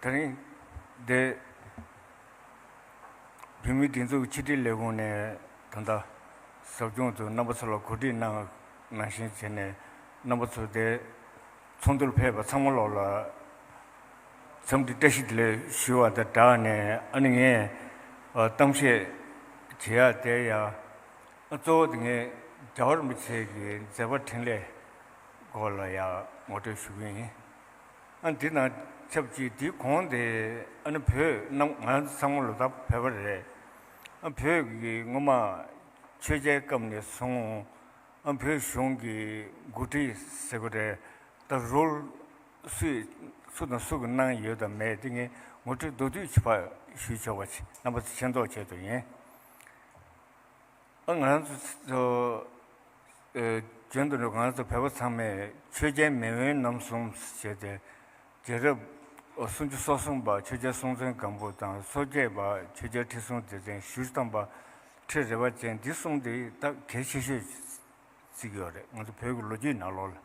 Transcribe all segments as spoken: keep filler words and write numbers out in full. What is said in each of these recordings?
དེ་རིང་འདི་བོད་མིའི་སྒྲིག་འཛུགས་ཕྱི་དྲིལ་ལས་ཁུངས་ནས་ད་ལྟ་ཟབ་སྦྱོང་དུ་རྣམ་པ་ཚོ་ལ་གོ་སྒྲིག་གནང་ནང་བཞིན་བྱས་ནས། རྣམ་པ་ཚོ་དེ་ཚོགས་འདུར་ཕེབས་པ་ཚང་མ་ལོག་ལ་འཚམས་འདྲི་བཀྲ་ཤིས་བདེ་ལེགས་ཞུ་བ་དང་སྦྲགས་ནས། ཨ་ནི་ངས་ཨ་གཏམ་བཤད་བྱེད་ཡ་དེ་ཡང་གཙོ་བོ་དེ་ངས་རྒྱལ་བ་རིན་པོ་ཆེ་གི་མཛད་པ་འཕྲིན་ལས་སྐོར་ལ་ཡང་ངོ་སྤྲོད་ཞུ་གི་ཡིན། ཨ་འདི་དང་ཆབས་ཅིག་འདིའི་གོང་དེ་ཨ་ནི་བོད་རྣམས་ང་ཚང་མ་ལོ་ད་བོད་པ་རེད། ཨ་བོད་ཀྱི་སྔོན་མ་ཆོས་རྒྱལ་སྐབས་ནས་བཟུང་ཨ་བོད་གཞུང་གི་འགོ་ཁྲིད་ཟེར་དགོས་རེད། ད་རོལ་སུས་སུ་དང་སུ་གིས་གནང་ཡོད་དང་མེད་དེ་ངས་ངོ་སྤྲོད་མདོར་བསྡུས་ཅིག་ཕར་ཞུས་ཆོག་པ་ཅིག་རྣམ་པ་ཚོ་མཁྱེན་རྟོགས་ཆེད་དུ་ཡིན། ཨ་ང་རང་ཚོ་ཚོ་ཨེ་རྒྱུན་དུ་ང་རང་ཚོ་བོད་པ་ཚང་མས་ཆོས་རྒྱལ་མེས་དབོན་རྣམ་གསུམ་ཞེས་ཏེ། རྒྱལ་རབས་སུམ་ཅུ་སོ་གསུམ་པ་ཆོས་རྒྱལ་སྲོང་བཙན་སྒམ་པོ་དང་། སོ་བརྒྱད་པ་ཆོས་རྒྱལ་ཁྲི་སྲོང་ལྡེ་བཙན། ཞེ་ཐམ་པ་ཁྲི་རལ་པ་ཅན། འདི་གསུམ་དེ་ད་གལ་ཆེ་ཤོས་བརྩི་གི་ཡོད་རེད། ང་ཚོ་བོད་ཀྱི་ལོ་རྒྱུས་ནང་ལོགས་ལ།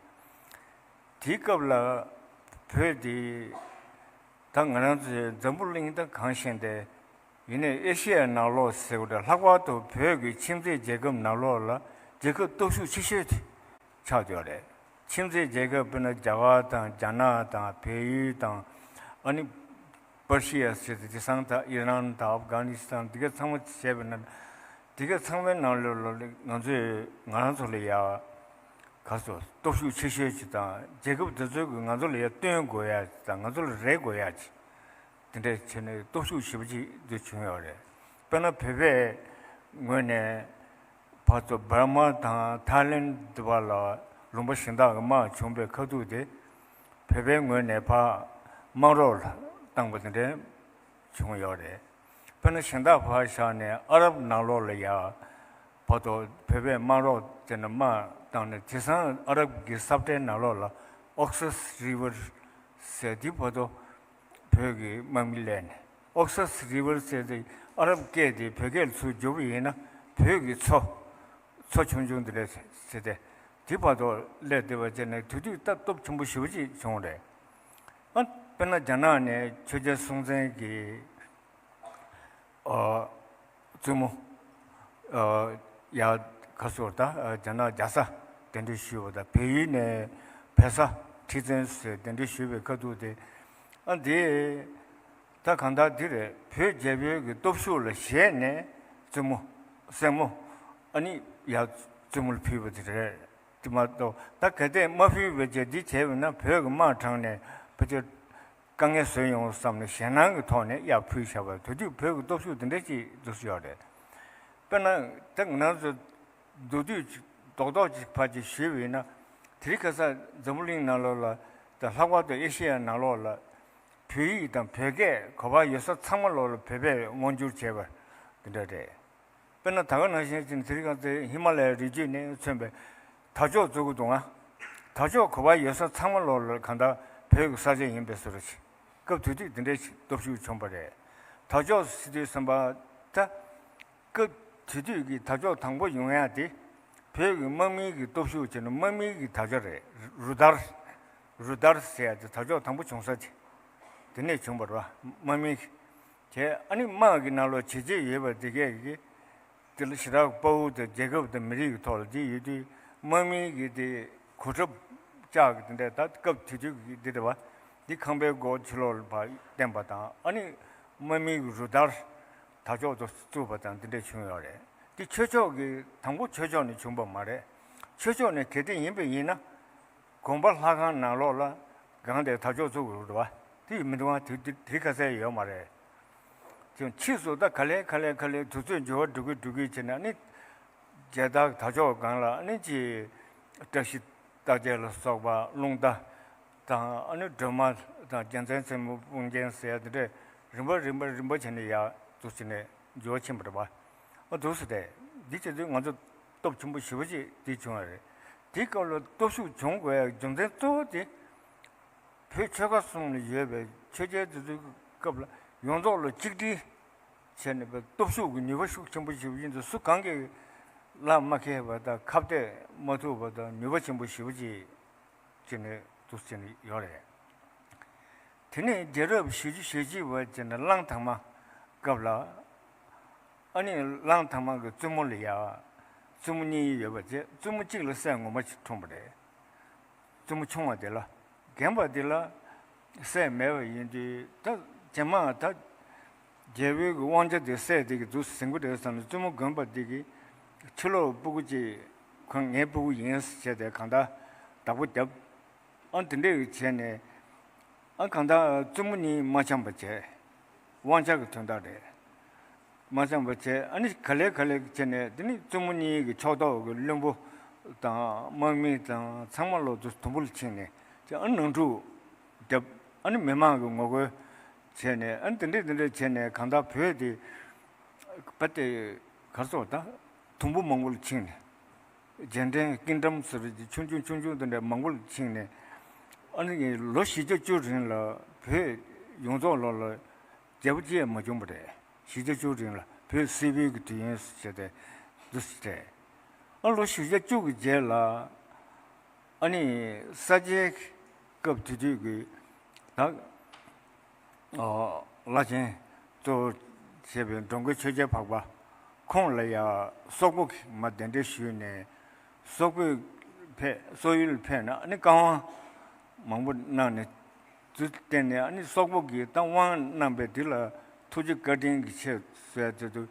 དེའི་སྐབས་ལ་བོད་དེ་ད་ང་རང་ཚོའི་འཛམ་བུ་གླིང་ད་གང་ཤེས་ཏེ། ཡིན་ནའི་ཨེ་ཤི་ཡའི་ནང་ལོགས་ཟེར་བ་འདྲ། ལྷག་པར་དུ་བོད་ཀྱི་ཁྱིམ་མཚེས་རྒྱལ་ཁབ་ནང་ལོགས་ལ་རྒྱལ་ཁབ་སྟོབས་ཤུགས་ཆེ་ཤོས་དེ་ཆགས་ཡོད་རེད། ཁྱིམ་མཚེས་རྒྱལ་ཁབ་དཔེར་ན་རྒྱ་གར་དང་རྒྱ་ནག་དང་བལ་ཡུལ་དང་། ཨ་ནི་པར་ཤི་ཡ་ཟེར་ཏེ་དེང་སང་ད་ཨི་རན་དང་ཨབ་གྷ་ནི་སི་ཐན་འདི་ག་ཚང་མ་བྱས་པ་ན། འདི་ག་ཚང་མའི་ནང་ལོགས་ལ་ང་ཚོས་ང་རང་ཚོ་ལ་ཡ་ག་ཚོད་སྟོབས་ཤུགས་ཆེ་ཤོས་ཅིག་དང་། རྒྱལ་ཁབ་དེ་ཚོ་གིས་ང་ཚོ་ལ་ཡ་བསྟུན་དགོས་ཡ་ཅིག་དང་། ང་ཚོ་ལ་རེ་དགོས་ཡ་ཅིག་དེ་འདྲས་བྱས་ནས་སྟོབས་ཤུགས་ཞེ་པོ་ཅིག་འདི་བྱུང་ཡོད་རེད། དཔེར་ན་བོད་པའི་ངོས་ནས་ཕར་ཚུར་འབར་མ་དང་ཐའི་ལེན་འདི་བར་ལ་ལུང་པ་གཞན་དག་གི་དམག་བྱུང་བའི་ཁ་ཐུག་དེ་བོད་པའི་ངོས་ནས་ཕར་དམག་རོགས་ལ་བཏང་པ་དེ་འདྲས་བྱུང་ཡོད་རེད། དཔེར་ན་གཞན་དག་ཕར་བཞག་ནས་ཨ་རབ་ནང་ལོགས་ལ་ཡ་བར་དུ་བོད་པས་དམག་རོགས་བྱས་ནས་དམག་བཏང་ནས། དེང་སང་ཨ་རབ་ཀྱི་ས་བཀྲའི་ནང་ལོགས་ལ་ཨོག་སི་རི་ཝར་ཟེར་དེ་བར་དུ་བོད་ཀྱི་དམག་མི་སླེབས་ནས། ཨོག་སི་རི་ཝར་ཟེར་དེ་ཨ་རབ་སྐད་དེ་བོད་སྐད་ལ་ཚུར་བསྒྱུར་བ་ཡིན་ན་བོད་ཀྱི་མཚོ། མཚོ་ཆུང་ཆུང་དེ་འདྲ་ཟེར་ཏེ། དེ་བར་དུ་སླེབས་བསྡད་པ་བྱས་ནས་དེ་དུས་སྟབས་སྟོབས་ཆེན་པོ་ཞེ་པོ་ཅིག་བྱུང་རེད། ཨ་དཔེར་ན་རྒྱ་ནག་ནས་ཆོས་རྒྱལ་སྲོང་བཙན་གྱི་ཨ་བཙུན་མོ་ཨ་ཡ་ག་ཚོད་ད་རྒྱ་ནག་རྒྱལ་ས་གདན་འདྲེན་ཞུས་པ་དང་། བལ་ཡུལ་ནས་བལ་བཟའ་ཁྲི་བཙན་ཟེར་གདན་འདྲེན་ཞུས་པའི་ཁ་ཐུག་དེ། ཨ་འདི་ད་གང་ལྟར་འདི་རེད། བོད་རྒྱལ་པོའི་གི་སྟོབས་ཤུགས་ལ་ཞེད་ནས་བཙུན་མོ་སྲས་མོ་ཨ་ནི་ཡ་བཙུན་མོ་ལ་ཕུལ་བ་དེ་རེད། དེ་མ་གཏོགས་ད་གལ་ཏེ་མ་ཕུལ་བའི་རྗེས་འདི་བྱས་པ་ན་བོད་ཀྱི་དམག་དྲངས་ནས་ཕལ་ཆེར་དཀའ་ངལ་བཟོས་ཡོང་བསམ་ནས་ཞེད་སྣང་གི་ཐོག་ནས་ཡར་ཕུལ་བཞག་པ། དེ་དུས་བོད་ཀྱི་སྟོབས་ཤུགས་དེ་འདྲ་ཅིག་འདུག་སེ་ཡོད་རེད། དཔེར་ན་ད་ང་རང་ཚོ་མདོར་བསྡུས་ཅིག་རྡོག་རྡོག་ཅིག་ཕར་ཅིག་ཞུས་པ་ཡིན་ན། དེ་རིང་ཁ་སང་འཛམ་བུ་གླིང་ནང་ལོགས་ལ་དང་། ལྷག་པར་དུ་ཨེ་ཤེ་ཡ་ནང་ལོགས་ལ་བོད་ཡིག་དང་བོད་སྐད་ག་པར་ཡོད་ས་ཚང་མ་ལོགས་ལ་བོད་པས་དབང་བསྒྱུར་བྱས་པ་འདི་འདྲ་རེད། དཔེར་ན་ད་ག་ནང་བཞིན་ཅིག་དེ་རིང་ཁ་སང་ཧི་མ་ལ་ཡའི་རི་རྒྱུད་ནས་མཚོན་པའི་དར་ལྕོག་བཙུགས་ཀྱི་འདུག་ང་། དར་ལྕོག་ག་པར་ཡོད་ས་ཚང་མ་ལོགས་ལ་གང་ལྟར་བོད་ཀྱི་ས་ཆ་ཡིན་པའི་བཟོ་འདྲ་ཅིག། སྐབས་དེ་དུས་དེ་འདྲའི་ཅིག་སྟོབས་ཤུགས་བྱུང་བ་རེད། དར་ལྕོག་ཟེར་དུས་ཙམ་པ་ད། སྐབས་དེ་དུས་ཀྱི་དར་ལྕོག་དང་པོ་ཡོང་ཡ་དེ་བོད་ཀྱི་དམག་མིའི་གི་སྟོབས་ཤུགས་བྱས་ན་དམག་མིའི་གི་དར་ལྕོག་རེད། རུ་དར། རུ་དར་ཟེར་ཡ་དེ་དར་ལྕོག་དང་པོ་བྱུང་ས་དེ་དེ་ནས་བྱུང་བ་རེད་པ། དམག་མིའི་གི་དེ་ཨ་ནི་དམག་གི་ནང་ལོགས་བྱས་རྗེས་ཡོད་པ་དེ་གས་ཀྱི་དེ་ལ་ཞེ་དྲག་དཔའ་བོ་དང་རྒྱལ་ཁབ་དང་མི་རིགས་ཀྱི་ཐོག་ལ་དེ་ཡོད་དུས། དམག་མིའི་གི་དེ་གོ་ཁྲབ་ལྕགས་ཀྱི་དེ་འདྲ་ད་སྐབས་དེ་དུས་ཀྱི་དེ་རེད་པ། དེ་ཁང་པའི་སྒོ་ཕྱི་ལོགས་ལ་ཕར་བསྟན་པ་དང་། ཨ་ནི་དམག་མིའི་གི་རུ་དར། དར་ལྕོག་ཏུ་བཙུགས་པ་དང་འདི་འདྲ་བྱུང་ཡོད་རེད། འདི་ཆོས་ཕྱོགས་ཀྱི་དང་པོ་ཆོས་ཕྱོགས་ནས་བྱུང་བ་མ་རེད། ཆོས་ཕྱོགས་ནས་གལ་ཏེ་ཡིན་པ་ཡིན་ན། དགོན་པ་ལྷ་ཁང་ནང་ལོགས་ལ་སྒང་དེར་དར་ལྕོག་བཙུགས་དགོས་རེད་པ། དེ་ཡིན་མི་འདུག་ཨ། དེ་དེ་དེ་ག་ཚད་ཡོད་མ་རེད། དེ་ཕྱིས་སུ་ད་ག་ལེ་ག་ལེ་ག་ལེ་དུས་ཚོད་འགྱུར་བ་འགྲོ་གི་འགྲོ་གི་བྱས་ནས་ནི། རྒྱལ་དར་དར་ལྕོག་སྒང་ལ་ནི་ཅིག་བཀྲ་ཤིས་རྟགས་བརྒྱད་ལ་སོགས་པ། རླུང་རྟ་དང་། ཨ་ནི་སྒྲོལ་མ་དང་། རྒྱལ་མཚན་ཚེ་རིང་དཔུང་རྒྱན་ཟེར་ཡ་དེ་འདྲས་རིམ་པ་རིམ་པ་རིམ་པ་བྱས་ནས་ཡར་འདུག་སེ་ནས་འགྱུར་བ་ཕྱིན་པ་རེད་པ། ཨ་འདུག་སེ་རེད། འདི་བྱས་དུས་ང་ཚོ་སྟོབས་ཆེན་པོ་ཞེ་པོ་ཅིག་འདི་བྱུང་བ་རེད། དེའི་སྐབས་ལ་སྟོབས་ཤུགས་བྱུང་དགོས་ཡ་རྒྱུ་མཚན་གཙོ་བོ་དེ། བོད་ཆོལ་ཁ་གསུམ་ལ་ཡོད་པའི་ཆོས་རྒྱལ་དེ་ཚོའི་སྐབས་ལ་ཡོངས་རྫོགས་ལ་གཅིག་སྒྲིལ་བྱས་ནས་པའི་སྟོབས་ཤུགས་ཀྱི་ནུས་པ་ཤུགས་ཆེན་པོ་ཞེ་པོ་ཅིག་འདུག་སུ་གང་གིས་ལག་མ་ཁེལ་བ་དང་། ཁ་གཏད་མ་ཐུབ་པ་དང་། ནུས་པ་ཆེན་པོ་ཞེ་པོ་ཅིག་བྱས་ནས་འདུག་སེ་བྱས་ནས་ཡོད་རེད། དེ་ནས་རྒྱལ་རབས་བཞི་བཅུ་ཞེ་གཅིག་པ་བྱས་ན་གླང་དར་མ་སྐབས་ལ། ཨ་ནི་གླང་དར་མ་གི་བཙུན་མོ་ལ་ཡ། བཙུན་མོ་གཉིས་ཡོད་པ་བྱས། བཙུན་མོ་གཅིག་ལ་སྲས་ངོ་མ་ཞིག་འཁྲུངས་པ་རེད། བཙུན་མོ་ཆུང་བ་དེ་ལ། རྒན་པ་དེ་ལ་སྲས་མེད་པ་ཡིན་དུས། ད་རྗེས་མ་ད་རྒྱལ་པོའི་གི་དབང་ཆ་དེ་སྲས་དེ་གིས་འདུག་ཟིན་གི་རེད་བསམ་ནས། བཙུན་མོ་དགོན་པ་དེ་གིས་ཕྱི་ལོགས་སྤུ་གུ་ཅིག་ཁོ་ངའི་སྤུ་གུ་ཡིན་ཟེར་བྱས་ཏེ་གང་ལྟར་བདག་པོ་བརྒྱབ། ཨ་དེ་འདྲས་བྱས་ནས། ཨ་གང་ལྟར་བཙུན་མོ་གཉིས་མ་འཆམ་པ་བྱས། དབང་ཆ་གི་དོན་དག་རེད། མ་འཆམ་པ་བྱས། ཨ་ནི་ག་ལེ་ག་ལེ་བྱས་ནས། དེ་ནི་བཙུན་མོ་གཉིས་ཀྱི་ཕྱོགས་གཏོགས་ཀྱི་བློན་པོ་དང་དམག་མི་དང་ཚང་མ་ལོ་དུ་དུམ་བུ་ལ་ཕྱིན་ནས། ཨ་ནི་ནང་འཁྲུག་བརྒྱབ། ཨ་ནི་མི་མང་གི་ངོ་རྒོལ་བྱས་ནས། ཨ་ནི་དེ་འདྲས་དེ་འདྲས་བྱས་ནས། གང་ལྟར་བོད་དེ་པ་དེ་གར་སོགས་དང་དུམ་བུ་མང་པོ་ལ་ཕྱིན་ནས། རྗེས་དྲན་ཀིང་ཌམ་ཟེར་གྱི་ཆུང་ཆུང་ཆུང་ཆུང་དེ་འདྲ་མང་པོ་ལ་ཕྱིན་ནས། ཨ་ནི་ལོ་བཞི་བརྒྱ་བཅུ་རིང་ལ་བོད་ཡོངས་རྫོགས་ལོ་ལ་རྒྱལ་པོ་ཅི་ཡང་མ་བྱུང་བ་རེད། བཞི་བརྒྱ་བཅུ་རིང་ལ་བོད་སིལ་བུའི་གི་དུས་ཡུན་ཟེར་ཏེ་འདུག་སེ་རེད། ཨ་ལོ་བཞི་བརྒྱ་བཅུ་གི་རྗེས་ལ། ཨ་ནི་ས་སྐྱའི་སྐབས་དེ་དུས་ཀྱི་ད། ཨོ། བླ་ཆེན་གཙོ་བོ་བྱས་པའི་འགྲོ་མགོན་ཆོས་རྒྱལ་འཕགས་པ་ཁོང་ལ་ཡ་སོག་པོ་གིས་མར་གདན་འདྲེན་ཞུས་ནས། སོག་པོས་ཕེབས། སོག་ཡུལ་ཕེབས་ནས་ཨ་ནི་བཀའ་དབང་མང་པོ་གནང་ནས། དུས་གཏན་ནས་ཨ་ནི་སོག་པོ་གིས་ད་དབང་གནང་པའི་དེ་ལ་ཐུགས་རྗེ་བཀའ་དྲིན་གྱི་ཆེད་ཟེར་དེ་དུས།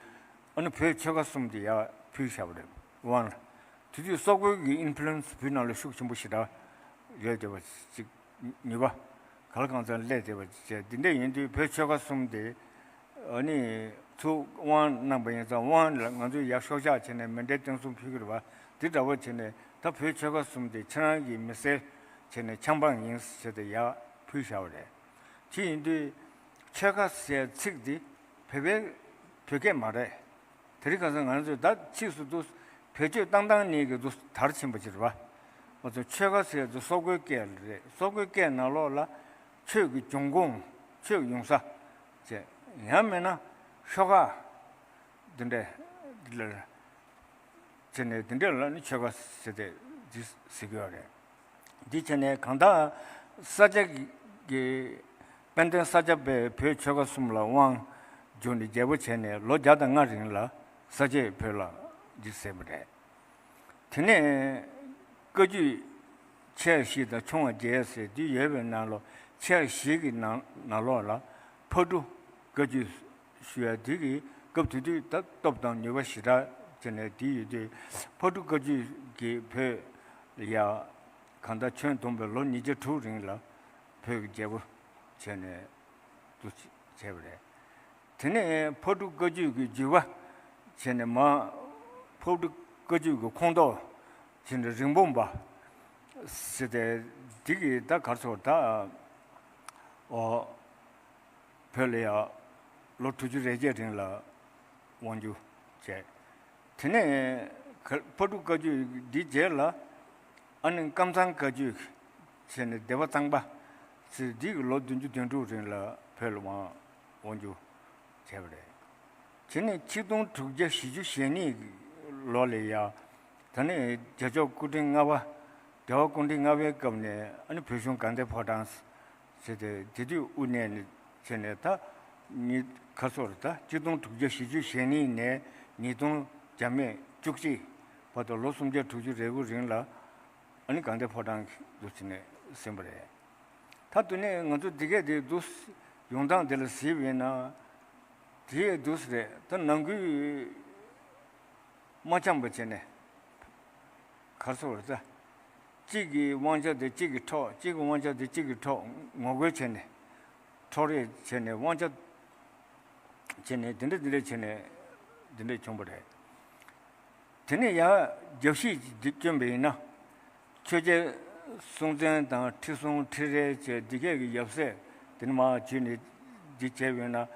ཨ་ནི་བོད་ཆོལ་ཁ་གསུམ་དེ་ཡར་ཕུལ་བཞག་པ་རེད། དབང་ལ། དེ་དུས་སོག་པོའི་གི་ཨིན་ཕུ་ལུ་ཨེན་སི་བོད་ནང་ལ་ཤུགས་ཆེན་པོ་ཞེ་དྲག་ཡོད་བསྡད་པ་ཅིག་ནུས་པ་ག་ལ་གང་འཚམ་སླེབས་བསྡད་པ་ཅིག་བྱས། འདི་འདྲ་ཡིན་དུས་བོད་ཆོལ་ཁ་གསུམ་དེ་ཨ་ནི་ཚུར་དབང་གནང་པ་ཡིན་ཙང་། དབང་ལ་ང་ཚོས་ཡར་ཤོག་བཞག་བྱས་ནས་མཎྜལ་རྟེན་གསུམ་ཕུལ་གྱི་རེད་པ། དེ་འདྲ་བོ་བྱས་ནས་ད་བོད་ཆོལ་ཁ་གསུམ་དེ་ཁྱེད་རང་གི་མི་སེར་བྱས་ནས་ཆབ་འབངས་ཡིན་ཟེར་ཏེ་ཡར་ཕུལ་བཞག་པ་རེད། དེ་ཡིན་དུས་ཆོལ་ཁ་ཟེར་ཚིག་འདི་བོད་པའི་བོད་སྐད་མ་རེད། དེ་རིང་ཁ་སང་ང་ཚོས་ད་ཕྱིས་སུ་འདུག་བེད་སྤྱོད་བཏང་བཏང་ནས་གི་འདུག་དར་ཕྱིན་པ་ཅིག་རེད་པ། ང་ཚོ་ཆོལ་ཁ་ཟེར་ཚོ་སོག་པོའི་སྐད་རེད། སོག་པོའི་སྐད་ནང་ལོགས་ལ་ཆོས་ཀྱི་འབྱུང་ཁུངས། ཆོས་ཀྱི་ཡོང་ས་བྱས། ཡང་མིན་ན་ཤོག་ཁ་འདི་འདྲ་འདི་ལ་བྱས་ནས། འདི་འདྲ་ལ་ནི་ཆོལ་ཁ་ཟེར་ཏེ་འདི་ཟེར་གྱི་ཡོད་རེད། འདི་བྱས་ནས་གང་ལྟར་ས་སྐྱ་གི་དཔལ་ལྡན་ས་སྐྱ་པས་བོད་ཆོལ་ཁ་གསུམ་ལ་དབང་བསྒྱུར་ནས་རྒྱལ་པོ་བྱས་ནས་ལོ་བརྒྱ་དང་ལྔ་རིང་ལ་ས་སྐྱས་བོད་ལ་འདི་ཟེར་བ་རེད། དེ་ནས་བཀའ་བརྒྱུད་ཆེ་བ་བཞི་དང་ཆུང་བ་བརྒྱད་ཟེར་འདི་ཡོད་པའི་ནང་ལོགས། ཆེ་བ་བཞི་གི་ནང་ནང་ལོགས་ལ་ཕག་གྲུ་བཀའ་བརྒྱུད་ཞུ་ཡ་དེ་གི་སྐབས་དེ་དུས་ད་སྟོབས་དང་ནུས་པ་ཞེ་དྲག་བྱས་ནས་དེ་ཡོད་དུས། ཕག་གྲུ་བཀའ་བརྒྱུད་ཀྱིས་བོད་ལ་ཡ་གང་ལྟར་ཁྱོན་བསྡོམས་པའི་ལོ་ཉིས་བརྒྱ་དྲུག་རིང་ལ་བོད་ཀྱི་རྒྱལ་པོ་བྱས་ནས་འདུ་བྱས་པ་རེད། དེ་ནས་ཕག་གྲུ་བཀའ་བརྒྱུད་ཀྱི་བརྒྱུད་པ་བྱས་ནས་མར་ཕག་གྲུ་བཀའ་བརྒྱུད་ཀྱི་ཁོངས་གཏོགས་བྱས་ནས་རིན་སྤུངས་པ་ཟེར་ཏེ་འདི་གིས་ད་གར་སོང་ད། ཨོ། བོད་ལ་ཡ་ལོ་དྲུག་ཅུ་རེ་བརྒྱད་རིང་ལ་དབང་བསྒྱུར་བྱས། དེ་ནས་ཕག་གྲུ་བཀའ་བརྒྱུད་འདི་རྗེས་ལ་ཨ་ནི་ཀམ་ཚང་བཀའ་བརྒྱུད་བྱས་ནས་སྡེ་པ་གཙང་པ་ཟེར་འདི་གི་ལོ་བདུན་ཅུ་དོན་དྲུག་རིང་ལ་བོད་ལ་དབང་བསྒྱུར་བྱས་པ་རེད། དེ་ནས་ཆིག་སྟོང་དྲུག་བརྒྱ་བཞི་བཅུ་ཞེ་གཉིས་ལོ་ལ་ཡ། ད་ནི་རྒྱལ་མཆོག་སྐུ་ཕྲེང་ལྔ་པ། རྒྱལ་བ་སྐུ་ཕྲེང་ལྔ་པའི་སྐབས་ནས་ཨ་ནི་བོད་གཞུང་དགའ་ལྡན་ཕོ་བྲང་ཟེར་ཏེ་དེ་དུས་དབུ་བརྙེས་ནས་བྱས་ནས། ད་ཉིས་ཁ་སོར་ད་ཆིག་སྟོང་དྲུག་བརྒྱ་བཞི་བཅུ་ཞེ་གཉིས་ནས་ཉིས་སྟོང་བརྒྱ་མེད་བཅུ་གཅིག་བར་དུ་ལོ་སུམ་བརྒྱ་དྲུག་ཅུ་རེ་དགུ་རིང་ལ་ཨ་ནི་དགའ་ལྡན་ཕོ་བྲང་གི་འདུ་བྱས་ནས་ཟིན་པ་རེད། ད་དུ་ནས་ང་ཚོ་འདི་གས་དེ་འདུག་ཡོང་སྟངས་དེ་ལ་གཟིགས་པ་ཡིན་ན། དེ་ཡས་འདུག་སེ་རེད། ད་ནང་ཁུལ་མ་འཆམ་པ་བྱས་ནས་གར་སོང་བ་རེད། ད་གཅིག་གི་དབང་ཆ་དེ་གཅིག་གིས་འཕྲོག་གཅིག་གི་དབང་ཆ་དེ་གཅིག་གིས་འཕྲོག་ངོ་རྒོལ་བྱས་ནས། འཕྲོག་རེས་བྱས་ནས། དབང་ཆ་བྱས་ནས། དེ་འདྲ་དེ་འདྲ་བྱས་ནས་དེ་འདྲ་བྱུང་བ་རེད། དེ་ནས་ཡར་རྒྱབ་བཤིག་ཅིག་བསྐྱོན་པ་ཡིན་ན། ཆོས་རྒྱལ་སྲོང་བཙན་དང་ཁྲི་སྲོང་ཁྲི་རལ་བཅས་འདི་གས་ཀྱི་ཡབ་སྲས་དེ་ནས་མར་བརྒྱུད་ནས་འདི་བྱས་པ་ཡིན་ན།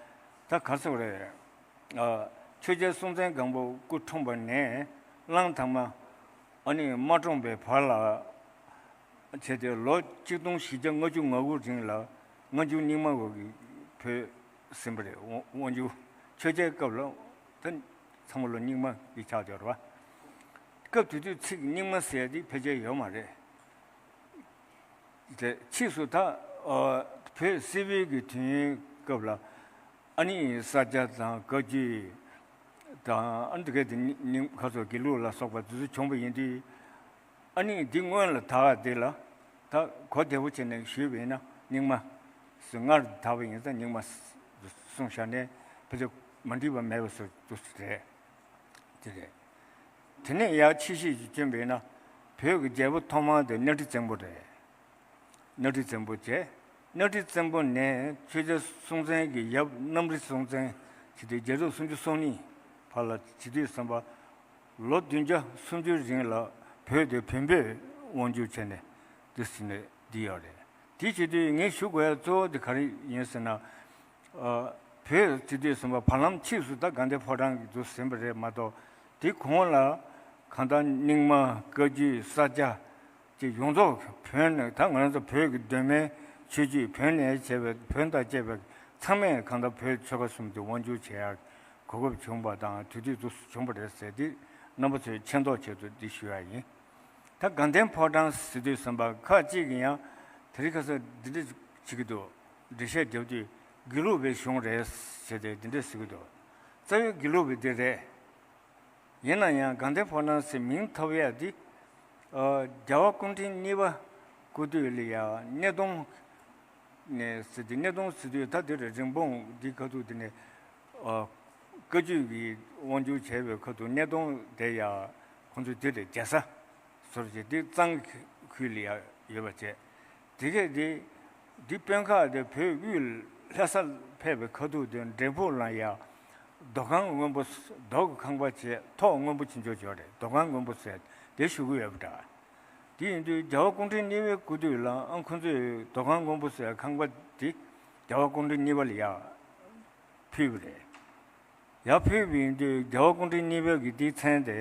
ད་གར་སོང་རེད། ཨ། ཆོས་རྒྱལ་སྲོང་བཙན་སྒམ་པོ་སྐུ་འཁྲུངས་པ་ནས་གླང་དར་མ་ཨ་ནི་མ་འཁྲུངས་པའི་བར་ལ་བྱས་ཏེ་ལོ་ཆིག་སྟོང་བཞི་བརྒྱ་ལྔ་བཅུ་ང་དགུ་རིང་ལ་སྔ་འགྱུར་རྙིང་མ་འོག་གི་བོད་ཟིན་པ་རེད། དབང་སྒྱུར། ཆོས་རྒྱལ་སྐབས་ལ་ད་ཚང་མ་ལོ་རྙིང་མ་གི་ཆགས་ཡོད་རེད་པ། སྐབས་དེ་དུས་ཚིག་རྙིང་མ་ཟེར་དེ་ཕལ་ཆེར་ཡོད་མ་རེད། དེ་ཕྱིས་སུ་ད་ཨ་ བོད་སིལ་བུའི་གི་དུས་ཡུན་སྐབས་ལ་ཨ་ནི་ས་སྐྱ་དང་བཀའ་བརྒྱུད་དང་ཨ་ནི་དེ་ག་དེ་རྙིང་ཁ་སོགས་དགེ་ལུགས་ལ་སོགས་པ་དེ་ཚོ་བྱུང་བ་ཡིན་དུས། ཨ་ནི་འདི་སྔོན་ལ་དག་འདི་ལ་ད་གོ་བདེ་པོ་བྱས་ནས་ཞུས་པ་ཡིན་ན་རྙིང་མ་སུ་སྔར་དག་པ་ཡིན་ཙང་རྙིང་མ་གསུངས་བཞག་ནས་ཕལ་ཆེར་མ་འགྲིག་པ་མེད་པ་བཟོ་འདུག་རེད། དེ་རེད། དེ་ནས་ཡར་ཕྱི་བཤད་ཅིག་བསྐྱོན་པ་ཡིན་ན་བོད་ཀྱི་རྒྱལ་པོ་ཐོག་མ་དེ་གནའ་ཁྲི་བཙན་པོ་རེད། གནའ་ཁྲི་བཙན་པོ་བྱས། གནའ་ཁྲི་བཙན་པོ་ནས་ཆོས་རྒྱལ་སྲོང་བཙན་གྱི་ཡབ་གནམ་རི་སྲོང་བཙན་བྱས་ཏེ་རྒྱལ་རབས་སུམ་ཅུ་སོ་གཉིས་བར་ལ་བྱེད་དུས་ཙམ་པ། ལོ་བདུན་བརྒྱ་སུམ་ཅུའི་རིང་ལ་བོད་དེ་བོན་པོས་དབང་སྒྱུར་བྱས་ནས་འདི་ཟིན་ནས་འདི་ཡོད་རེད། དེ་བྱེད་དུས་ངས་ཞུ་དགོས་ཡ་གཙོ་བོ་དེ་ག་རེ་ཡིན་ཟེར་ན། ཨ། བོད་བྱེད་དུས་ཙམ་པ་བར་ལམ་ཕྱིས་སུ་ད་དགའ་ལྡན་ཕོ་བྲང་གི་འདུག་ཟིན་པ་རེད་མ་གཏོགས། དེ་གོང་ལ་གང་ལྟར་རྙིང་མ་བཀའ་བརྒྱུད་ས་སྐྱ་ཅེས་ཡོངས་རྫོགས་བོན་ནས་ད་ང་རང་ཚོ་བོད་ཀྱི་གདོད་མའི་ཆོས་བརྒྱུད་བོན་ནས་བྱས་པའི་བོན་དང་བཅས་པའི་ཚང་མས་གང་ལྟར་བོད་ཆོལ་ཁ་གསུམ་དེ་དབང་སྒྱུར་བྱེད་ཡག་གོ་སྐབས་བྱུང་བ་དང་དུས་དུས་སུ་བྱུང་བ་རེད་ཟེར་ཏེ་རྣམ་པ་ཚོའི་མཁྱེན་རྟོགས་ཆེད་དུ་འདི་ཞུ་ཡ་ཡིན། ད་དགའ་ལྡན་ཕོ་བྲང་ཟེར་དུས་ཙམ་པ་ཁ་ཅིག་གིས་ཡང་དེ་རིང་ཁ་སང་འདི་འདྲ་བྱེད་ཀྱི་འདུག་འགྲེལ་བཤད་རྒྱབ་དུས་དགེ་ལུགས་པའི་གཞུང་རེད་ཟེར་ཏེ་འདི་འདྲ་ཟེར་གྱི་འདུག་རྩ་བའི་དགེ་ལུགས་པའི་འདི་རེད། ཡིན་ན་ཡང་དགའ་ལྡན་ཕོ་བྲང་ཟེར་མིང་ཐོབ་ཡ་འདི། ཨ། རྒྱལ་བ་སྐུ་ཕྲེང་གཉིས་པ་སྐུ་དུས་ལ་ཡ་སྣེ་གདོང་ནས་ཟེར་ཏེ་སྣེ་གདོང་ཟེར་དུས་ད་དེ་རེད། རིན་སྤུངས་འདི་ཁ་ཐུག་དེ་ནས། ཨ། བཀའ་བརྒྱུད་ཀྱི་དབང་སྒྱུར་བྱས་པའི་ཁ་ཐུག་སྣེ་གདོང་དེ་ཡ་ཁོང་ཚོས་དེ་རེད། རྒྱལ་ས་ཟེར་བྱས་དེ་གཙང་ཁུལ་ལ་ཡ་ཡོད་པ་བྱས། དེ་གས་དེ། འདི་དཔོན་ཁག་དེ་བོད་དབུས་ལྷ་སར་ཕེབས་པའི་ཁ་ཐུག་དེ་འབྲས་སྤུངས་ལ་ཡ་རྡོ་ཁང་སྔོན་པོ། རྡོ་གི་ཁང་པ་བྱས་ཐོག་སྔོན་པོ་ཅིག་འཇོག་འཇོག་རེད། རྡོ་ཁང་སྔོན་པོ་ཟེར་དེ་ཞུ་གི་ཡོད་པ་འདྲ། དེ་ཡིན་དུས་རྒྱལ་བ་སྐུ་ཕྲེང་གཉིས་པའི་སྐུ་དུས་ལ་ཨང་ཁོང་ཚོས་རྡོ་ཁང་སྔོན་པོ་ཟེར་ཁང་པ་དེ་རྒྱལ་བ་སྐུ་ཕྲེང་གཉིས་པ་ལ་ཡ་ཕུལ་བ་རེད། ཡར་ཕུལ་བ་ཡིན་དུས་རྒྱལ་བ་སྐུ་ཕྲེང་གཉིས་པའི་གི་དེའི་མཚན་དེ་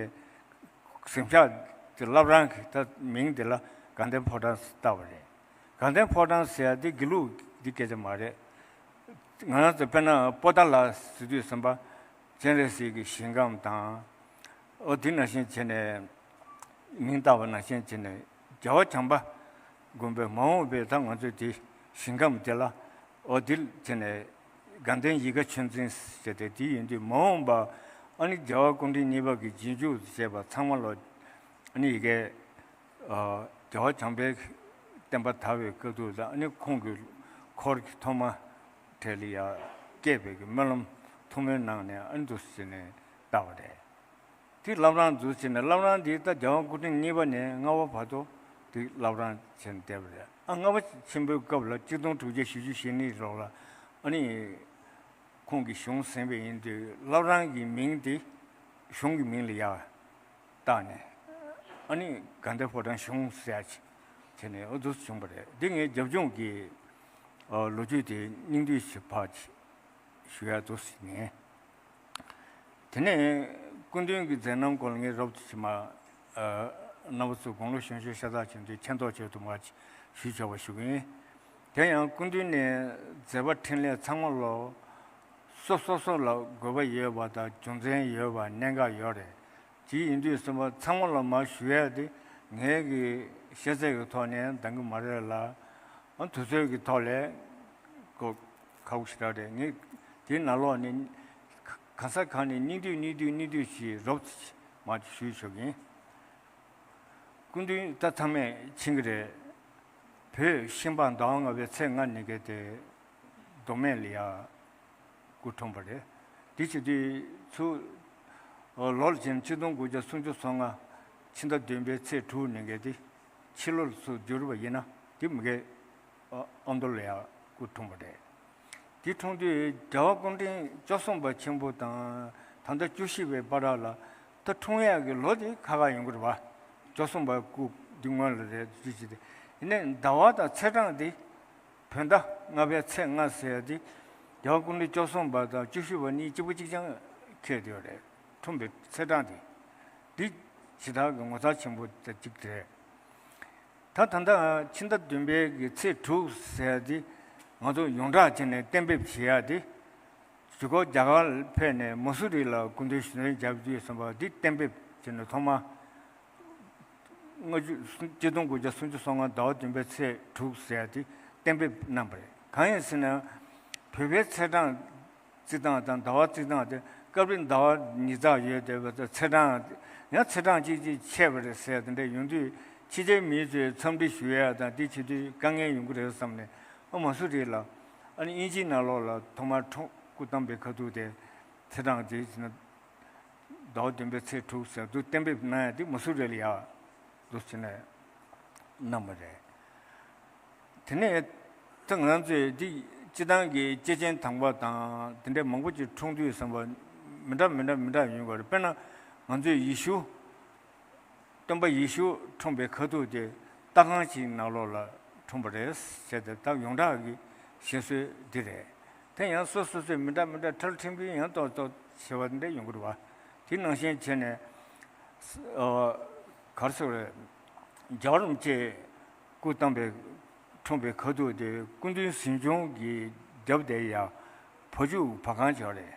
གཟིམ་ཤག་དེ་བླ་བྲང་གི་ད་མིང་དེ་ལ་དགའ་ལྡན་ཕོ་བྲང་ཟེར་བཏགས་པ་རེད། དགའ་ལྡན་ཕོ་བྲང་ཟེར་ཡ་དེ་དགེ་ལུགས་འདི་སྐད་ཆ་མ་རེད། ང་རང་ཚོ་དཔེར་ན་པོ་ཏཱ་ལ་ཟེར་དུས་ཙམ་པ་སྤྱན་རས་གཟིགས་ཀྱི་ཞིང་ཁམས་དང་། ཨོ་དེ་ནང་བཞིན་བྱས་ནས་མིང་བཏགས་པ་ནང་བཞིན་བྱས་ནས་རྒྱལ་བ་བྱམས་པ་མགོན་པོས་མ་འོངས་པའི་ད་ང་ཚོའི་དེ་ཞིང་ཁམས་དེ་ལ་ཨོ་དེ་བྱས་ནས་དགའ་ལྡན་ཡིད་དགའ་ཆོས་འཛིན་ཟེར་ཏེ་དེ་ཡིན་དུས་མ་འོངས་པ་ཨ་ནི་རྒྱལ་བ་སྐུ་ཕྲེང་གཉིས་པ་གི་རྗེས་འཇུག་ཅེས་པ་ཚང་མ་ལོ་ཨ་ནི་ཡི་གེ་ཨ། རྒྱལ་བ་བྱམས་པའི་བསྟན་པ་དར་བའི་སྐབས་དུ་ལ་ཨ་ནི་ཁོང་གི་འཁོར་གྱི་ཐོག་མ་གྲས་ལ་ཡ་སྐྱེས་པའི་གི་སྨོན་ལམ་ཐུགས་སྨོན་གནང་ནས་ཨ་ནི་འདུག་ཟེར་ནས་བཏགས་པ་རེད། དེ་བླ་བྲང་འདུག་ཟེར་ནས་བླ་བྲང་འདི་ད་རྒྱལ་བ་སྐུ་ཕྲེང་གཉིས་པ་ནས་ལྔ་པ་བར་དུ་དེ་བླ་བྲང་བྱས་ནས་བསྡད་པ་རེད། ཨ་ལྔ་པ་ཆེན་པོའི་སྐབས་ལ་གཅིག་སྟོང་དྲུག་བརྒྱ་བཞི་བཅུ་ཞེ་གཉིས་ལོར་ལ་ཨ་ནི། ཁོང་གིས་གཞུང་ཟིན་པ་ཡིན་དུས་བླ་བྲང་གི་མིང་དེ་གཞུང་གི་མིང་ལ་ཡ་བཏགས་ནས་ཨ་ནི་དགའ་ལྡན་ཕོ་བྲང་གཞུང་ཟེར་ཡ་བྱས་ནས་འོ་འདུག་བྱུང་བ་རེད། འདི་ངའི་རྒྱབ་ལྗོངས་ཀྱི་ལོ་རྒྱུས་དེ་སྙིང་བསྡུས་ཤིག་ཕར་ཞུ་ཡ་འདུག་ཟེར་ནས། དེ་ནས་སྐུ་མདུན་གྱི་མཛད་རྣམ་སྐོར་ལ་ངས་རོབ་ཙམ་མ་རྣམ་པ་ཚོ་དགུང་ལོ་གཞོན་གཞོན་ཤ་སྟག་བྱུང་དུས་མཁྱེན་རྟོགས་ཆེད་དུ་མར་ཞུས་ཆོག་པ་ཞུ་གི་ཡིན། དེ་ཡང་སྐུ་མདུན་ནས་མཛད་པ་འཕྲིན་ལས་ཚང་མ་ལོ། སོ་སོ་སོ་ལ་དགོས་པ་ཡོད་པ་དང་རྒྱུ་མཚན་ཡོད་པ་གནད་འགག་ཡོད་རེད། དེ་ཡིན་དུས་གསུམ་པ་ཚང་མ་ལ་མར་ཞུ་ཡ་དེ་ངའི་གི་ཤེས་ཚད་ཀྱི་ཐོག་ནས་འདང་གི་མ་རེད་ལ། ཨ་དུས་ཚོད་ཀྱི་ཐོག་ལས་ཁོ་ཁག་པོ་ཞེ་དྲག་རེད། ངས་དེའི་ནང་ལོགས་ནས་ག་ས་གང་ནས་སྙིང་བསྡུས་སྙིང་བསྡུས་སྙིང་བསྡུས་ཤིག་རོབ་ཙམ་མར་ཞུས་ཆོག་གི་ཡིན། སྐུ་མདུན་ད་ཚང་མས་མཁྱེན་གྱི་རེད། བོད་ཤིང་སྤགས་ཟླ་བ་ལྔ་པའི་ཚེས་ལྔ་ཉིན་གྱི་དེ་མདོ་སྨད་ལ་ཡ་སྐུ་འཁྲུངས་པ་རེད། དེ་བྱེད་དུས་ཚུར་ལོ་ལ་ཕྱིན་ཆིག་སྟོང་དགུ་བརྒྱ་སུམ་ཅུ་སོ་ལྔ་ཕྱི་ཟླ་བདུན་པའི་ཚེས་དྲུག་ཉིན་གྱི་དེ་ཕྱི་ལོ་ལ་ཚུར་བསྒྱུར་བ་ཡིན་ན་དེ་མི་གའི་ཨ་མདོ་ལ་ཡ་སྐུ་འཁྲུངས་པ་རེད། དེ་འཁྲུངས་དུས་རྒྱལ་བ་སྐུ་ཕྲེང་བཅུ་གསུམ་པ་ཆེན་པོ་དང་ད་ལྟ་བཅུ་བཞི་པའི་བར་ལ་ད་འཁྲུངས་ཡག་གི་ལོ་དེ་ཁ་ཁ་ཡོང་གི་རེད་བ། བཅུ་གསུམ་པ་སྐུ་འདི་སྔོན་ལ་རེད་ཅི་ཅི་དེ། ཡིན་ནའི་ཟླ་བ་དང་ཚེས་གྲངས་དེ་བོད་ཟླ་ལྔ་པའི་ཚེས་ལྔ་ཟེར་ཡ་དེ་རྒྱལ་བ་སྐུ་ཕྲེང་བཅུ་གསུམ་པ་དང་བཅུ་བཞི་པ་གཉིས་གཅིག་པ་གཅིག་རྐྱང་འཁེལ་བསྡད་ཡོད་རེད། འཁྲུངས་པའི་ཚེས་གྲངས་དེ། འདི་ཇི་ལྟར་གྱི་ངོ་མཚར་ཆེན་པོ་དེ་གཅིག་རེད། ད་ད་ལྟ་ཕྱི་ཟླ་བདུན་པའི་གི་ཚེས་དྲུག་ཟེར་ཡ་དེ་ང་ཚོ་ཡོངས་གྲགས་བྱས་ནས་གཏན་འབེབས་བྱེད་ཡ་དེ། གཞུག་གུ་རྒྱ་གར་ཕེབས་ནས་མ་སུ་རི་ལ་སྐུ་མདུན་ཞལ་འཛོམས་བརྒྱབ་དུས་ཙམ་པ་འདི་གཏན་འབེབས་བྱས་ནས་ཐོག་མ་ལྔ་བཅུ་གཅིག་སྟོང་དགུ་བརྒྱ་སུམ་ཅུ་སོ་ལྔ་ཟླ་བ་བདུན་པའི་ཚེས་དྲུག་ཟེར་ཡ་དེ་གཏན་འབེབས་གནང་བ་རེད། གང་ཡིན་ཟེར་ན། བོད་པའི་ཚེས་གྲངས་བརྩི་སྟངས་དང་ཟླ་བ་བརྩི་སྟངས་དེ་སྐབས་རེ་ཟླ་བ་ཉིས་བརྩེགས་ཡོད་བསྡད་པ་དང་། ཚེས་གྲངས་ཡང་ཚེས་གྲངས་གཅིག་གཅིག་ཆད་པ་རེད་ཟེར་དེ་འདྲ་ཡོང་དུས། ཕྱི་རྒྱལ་མི་ཚོས་འཚམས་འདྲི་ཞུ་ཡ་དང་དེ་བྱེད་དུས་དཀའ་ངལ་ཡོང་གི་རེད་བསམ་ནས། ཨ་མ་སུ་རི་ལ། ཨ་ནི་དབྱིན་ཇིའི་ནང་ལོགས་ལ་ཐོག་མར་འཁྲུངས། སྐུ་བལྟམས་པའི་ཁ་ཐུག་དེ་ཚེས་གྲངས་དེ་བྱས་ན། ཟླ་བ་བདུན་པའི་ཚེས་དྲུག་ཟེར་དུ་གཏན་འབེབས་གནང་ཡ་དེ་མ་སུ་རི་ལ་ཡ་འདུག་བྱས་ནས་གནང་བ་རེད། དེ་ནས་ད་ང་ཚོས་འདི་སྤྱི་བཏང་གི་སྐྱེས་ཆེན་དམ་པ་དང་དེ་འདྲའི་མང་པོ་ཅིག་འཁྲུངས་དུས་ཙམ་པ་མི་འདྲ་མི་འདྲ་མི་འདྲ་ཡོང་གི་རེད། དཔེར་ན་ང་ཚོས་ཡེ་ཤུ། སྟོན་པ་ཡེ་ཤུ་འཁྲུངས་པའི་ཁ་ཐུག་དེ་ལྟ་ཁང་ཞིག་ནང་ལོགས་ལ་འཁྲུངས་པ་རེད་ཟེར་ཏེ། ད་ཡོངས་གྲགས་ཀྱི་བཤད་སྲོལ་འདི་རེད། དེ་ཡང་སོ་སོ་སོས་མི་འདྲ་མི་འདྲ་ཁྲལ་ཕྲན་བུའི་ཡང་ཏོག་ཏོག་བྱེད་པ་འདི་འདྲ་ཡོང་གི་རེད་བ། དེ་ནང་བཞིན་བྱས་ནས། ཨ། ག་རེ་ཟེར་རེད། རྒྱལ་བ་རིན་པོ་ཆེ་སྐུ་བལྟམས་པའི། འཁྲུངས་པའི་ཁ་ཐུག་དེ་སྐུ་མདུན་གཟིམ་ཆུང་གི་རྒྱབ་དེ་ཡ་བ་ཕྱུགས་བ་གང་ཅིག་ཡོད་རེད།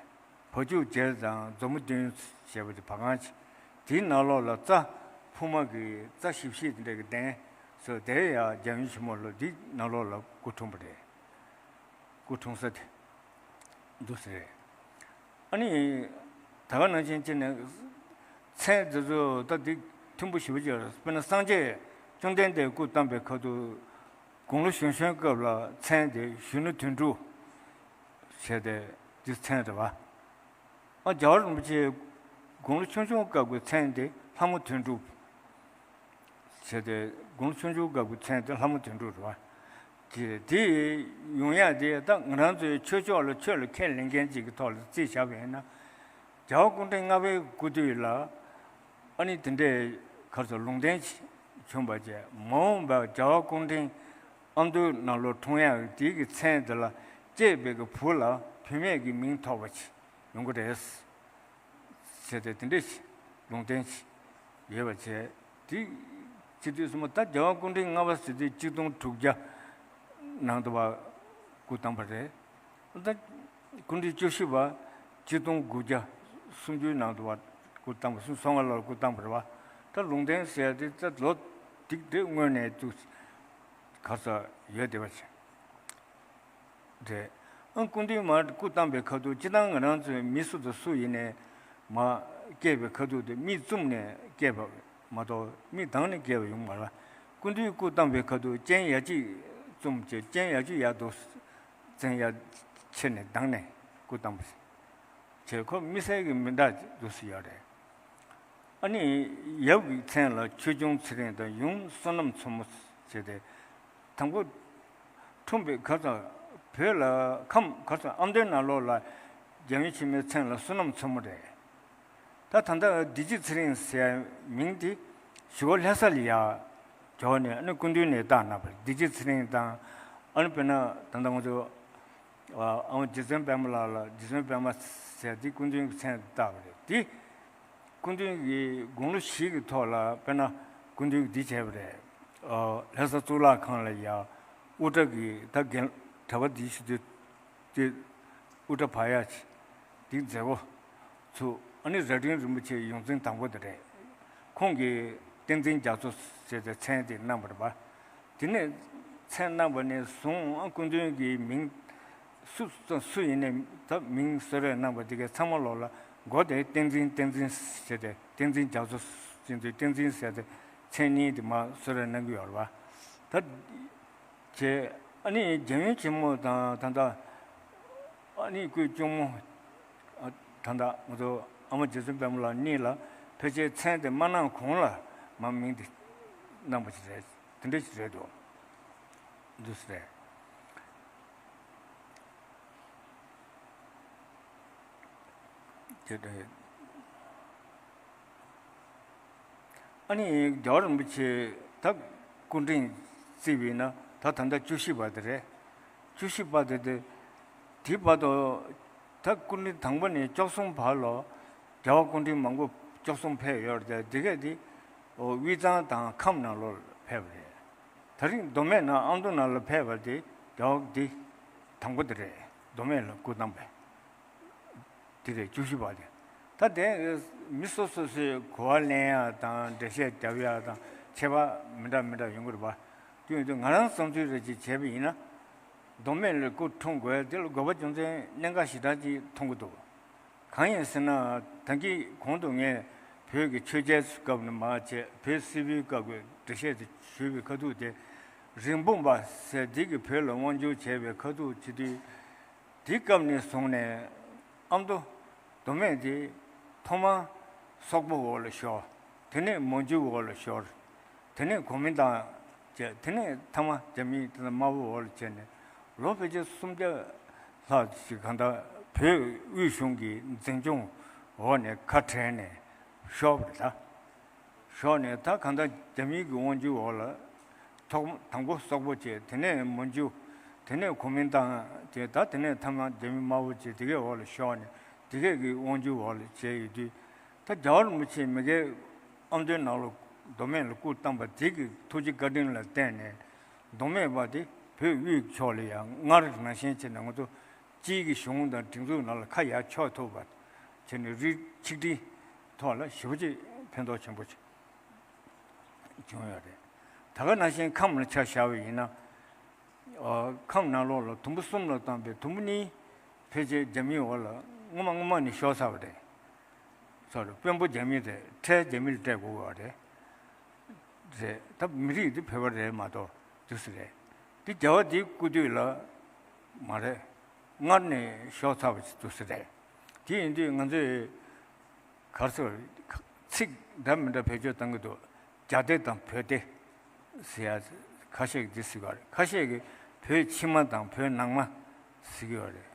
བ་ཕྱུགས་བྱས་དང་མཛོ་མོ་བདུན་ཞེས་པ་དེ་བ་གང་ཅིག་དེའི་ནང་ལོགས་ལ་རྩྭ་ཕུབ་མ་གི་རྩྭ་ཞིབ་ཞིབ་དེ་འདྲ་གི་གདན་ཟེར་དེ་ཡ་རྒྱལ་ཡུམ་ཆེན་མོ་ལ་འདི་ནང་ལོགས་ལ་སྐུ་འཁྲུངས་པ་རེད། སྐུ་འཁྲུངས་ས་དེ་འདུག་ཟེར་རེད། ཨ་ནི། ད་ག་ནང་བཞིན་བྱས་ནས་མཚན་འདི་ཚོ་ད་འདི་མཐུན་པོ་ཞེ་པོ་ཅིག་ཡོད་རེད། དཔེར་ན་སངས་རྒྱས་བཅོམ་ལྡན་འདས་སྐུ་བལྟམས་པའི་ཁ་ཐུག་དགུང་ལོ་གཞོན་གཞོན་སྐབས་ལ་མཚན་དེ་གཞོན་ནུ་དོན་གྲུབ་བྱས་ཏེ་འདི་མཚན་རེད་བ། ཨ། རྒྱལ་བ་རིན་པོ་ཆེ་དགུང་ལོ་ཆུང་ཆུང་སྐབས་ཀྱི་མཚན་དེ་ལྷ་མོ་དོན་གྲུབ་བྱས་ཏེ། དགུང་ལོ་ཆུང་ཆུང་སྐབས་ཀྱི་མཚན་དེ་ལྷ་མོ་དོན་གྲུབ་རེད་བ། དེ་དེ་ཡོང་ཡ་དེ་ད་ང་རང་ཚོའི་ཆོས་ཕྱོགས་ལ་ཆོས་ལ་ཁས་ལེན་མཁན་ཅིག་གི་ཐོག་ལ་རྩིས་བཞག་པ་ཡིན་ན། རྒྱལ་བ་སྐུ་ཕྲེང་ལྔ་པའི་སྐུ་དུས་ལ། ཨ་ནི་དེ་འདྲའི་ག་རེ་ཟེར། ལུང་བསྟན་བྱུང་བ་བྱས། མ་འོངས་པར་རྒྱལ་བ་སྐུ་ཕྲེང་ཨ་མདོའི་ནང་ལོགས་འཁྲུངས་ཡག་དེ་གི་མཚན་དེ་ལ་སྐྱེས་པའི་གི་བུ་ལ་བུད་མེད་ཀྱི་མིང་ཐོགས་པ་ཅིག་ཡོང་གི་རེད་ཟེར་ཏེ་དེ་འདྲའི་ལུང་བསྟན་ཞིག་ཡོད་པ་བྱས། དེ་བྱེད་དུས་ཙམ་པ་ད་རྒྱལ་བ་སྐུ་ཕྲེང་ལྔ་པ་ཟེར་དུས་གཅིག་སྟོང་དྲུག་བརྒྱ་ནང་དུ་བ་སྐུ་བལྟམས་པ་རེད། ད་སྐུ་ཕྲེང་བཅུ་བཞི་པ་གཅིག་སྟོང་དགུ་བརྒྱ་སུམ་ཅུའི་ནང་དུ་བ་སྐུ་བལྟམས་པ། སུམ་ཅུ་སོ་ལྔ་ལོར་སྐུ་བལྟམས་པ་རེད་བ། ད་ལུང་བསྟན་ཟེར་ཡ་དེ་ད་ལོ་དེ་དེ་སྔོན་ནས་ཏུ་ག་ས་ཡོད་བསྡད་པ་བྱས་རེད། ཨ། སྐུ་མདུན་མར་སྐུ་བལྟམས་པའི་ཁ་ཐུག་སྤྱིར་བཏང་ང་རང་ཚོའི་མི་སུ་དང་སུ་ཡིན་ནའི་མ་སྐྱེས་པའི་ཁ་ཐུག་དེ་མིག་བཙུམས་ནས་སྐྱེས་པ་མ་གཏོགས་མིག་གདངས་ནས་སྐྱེས་པ་ཡོང་མ་རེད་བ། སྐུ་མདུན་སྐུ་བལྟམས་པའི་ཁ་ཐུག་སྤྱན་ཡ་གཅིག་བཙུམས་བྱས། སྤྱན་ཡ་གཅིག་ཡར་འདུག་བཙན་ཡ་ཕྱེ་ནས་གདངས་ནས་སྐུ་བལྟམས་པ་བྱས། ཁོ་མི་སེར་གྱི་མི་འདྲ་འདུག་སེ་ཡོད་རེད། ཨ་ནི་ཡབ་ཀྱི་མཚན་ལ་ཆོས་སྐྱོང་ཚེ་རིང་དང་ཡུམ་བསོད་ནམས་མཚོ་མོ་བྱས་ཏེ། དང་པོ་འཁྲུངས་པའི་ཁ་སང་བོད་ལ་ཁམས་ཁ་སང་ཨ་མདོའི་ནང་ལོགས་ལ་རྒྱལ་ཡུམ་ཆེན་མོའི་མཚན་ལ་བསོད་ནམས་མཚོ་མོ་རེད། ད་ད་ལྟ་བདེ་སྐྱིད་ཚེ་རིང་ཟེར་མིང་དེ་ཞི་བ་ལྷ་ས་ལ་ཡ་འབྱོར་ནས། ཨ་ནི་སྐུ་མདུན་ནས་བཏགས་གནང་བ་རེད། བདེ་སྐྱིད་ཚེ་རིང་དང་། ཨ་ནི་དཔེར་ན་ད་ལྟ་ང་ཚོ་ཨ་མ་རྗེ་བཙུན་པད་མ་ལགས་ལ་རྗེ་བཙུན་པད་མ་ཟེར་དེ་སྐུ་མདུན་གྱི་མཚན་བཏགས་པ་རེད། དེ་སྐུ་མདུན་གྱི་དགུང་ལོ་བཞི་གི་ཐོག་ལ་དཔེར་ན་སྐུ་མདུན་གྱིས་འདི་བྱས་པ་རེད། ཨ། ལྷ་ས་གཙུག་ལག་ཁང་ལ་ཡ་དབུ་སྐྲ་གི་ད་རྒན་གྲྭ་པ་འདི་ཞུ་དུས་དེ་དབུ་སྐྲ་བག་ཡ་ཅིག་འདི་མཛད་སྒོ་ཚུགས། ཨ་ནི་རྭ་སྒྲེང་རིན་པོ་ཆེ་ཡོངས་འཛིན་དང་པོ་དེ་རེད། ཁོང་གིས་བསྟན་འཛིན་རྒྱ་མཚོ་ཟེར་ཏེ་མཚན་དེ་གནང་བ་རེད་པ། དེ་ནས་མཚན་གནང་བ་ནས་བཟུང་ཨ་སྐུ་མདུན་གྱི་མིང་སུ་སུ་ཡིན་ནའི་ད་མིང་གསོལ་རས་གནང་བ་དེ་གའི་ཚང་མ་ལོག་ལ་མགོ་དེ་བསྟན་འཛིན་བསྟན་འཛིན་ཟེར་ཏེ། བསྟན་འཛིན་རྒྱ་མཚོ་ཟེར་དུས་བསྟན་འཛིན་ཟེར་ཏེ་མཚན་གཉིས་དེ་མར་གསོལ་རས་གནང་གི་ཡོད་རེད་པ། ད་བྱས། ཨ་ནི་རྒྱལ་ཡུམ་ཆེན་མོ་དང་ད་ལྟ་ཨ་ནི་སྐུའི་གཅུང་མོ། ཨ། ད་ལྟ་ང་ཚོ་ཨ་མ་རྗེ་བཙུན་པད་མ་ལགས་གཉིས་ལ་ཕལ་ཆེར་མཚན་དེ་མ་གནང་གོང་ལ་མར་མིང་དེ་གནང་བ་ཞིག་རེད། དེ་འདྲ་ཞིག་རེད་འདུག་འདུག་སེ་རེད། དེ་འདྲ་ཡོད། ཨ་ནི་རྒྱལ་བ་རིན་པོ་ཆེ་ད་སྐུ་ཕྲེང་བརྩིས་པ་ཡིན་ན་ད་ད་ལྟ་བཅུ་བཞི་པ་དེ་རེད། བཅུ་བཞི་པ་དེ་དེ་དེའི་བར་དུ་ད་སྐུ་ཕྲེང་དང་པོ་ནས་བཅུ་གསུམ་བར་ལ་རྒྱལ་བ་སྐུ་ཕྲེང་མང་པོ་བཅུ་གསུམ་ཕེབས་ཡོད་རེད། དེ་གས་དེ་དབུས་གཙང་དང་ཁམས་ནང་ལོགས་ལ་ཕེབས་པ་རེད། དེ་རིང་མདོ་སྨད་ནང་ཨ་མདོ་ནང་ལ་ཕེབས་པ་དེ་རྒྱལ་བ་འདི་དང་པོ་དེ་རེད། མདོ་སྨད་ལ་སྐུ་བལྟམས་པའི། དེ་རེད། བཅུ་བཞི་པ་དེ། ད་དེ་མི་སོ་སོ་སོའི་གོ་བ་ལེན་ཡག་དང་འགྲེལ་བཤད་རྒྱབ་ཡག་དང་ཁྱད་པར་མི་འདྲ་མི་འདྲ་ཡོང་གི་རེད་པ། དེ་ཡིན་དུས་ང་རང་བསམ་ཚུལ་རེ་ཅིག་བྱས་པ་ཡིན་ན། མདོ་སྨད་ལ་སྐུ་འཁྲུངས་དགོས་དེ་ལ་དགོས་པ་རྒྱུ་མཚན་གནད་འགག་ཞེ་དྲག་ཅིག་མཐོང་གི་འདུག་གང་ཡིན་ཟེར་ན། ད་གིན་གོང་དུ་ངས་བོད་ཀྱི་ཆོས་རྒྱལ་སྐབས་ནས་མར་བྱས། བོད་སིལ་བུའི་སྐབས་ཀྱི་འགྲེལ་བཤད་དེ་ཞུས་པའི་ཁ་ཐུག་དེ། རིན་སྤུངས་པ་ཟེར་དེ་གིས་བོད་ལ་དབང་བསྒྱུར་བྱས་པའི་ཁ་ཐུག་བྱེད་དུས། དེའི་སྐབས་ནས་བཟུང་ནས་ཨ་མདོ་མདོ་སྨད་དེ་ཐོག་མར་སོག་པོ་འོག་ལ་ཤོར། དེ་ནས་མན་ཇུ་འོག་ལ་ཤོར། དེ་ནས་གོ་མིན་ཏང་བྱས། དེ་ནས་མཐའ་མ་རྒྱ་མི་དེ་དམར་པོ་འོག་ལ་བྱས་ནས། ལོ་ཕལ་ཆེར་སུམ་བརྒྱ་ལྷག་ཅིག་གང་ལྟར་བོད་དབུས་གཞུང་གི་འཛིན་སྐྱོང་འོག་ནས་ཁ་བྲལ་ནས་ཤོར་བ་རེད་ད། ཤོར་ནས་ད་གང་ལྟར་རྒྱ་མིའི་གི་དབང་སྒྱུར་འོག་ལ། ཐོག་དང་པོ་སོག་པོ་བྱས། དེ་ནས་མན་ཇུ། དེ་ནས་གོ་མིན་ཏང་བྱས། ད་དེ་ནས་མཐའ་མ་རྒྱ་མི་དམར་པོ་བྱས། དེ་གའི་འོག་ལ་ཤོར་ནས་དེ་གའི་གི་དབང་སྒྱུར་འོག་ལ་བྱས་ཡོད་དུས། ད་རྒྱལ་བ་རིན་པོ་ཆེ་མ་གིར་ཨ་མདོའི་ནང་ལ་མདོ་སྨད་ལ་སྐུ་བལྟམས་པ་དེ་གི་ཐུགས་རྗེ་བཀའ་དྲིན་ལ་བརྟེན་ནས། མདོ་སྨད་པ་དེ་བོད་དབུས་ཕྱོགས་ལ་ཡང་སྔར་ནང་བཞིན་བྱས་ནས་ང་ཚོ་སྤྱིའི་གི་གཞུང་དང་སྒྲིག་འཛུགས་ནང་ལ་ཁ་ཡར་ཕྱོགས་ཐུབ་པ་བྱས་ནས། རིགས་ཆིག་སྒྲིལ་ཐོག་ལ་ཞེ་པོ་ཅིག་ཕན་ཐོགས་ཆེན་པོ་ཅིག་བྱུང་ཡོད་རེད། ད་ག་ནང་བཞིན་ཁམས་ལ་ཆ་བཞག་པ་ཡིན་ན། ཨ། ཁམས་ནང་ལོགས་ལ་དུམ་བུ་གསུམ་ལ་བཏང་པའི་དུམ་བུ་གཉིས་ཕལ་ཆེར་རྒྱ་མིའི་འོག་ལ་སྔོན་མ་སྔོན་མ་ནས་ཤོར་ཚར་བ་རེད། སོ་རེད། དཔོན་པོ་རྒྱ་མི་རེད། ཁྲལ་རྒྱ་མི་ལ་སྤྲད་དགོས་པ་རེད། རེད། ད་མི་རིགས་འདི་བོད་པ་རེད་མ་གཏོགས་དེ་སུ་རེད། འདི་རྒྱལ་བ་འདིའི་སྐུ་དུས་ལ་མ་རེད། སྔར་ནས་ཤོར་ཚར་བ་ཞིག་འདུག་ས་རེད། དེ་ཡིན་དུས་ང་ཚོས་ག་རེ་ཟེར། ཚིག་འདྲ་མི་འདྲ་བེད་སྤྱོད་གཏང་གི་འདུག་རྒྱ་སྡེ་དང་བོད་སྡེ་ཟེར་ཡ་ཁ་ཤས་ཀྱིས་འདི་ཟེར་གི་ཡོད་རེད། ཁ་ཤས་ཀྱིས་བོད་ཕྱི་མ་དང་བོད་ནང་མ་ཟེར་གི་ཡོད་རེད།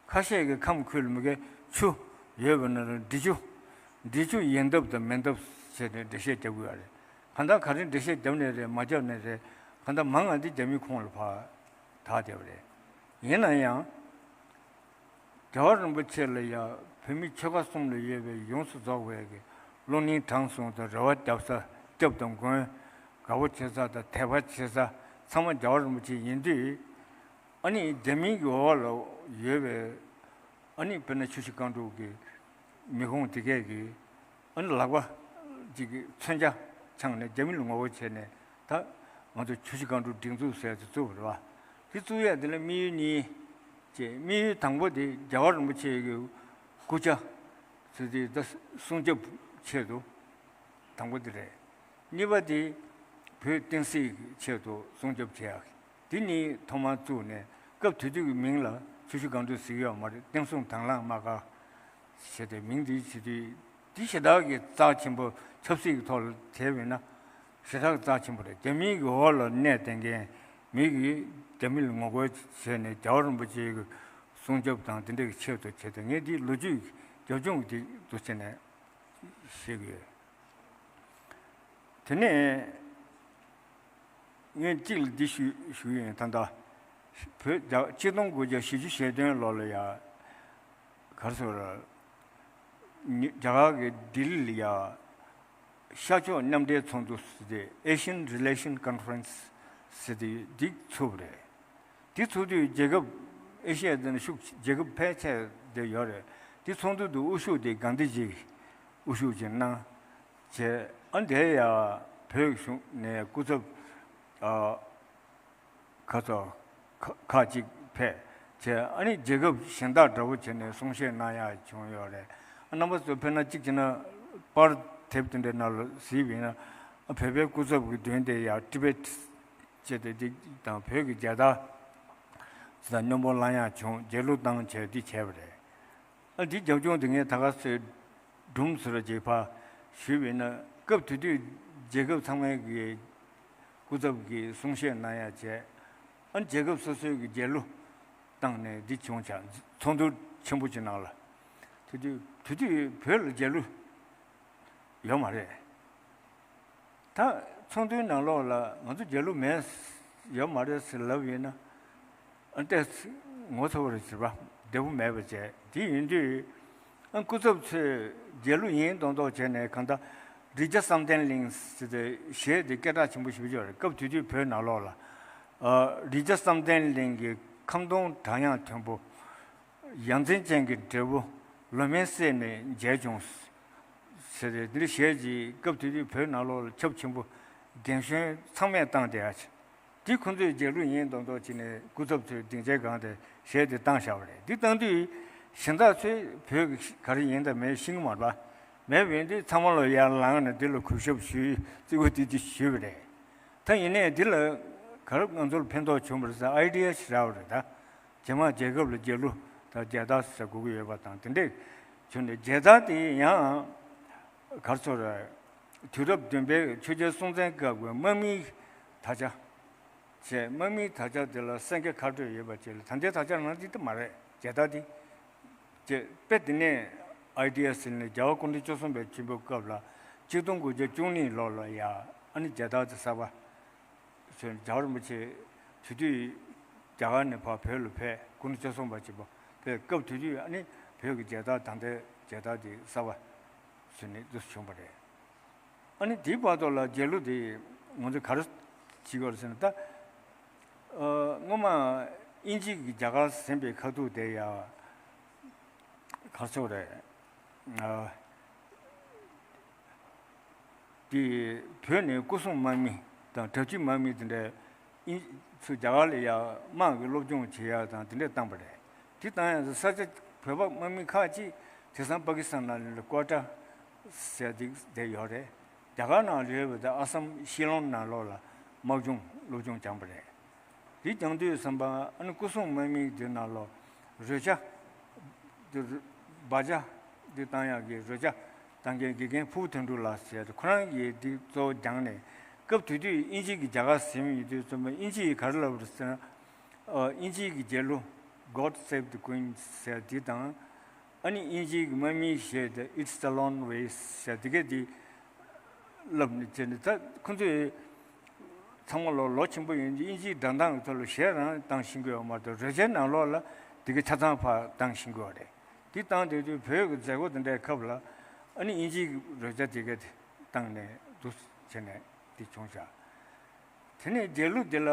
ཁ་ཤས་ཀྱིས་ཁམས་ཁུལ་ལ་མ་གིར་ཆུ་ཡོད་པ་ན་འབྲི་ཆུ། འབྲི་ཆུ་ཡིན་སྟབས་དང་མིན་སྟབས་བྱས་ནས་འགྲེལ་བཤད་རྒྱབ་ཀྱི་ཡོད་རེད། གང་ལྟར་ག་རེ་འགྲེལ་བཤད་རྒྱབ་ནས་རེད། མ་རྒྱབ་ནས་རེད། གང་ལྟར་མང་ང་འདི་རྒྱ་མིའི་ཁོངས་ལ་ཕར་དར་བསྡད་པ་རེད། ཡིན་ན་ཡང་། རྒྱལ་བ་རིན་པོ་ཆེ་ལ་ཡང་བོད་མི་ཆོལ་ཁ་གསུམ་ལ་ཡོད་པའི་ཡོངས་སུ་རྫོགས་པའི་གི་བློ་སྙིང་བྲང་གསུམ་དང་རེ་བ་རྒྱབ་ས། སྐྱབས་དང་མགོན། དགའ་པོ་བྱེད་ས་དང་དད་པ་བྱེད་ས་ཚང་མ་རྒྱལ་བ་རིན་པོ་ཆེ་ཡིན་དུས། ཨ་ནི་རྒྱ་མིའི་གི་འོག་ལ་ཡོད་པའི། ཨ་ནི་དཔེར་ན་ཆུ་བཞི་སྒང་དྲུག་གི་མི་ཁོངས་དེ་གས་ཀྱིས། ཨ་ནི་ལག་པ་གཅིག་གིས་མཚོན་ཆ་འཆང་ནས་རྒྱ་མི་ལ་ངོ་རྒོལ་བྱས་ནས། ད་ང་ཚོ་ཆུ་བཞི་སྒང་དྲུག་སྒྲིག་འཛུགས་ཟེར་ཡ་དེ་བཙུགས་པ་རེད་བ། དེ་བཙུགས་ཡ་དེ་ལ་དམིགས་ཡུལ་གཉིས་བྱས། དམིགས་ཡུལ་དང་པོ་དེ་རྒྱལ་བ་རིན་པོ་ཆེ་གི་སྐུ་ཕྱྭ་ཟེར་དེ་ད་སྲུང་སྐྱོབ་ཆེད་དུ་དང་པོ་དེ་རེད། གཉིས་པ་དེ་བོད་བསྟན་སྲིད་ཀྱི་ཆེད་དུ་སྲུང་སྐྱོབ་བྱེད་ཡག་དེ་གཉིས་ཐོག་མར་བཙུགས་ནས། སྐབས་དེ་དུས་ཀྱི་མིང་ལ་ཆུ་བཞི་སྒང་དྲུག་ཟེར་གྱི་ཡོད་མ་རེད། བསྟན་སྲུང་དྭང་བླངས་དམག་སྒར་ཞེས་དེ་མིང་འདི་བྱེད་དུས། དེ་ཞེ་དྲག་གི་རྩ་ཆེན་པོ། ཆབ་སྲིད་ཀྱི་ཐོག་ལ་དེ་བས་ན་ཞེ་དྲག་གི་རྩ་ཆེན་པོ་རེད། རྒྱ་མིའི་གི་འོག་ལ་གནས་བསྡད་མཁན་མི་གིས་རྒྱ་མི་ལ་ངོ་རྒོལ་བྱས་ནས་རྒྱལ་བ་རིན་པོ་ཆེའི་གི་སྲུང་སྐྱོབ་དང་དེ་འདྲ་གི་ཆེད་དུ་བྱས་ཏེ། ངས་འདི་ལོ་རྒྱུས་ཀྱི་རྒྱབ་ལྗོངས་འདི་འདུག་བྱས་ནས་བཤད་ཀྱི་ཡོད། དེ་ནས་ངས་གཅིག་ལ་འདི་ཞུ་ཞུ་ཡིན། ད་ལྟ་བོད་རྒྱ་ཆིག་སྟོང་དགུ་བརྒྱ་བཞི་བཅུ་ཞེ་བདུན་ལོ་ལ་ཡ། ག་རེ་ཟེར། རྒྱ་གར་གྱི་ལྡི་ལི་ལ་ཡ། ཤར་ཕྱོགས་མཉམ་འབྲེལ་ཚོགས་འདུ་ཟེར་ཏེ། Asian Relation Conference ཟེར་ཏེ་འདི་ཚུགས་པ་རེད། དེ་ཚོགས་དུས་རྒྱལ་ཁབ། ཨེ་ཤི་ཡ་དེ་ནས་ཤུགས་རྒྱལ་ཁབ་ཕལ་ཆེར་དེ་ཡོད་རེད། དེ་ཚོགས་འདུ་དེ་དབུ་བཞུགས་དེ་གྷན་དྷི་ཇི་གིས་དབུ་བཞུགས་ཅིག་གནང་བྱས། ཨ་འདྲ་ཡ་བོད་གཞུང་ནས་སྐུ་ཚབ། ཨ། ཁ་ཚོ་ཁ་ཁག་ཅིག་ཕེབས་བྱས། ཨ་ནི་རྒྱལ་ཁབ་གཞན་དག་འདྲ་བོ་བྱས་ནས་གསུང་བཤད་གནང་ཡ་བྱུང་ཡོད་རེད། ཨ། རྣམ་པ་ཚོ་ཕེབས་ན་གཅིག་བྱས་ན་པར་དེབ་དེ་འདྲའི་ནང་ལ་གཟིགས་པ་ཡིན་ན། ཨ། བོད་པའི་སྐུ་ཚབ་ཀྱི་མདུན་དེ་ཡ་ཊི་བེཊ་བྱས་ཏེ་འདི་དང་བོད་ཀྱི་རྒྱལ་དར་ཟེར་དང་སྙོན་པོ་བླངས་ཡ་བྱུང་། རྒྱལ་གླུ་བཏང་བྱས་འདི་བྱས་པ་རེད། ཨ། འདི་རྒྱབ་ལྗོངས་དེ་ངས་ད་ག་སེ་སྒྲུང་ཟེར་བ་ཅིག་ཕར་ཞུས་པ་ཡིན་ན། སྐབས་དེ་དུས་རྒྱལ་ཁབ་ཚང་མའི་གི་སྐུ་ཚབ་ཀྱིས་གསུང་བཤད་གནང་ཡ་བྱས། ཨ། རྒྱལ་ཁབ་སོ་སོའི་གི་རྒྱལ་གླུ་བཏང་ནས་འདི་བྱུང་བྱས། ཚོགས་འདུ་ཆེན་པོ་ཅིག་ནང་ལ། དེ་དུས་དེ་དུས་བོད་ལ་རྒྱལ་གླུ་ཡོད་མ་རེད། ད་ཚོགས་འདུའི་ནང་ལོགས་ལ་ང་ཚོ་རྒྱལ་གླུ་མེད། ཡོད་མ་རེད་ཟེར་ལབ་ཡིན་ན། ཨ། ཏོག་ཙམ་ངོ་ཚ་བོ་རེད་ཟེར་བ། བདེ་པོ་མེད་པ་བྱས། དེ་ཡིན་དུས། ཨ། སྐུ་ཚབ་ཚོས་རྒྱལ་གླུ་ཡིན་མདོག་མདོག་བྱས་ནས། གང་ལྟར་རི་ཇ་བསམ་གཏན་གླིང་ཟེར་ཏེ་གཞས་དེ་སྐད་གྲགས་ཆེན་པོ་ཞེ་པོ་ཅིག་ཡོད་རེད། སྐབས་དེ་དུས་བོད་ནང་ལོགས་ལ། ཨ། རི་ཇ་བསམ་གཏན་གླིང་གི་ཁམ་སྡོང་བྲག་གཡང་མཐོན་པོ། ཡ་མཚན་ཅན་གྱི་འབྲས་བུ་ལོ་མའི་སྲས་ནས་མཇལ་བྱུང་ཟེར་ཏེ། འདི་གཞས་ཅིག་སྐབས་དེ་དུས་བོད་ནང་ལོགས་ལ་ཁྱབ་ཆེན་པོ། རྒན་གཞོན་ཚང་མས་བཏང་བསྡད་ཡ་ཅིག་འདི་ཁོ་ཚོས་རྒྱལ་གླུ་ཡིན་མདོག་མདོག་བྱས་ནས་སྐུ་ཚབ་ཚོས་སྡིངས་ཆའི་སྒང་དེ་གཞས་དེ་བཏང་བཞག་པ་རེད། འདི་བཏང་དུས་གཞན་དག་ཚོས་བོད་ཀྱི་ག་རེ་ཡིན་དང་མེད་ཤེས་ཀྱི་མ་རེད་པ། མེད་པ་ཡིན་དུས་ཚང་མ་ལ་ཡར་ལངས་ནས་འདི་ལ་གུས་ཞབས་ཞུས། བརྩི་བཀུར་དེ་ཅིག་ཞུས་པ་རེད། ད་ཡིན་ནའི་འདི་ལ་ག་རེ་ང་ཚོར་ཕན་ཐོགས་བྱུང་བ་རེད་ཟེར་ཨའི་ཌི་ཡ་ཞིག་རག་པ་རེད་ད། རྗེས་མ་རྒྱལ་ཁབ་ལ་རྒྱལ་གླུ་དང་རྒྱལ་དར་ཟེར་དགོས་ཀྱི་ཡོད་པ་དང་དེ་འདྲས་བྱུང་ནས། རྒྱལ་དར་དེ་ཡང་ག་རེ་ཟེར་རེད། དུས་རབས་བདུན་པའི་ཆོས་རྒྱལ་སྲོང་བཙན་སྐབས་ཀྱི་དམག་མིའི་དར་ཆ། བྱས། དམག་མིའི་དར་ཆ་དེ་ལ་སེང་གེ་ཁ་སྤྲོད་ཡོད་པ་བཅས་ལ། ད་ལྟའི་དར་ཆ་ནང་འདི་ལྟ་མ་རེད། རྒྱལ་དར་འདི། བྱས། དཔེ་དེ་ནས་ཨའི་ཌི་ཡ་ཟིན་ནས་རྒྱལ་བ་སྐུ་ཕྲེང་བཅུ་གསུམ་པའི་ཆེན་པོའི་སྐབས་ལ་ཆིག་སྟོང་དགུ་བརྒྱ་བཅུ་གཉིས་ལོ་ལ་ཡ་ཨ་ནི་རྒྱལ་དར་དེ་གསར་པ་བཟོས། རྒྱལ་བ་རིན་པོ་ཆེ་དེ་དུས་རྒྱ་གར་ནས་ཕར་བོད་ལ་ཕེབས། སྐུ་ཕྲེང་བཅུ་གསུམ་པ་ཆེན་པོ་ཕེབས་སྐབས་དེ་དུས་ཨ་ནི་བོད་ཀྱི་རྒྱལ་དར་ད་ལྟའི་རྒྱལ་དར་དེ་གསར་པ་བཟོས་ནས་འདུག་བྱུང་བ་རེད། ཨ་ནི་དེའི་བར་དུ་ལ་རྒྱལ་གླུ་དེ་ང་ཚོས་ག་རེ་བྱེད་དགོས་རེད་ཟེར་ན་ད། ཨ། སྔོན་མ་དབྱིན་ཇི་གིས་རྒྱ་གར་ཟིན་པའི་ཁ་ཐུག་དེ་ཡ་ག་རེ་ཟེར་དགོས་རེད། ཨ། དེ་བོད་ནས་སྐུ་སྲུང་དམག་མི་དང་དྲག་སྤྱོད་དམག་མི་དེ་འདྲ་ཨིན་ཚུར་རྒྱ་གར་ལ་ཡ་དམག་གི་སློབ་སྦྱོང་བྱེད་ཡ་དང་དེ་འདྲ་བཏང་པ་རེད། དེ་བཏང་ཡ་ས་ཆ་བོད་པ་དམག་མི་ཁག་ཅིག་དེང་སང་པ་ཀི་སི་ཐན་ནང་ལ་ཀོ་ཊ་ཟེར་དེ་དེ་ཡོད་རེད། རྒྱ་གར་ནང་ལ་ཡོད་པ་དེ་ཨ་སམ་ཤི་ལོང་ནང་ལོགས་ལ་དམག་སྦྱོང་སློབ་སྦྱོང་སྦྱངས་པ་རེད། དེ་སྦྱང་དུས་ཙམ་པ་ཨ་ནི་སྐུ་སྲུང་དམག་མི་དེ་ནང་ལོགས་རོལ་ཆ། དེ་རུ་སྦ་ཆ་དེ་བཏང་ཡག་གི་རོལ་ཆ་བཏང་མཁན་དགེ་རྒན་ཕུ་བོ་དོན་གྲུབ་ལགས་ཟེར་ཁོ་རང་གིས་དེ་གཙོ་བོ་སྦྱངས་ནས། སྐབས་དེ་དུས་དབྱིན་ཇི་གིས་རྒྱ་གར་ཟིན་ཡོད་དུས་ཙམ་པ་དབྱིན་ཇི་ཡིས་ག་རེ་ལབ་རེད་ཟེར་ན། ཨ། དབྱིན་ཇི་གི་རྒྱལ་གླུ་God Save the Queen ཟེར་དེ་དང་། ཨ་ནི་དབྱིན་ཇིའི་དམག་མིའི་གཞས་དེ་It's the Long Way ཟེར་དེ་གས་དེ་ལབ་ནས་བྱས་ནས། ད་ཁོ་ཚོས་ཚང་མ་ལོ་ལོ་ཆེན་པོ་ཡིན་དུས་དབྱིན་ཇིའི་སྒྲ་གདངས་ཀྱི་ཐོག་ལ་གཞས་རང་བཏང་ཤེས་ཀྱི་ཡོད་མ་གཏོགས་རོལ་ཆའི་ནང་ལོགས་ལ་དེ་གས་ཆ་ཚང་ཕར་བཏང་ཤེས་ཀྱི་ཡོད་རེད། དེ་བཏང་དུས་དུས་བོད་ཀྱི་མཛད་སྒོ་དེ་འདྲའི་སྐབས་ལ་ཨ་ནི་དབྱིན་ཇིའི་རོལ་ཆ་དེ་གས་དེ་བཏང་ནས་འདུག་བྱས་ནས་དེ་བྱུང་བཞག་དེ་ནས་རྒྱལ་གླུ་དེ་ལ།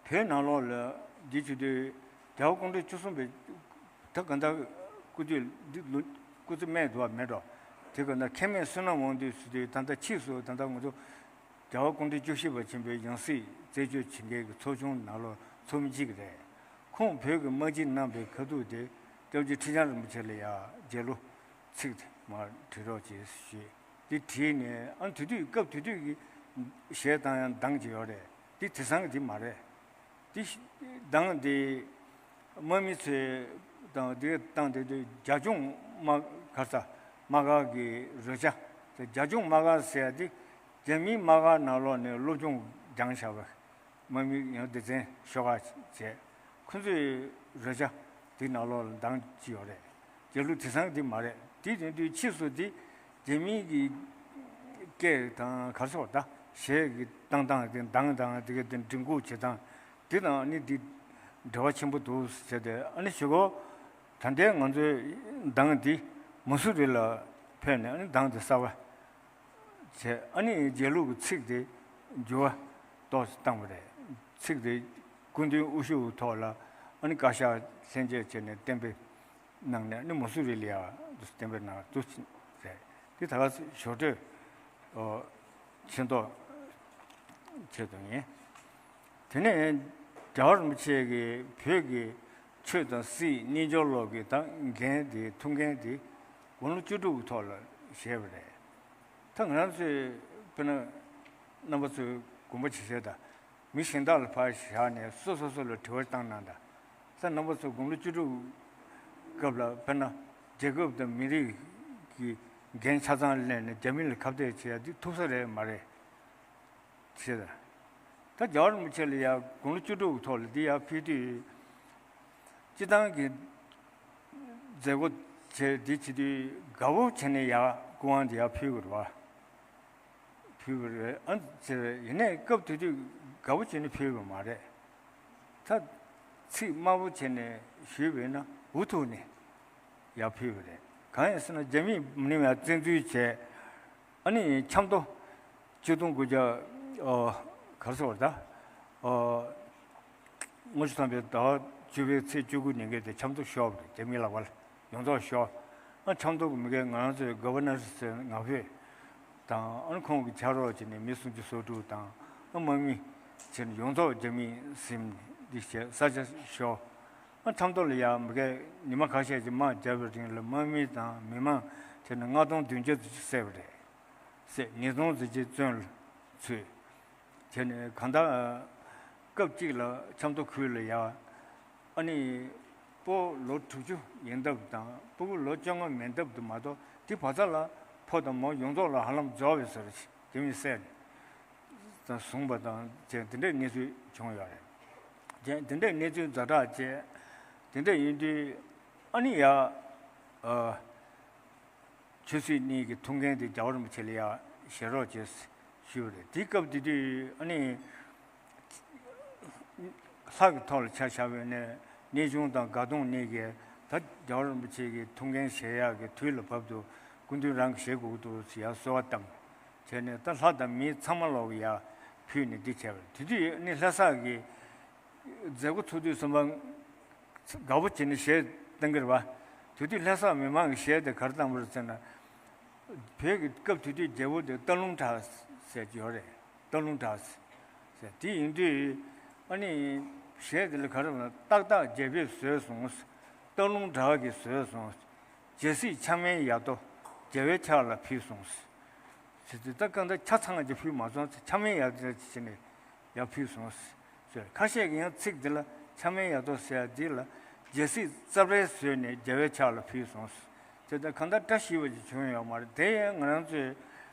བོད་ནང་ལོགས་ལ་འདི་བྱེད་དུས་རྒྱལ་བ་སྐུ་ཕྲེང་བཅུ་གསུམ་པའི་ད་ག་འདྲ་སྐུ་དུས་འདི་ལོ་སྐུ་ཚེ་སྨད་དུ་བ་མེད་འགྲོ། དེ་ག་འདྲ་ཁེ་མེད་བསོད་ནམས་དབང་འདུས་ཟེར་དུས་ད་ལྟ་ཕྱིས་སུ་ད་ལྟ་ང་ཚོ་རྒྱལ་བ་སྐུ་ཕྲེང་བཅུ་བཞི་པ་ཆེན་པོའི་ཡང་སྲིད་རྩད་གཅོད་བྱེད་མཁན་གྱི་ཚོགས་ཆུང་ནང་ལོགས་ཚོགས་མི་གཅིག་རེད། ཁོང་བོད་ཀྱི་དམག་སྤྱི་གནང་བའི་ཁ་ཐུག་དེ་སྐྱབས་རྗེ་ཁྲི་བྱང་རིན་པོ་ཆེ་ལ་ཡ་རྒྱལ་གླུ་ཚིག་དེ་མར་བྲིས་རོགས་བྱེད་ཞུས། དེ་བྲིས་ནས་ཨ་དེ་དུས་སྐབས་དེ་དུས་ཀྱི་གཞས་བཏང་ཡང་གདངས་ཅིག་ཡོད་རེད། དེ་དེང་སང་གི་དེ་མ་རེད། དེ་གདངས་དེ་དམག་མི་ཚོས་དང་དེ་བཏང་དེ་དུས་རྒྱ་གཞུང་དམག་ག་ས་དམག་སྒར་གྱི་རོལ་ཆ་དེ་རྒྱ་གཞུང་དམག་སྒར་ཟེར་ཡ་དེ་རྒྱ་མིའི་དམག་སྒར་ནང་ལོགས་ནས་སློབ་སྦྱོང་སྦྱངས་བཞག་པ། དམག་མི་ཡང་སྡེ་ཚན་ཤོག་ཁག་བྱས། ཁོ་ཚོས་རོལ་ཆ་དེ་ནང་ལོགས་ལ་གདངས་ཅི་ཡོད་རེད། རྒྱལ་གླུ་དེང་སང་འདི་མ་རེད། དེ་དེ་དུས་ཕྱིས་སུ་འདི་རྒྱ་མིའི་གི་སྐད་དང་ག་རེ་ཟེར་ད་གཞས་ཀྱི་བཏང་སྟངས་དེ་གདངས་དང་དེ་ག་དེ་མགྲིན་ཁུག་བྱེད་སྟངས་དེ་དང་ནི་འདི་འབྲེལ་བ་ཆེན་པོ་འདུག་ཟེར་ཏེ། ཨ་ནི་གཞུག་གུ་ད་ལྟའི་ང་ཚོའི་གདངས་འདི་མ་སུ་རི་ལ་ཕེབས་ནས་ཨ་ནི་གདངས་འདི་གསར་པ་བྱས། ཨ་ནི་རྒྱལ་གླུ་གི་ཚིག་དེ་འགྱུར་བ་ཏོག་ཙམ་བཏང་བ་རེད། ཚིག་དེ་སྐུ་མདུན་དབུ་བཞུགས་ཐོག་ལ་ཨ་ནི་བཀའ་ཤག་ལྷན་རྒྱས་བྱས་ནས་གཏན་འབེབས་གནང་ནས་ཨ་ནི་མ་སུ་རི་ལ་ཡ་འདུག་གཏན་འབེབས་གནང་འདུག་རེད། དེ་ད་ག་ཞོར་འཕྲོས་ཨོ་ཆེ་མདོག་ཆེད་དུ་ཡིན། དེ་ནས་རྒྱལ་བ་རིན་པོ་ཆེ་གིས་བོད་ཀྱི་ཆོས་དང་སྲིད་རྣལ་འབྱོར་ཀློག་གི་ད་འགན་དེ་ཐུགས་འགན་དེ་དགུང་ལོ་བཅུ་དྲུག་གི་ཐོག་ལ་བཞེས་པ་རེད། ད་ང་རང་ཚོས་དཔེར་ན་རྣམ་པ་ཚོས་དགོངས་པ་ཇི་བཞིན་དང་མི་གཞན་དག་ལ་ཕར་བཞག་ནས་སོ་སོ་སོ་ལ་དྲི་བ་བཏང་གནང་དང་། ད་རྣམ་པ་ཚོ་དགུང་ལོ་བཅུ་དྲུག་སྐབས་ལ་དཔེར་ན་རྒྱལ་ཁབ་དང་མི་རིགས་ཀྱི་འགན་ཆ་ཚང་ལེན་ནས་རྒྱ་མི་ལ་ཁ་གཏད་བྱེད་ཡ་འདི་ཐུབ་ས་རེད་མ་རེད། ཟེར། ད་རྒྱལ་བ་རིན་པོ་ཆེ་ལ་ཡ་དགུང་ལོ་བཅུ་དྲུག་གི་ཐོག་ལ་འདི་ཡར་ཕེབས་དུས། སྤྱི་བཏང་གི་མཛད་སྒོ་བྱས་འདི་བྱེད་དུས་དགའ་བོ་བྱས་ནས་ཡར་སྐུ་དབང་འདི་ཡར་ཕུལ་དགོས་རེད་བ། ཕུལ་དགོས་རེད་ཨ་ཟེར། ཡིན་ནའི་སྐབས་དེ་དུས་དགའ་བོ་བྱས་ནས་ཕུལ་བ་མ་རེད། ད་ཚིག་དམའ་བོ་བྱས་ནས་ཞུས་པས་ན་འུ་ཐུག་ནས་ཡར་ཕུལ་བ་རེད། གང་ཡིན་ཟེར་ན་རྒྱ་མིས་མུ་ནེམ་ཡར་བཙན་འཛུལ་བྱས། ཨ་ནི་ཆབ་མདོ་ཆིག་སྟོང་དགུ་བརྒྱ་ཨོ་ག་རེ་ཟེར་བ་ད་ཨོ་དངུལ་ཆུ་ཐང་པའི་ཟླ་བ་བཅུ་པའི་ཚེས་བཅུ་དགུ་ཉིན་གྱི་དེ་ཆབ་མདོ་ཤོར་བ་རེད། རྒྱ་མིའི་ལག་པར་ཡོངས་རྫོགས་ཤོར། ཨ་ཆབ་མདོ་གི་མི་སྒེར་ང་རང་ཚོའི་གོ་བར་ནར་ཟེར་ང་ཕོད་དང་ཨ་ནི་ཁོང་གི་ཕྱག་རོགས་བྱས་ནས་མི་སུམ་ཅུ་སོ་དྲུག་དང་ཨ་དམག་མི་ བྱས་ནས་ཡོངས་རྫོགས་རྒྱ་མིས་ཟིན་འདི་བྱས་ས་ཆ་ཤོར། ཨ་མཐའ་མདོ་ལ་ཡང་མི་གས་ཉི་མ་ཁ་ཤས་ཀྱི་དམག་བརྒྱབ་པའི་རིང་ལ་དམག་མི་དང་མི་མང་བྱས་ནས་ལྔ་སྟོང་བདུན་བརྒྱ་ཙམ་བསད་པ་རེད། བསད་ཉེས་རྡུང་ཟེར་གྱི་བཙོན་ལ་ཚུད། བྱས་ནས་གང་ལྟར་སྐབས་གཅིག་ལ་ཆབ་མདོ་ཁུལ་ལ་ཡ་ཨ་ནི་སྤོ་ལོ་དྲུག་ཅུ་ཡིན་སྟབས་དང་སྤུ་གུ་ལོ་བཅོ་ལྔ་མིན་སྟབས་དུ་མ་གཏོགས་དེ་བར་མཚམས་ལ་ཕོ་དང་མོ་ཡོངས་རྫོགས་ལ་ཧ་ལམ་རྫོགས་པའི་ཟེར་དེ་མི་བསད་དང་བཟུང་པ་དང་བྱས་དེ་འདྲའི་གནས་ཚུལ་བྱུང་ཡོད་རེད། བྱས་དེ་འདྲའི་གནས་ཚུལ་ཛ་དྲག་བྱས་དེ་འདྲ་ཡིན་དུས་ཨ་ནི་ཡ། ཆོས་སྲིད་གཉིས་ཀྱི་ཐུགས་འགན་དེ་རྒྱལ་བ་རིན་པོ་ཆེ་ལ་ཡང་བཞེས་རོགས་བྱས་ཞུས་པ་རེད། དེའི་སྐབས་དེ་དུས་ཨ་ནི་ལྷ་གི་ཐོག་ལ་ཆ་བཞག་པའི་ནས་གནས་ཆུང་དང་དགའ་གདོང་གཉིས་ཀས་ད་རྒྱལ་བ་རིན་པོ་ཆེ་གི་ཐུགས་འགན་བཞེས་ཡག་གི་དུས་ལ་བབ་འདུག་སྐུ་མདུན་རང་གིས་བཞེས་དགོས་ཀྱི་འདུག་ཟེར་ཡ་གསོལ་བ་བཏབ་བྱས་ནས་ད་ལྷ་དང་མི་ཚང་མ་ལོག་གི་ཡ་ཕུལ་ནས་འདི་བྱས་པ་རེད། དེ་དུས་ཨ་ནི་ལྷ་ས་གི་མཛད་སྒོ་ཚོགས་དུས་གསུམ་པ་དགའ་པོ་བྱས་ནས་གཞས་བཏང་གི་རེད་བ། དེ་དུས་ལྷ་ས་མི་མང་གི་གཞས་དེ་ག་རེ་བཏང་བ་རེད་ཟེར་ན། བོད་ཀྱི་སྐབས་དེ་དུས་རྒྱལ་པོ་དེ་སྟག་ལུང་བྲག་ཟེར་གྱི་ཡོད་རེད། སྟག་ལུང་བྲག་ཟེར་དེ་ཡིན་དུས་ཨ་ནི་གཞས་དེ་ལ་ག་རེ་ལབ་ན་ཏག་ཏག་རྒྱལ་པོས་བཟོས་སོང་། སྟག་ལུང་བྲག་གིས་བཟོས་སོང་། རྒྱལ་སྲིད་ཆགས་མེད་ཡ་དོ་རྒྱལ་བའི་ཕྱག་ལ་ཕུལ་སོང་། ཟེར་དུས་ད་གང་ལྟར་ཆ་ཚང་གཅིག་ཕུལ་མ་སོང་ཟེར་ཆགས་མེད་ཡ་དོ་བྱས་ནས་ཡར་ཕུལ་སོང་ཟེར། ཁ་ཤས་ཀྱིས་ཡང་ཚིག་འདི་ལ་ཆགས་མེད་ཡ་དོ་ཟེར་ཡ་འདི་ལ་རྒྱལ་སྲིད་རྩ་བྲལ་བཟོས་ནས་རྒྱལ་བའི་ཕྱག་ལ་ཕུལ་སོང་ཟེར། དེ་ལྟར་གང་ལྟར་བཀྲ་ཤིས་པ་ཅིག་བྱུང་ཡོད་མ་རེད། དེ་ཡང་ང་རང་ཚོའི་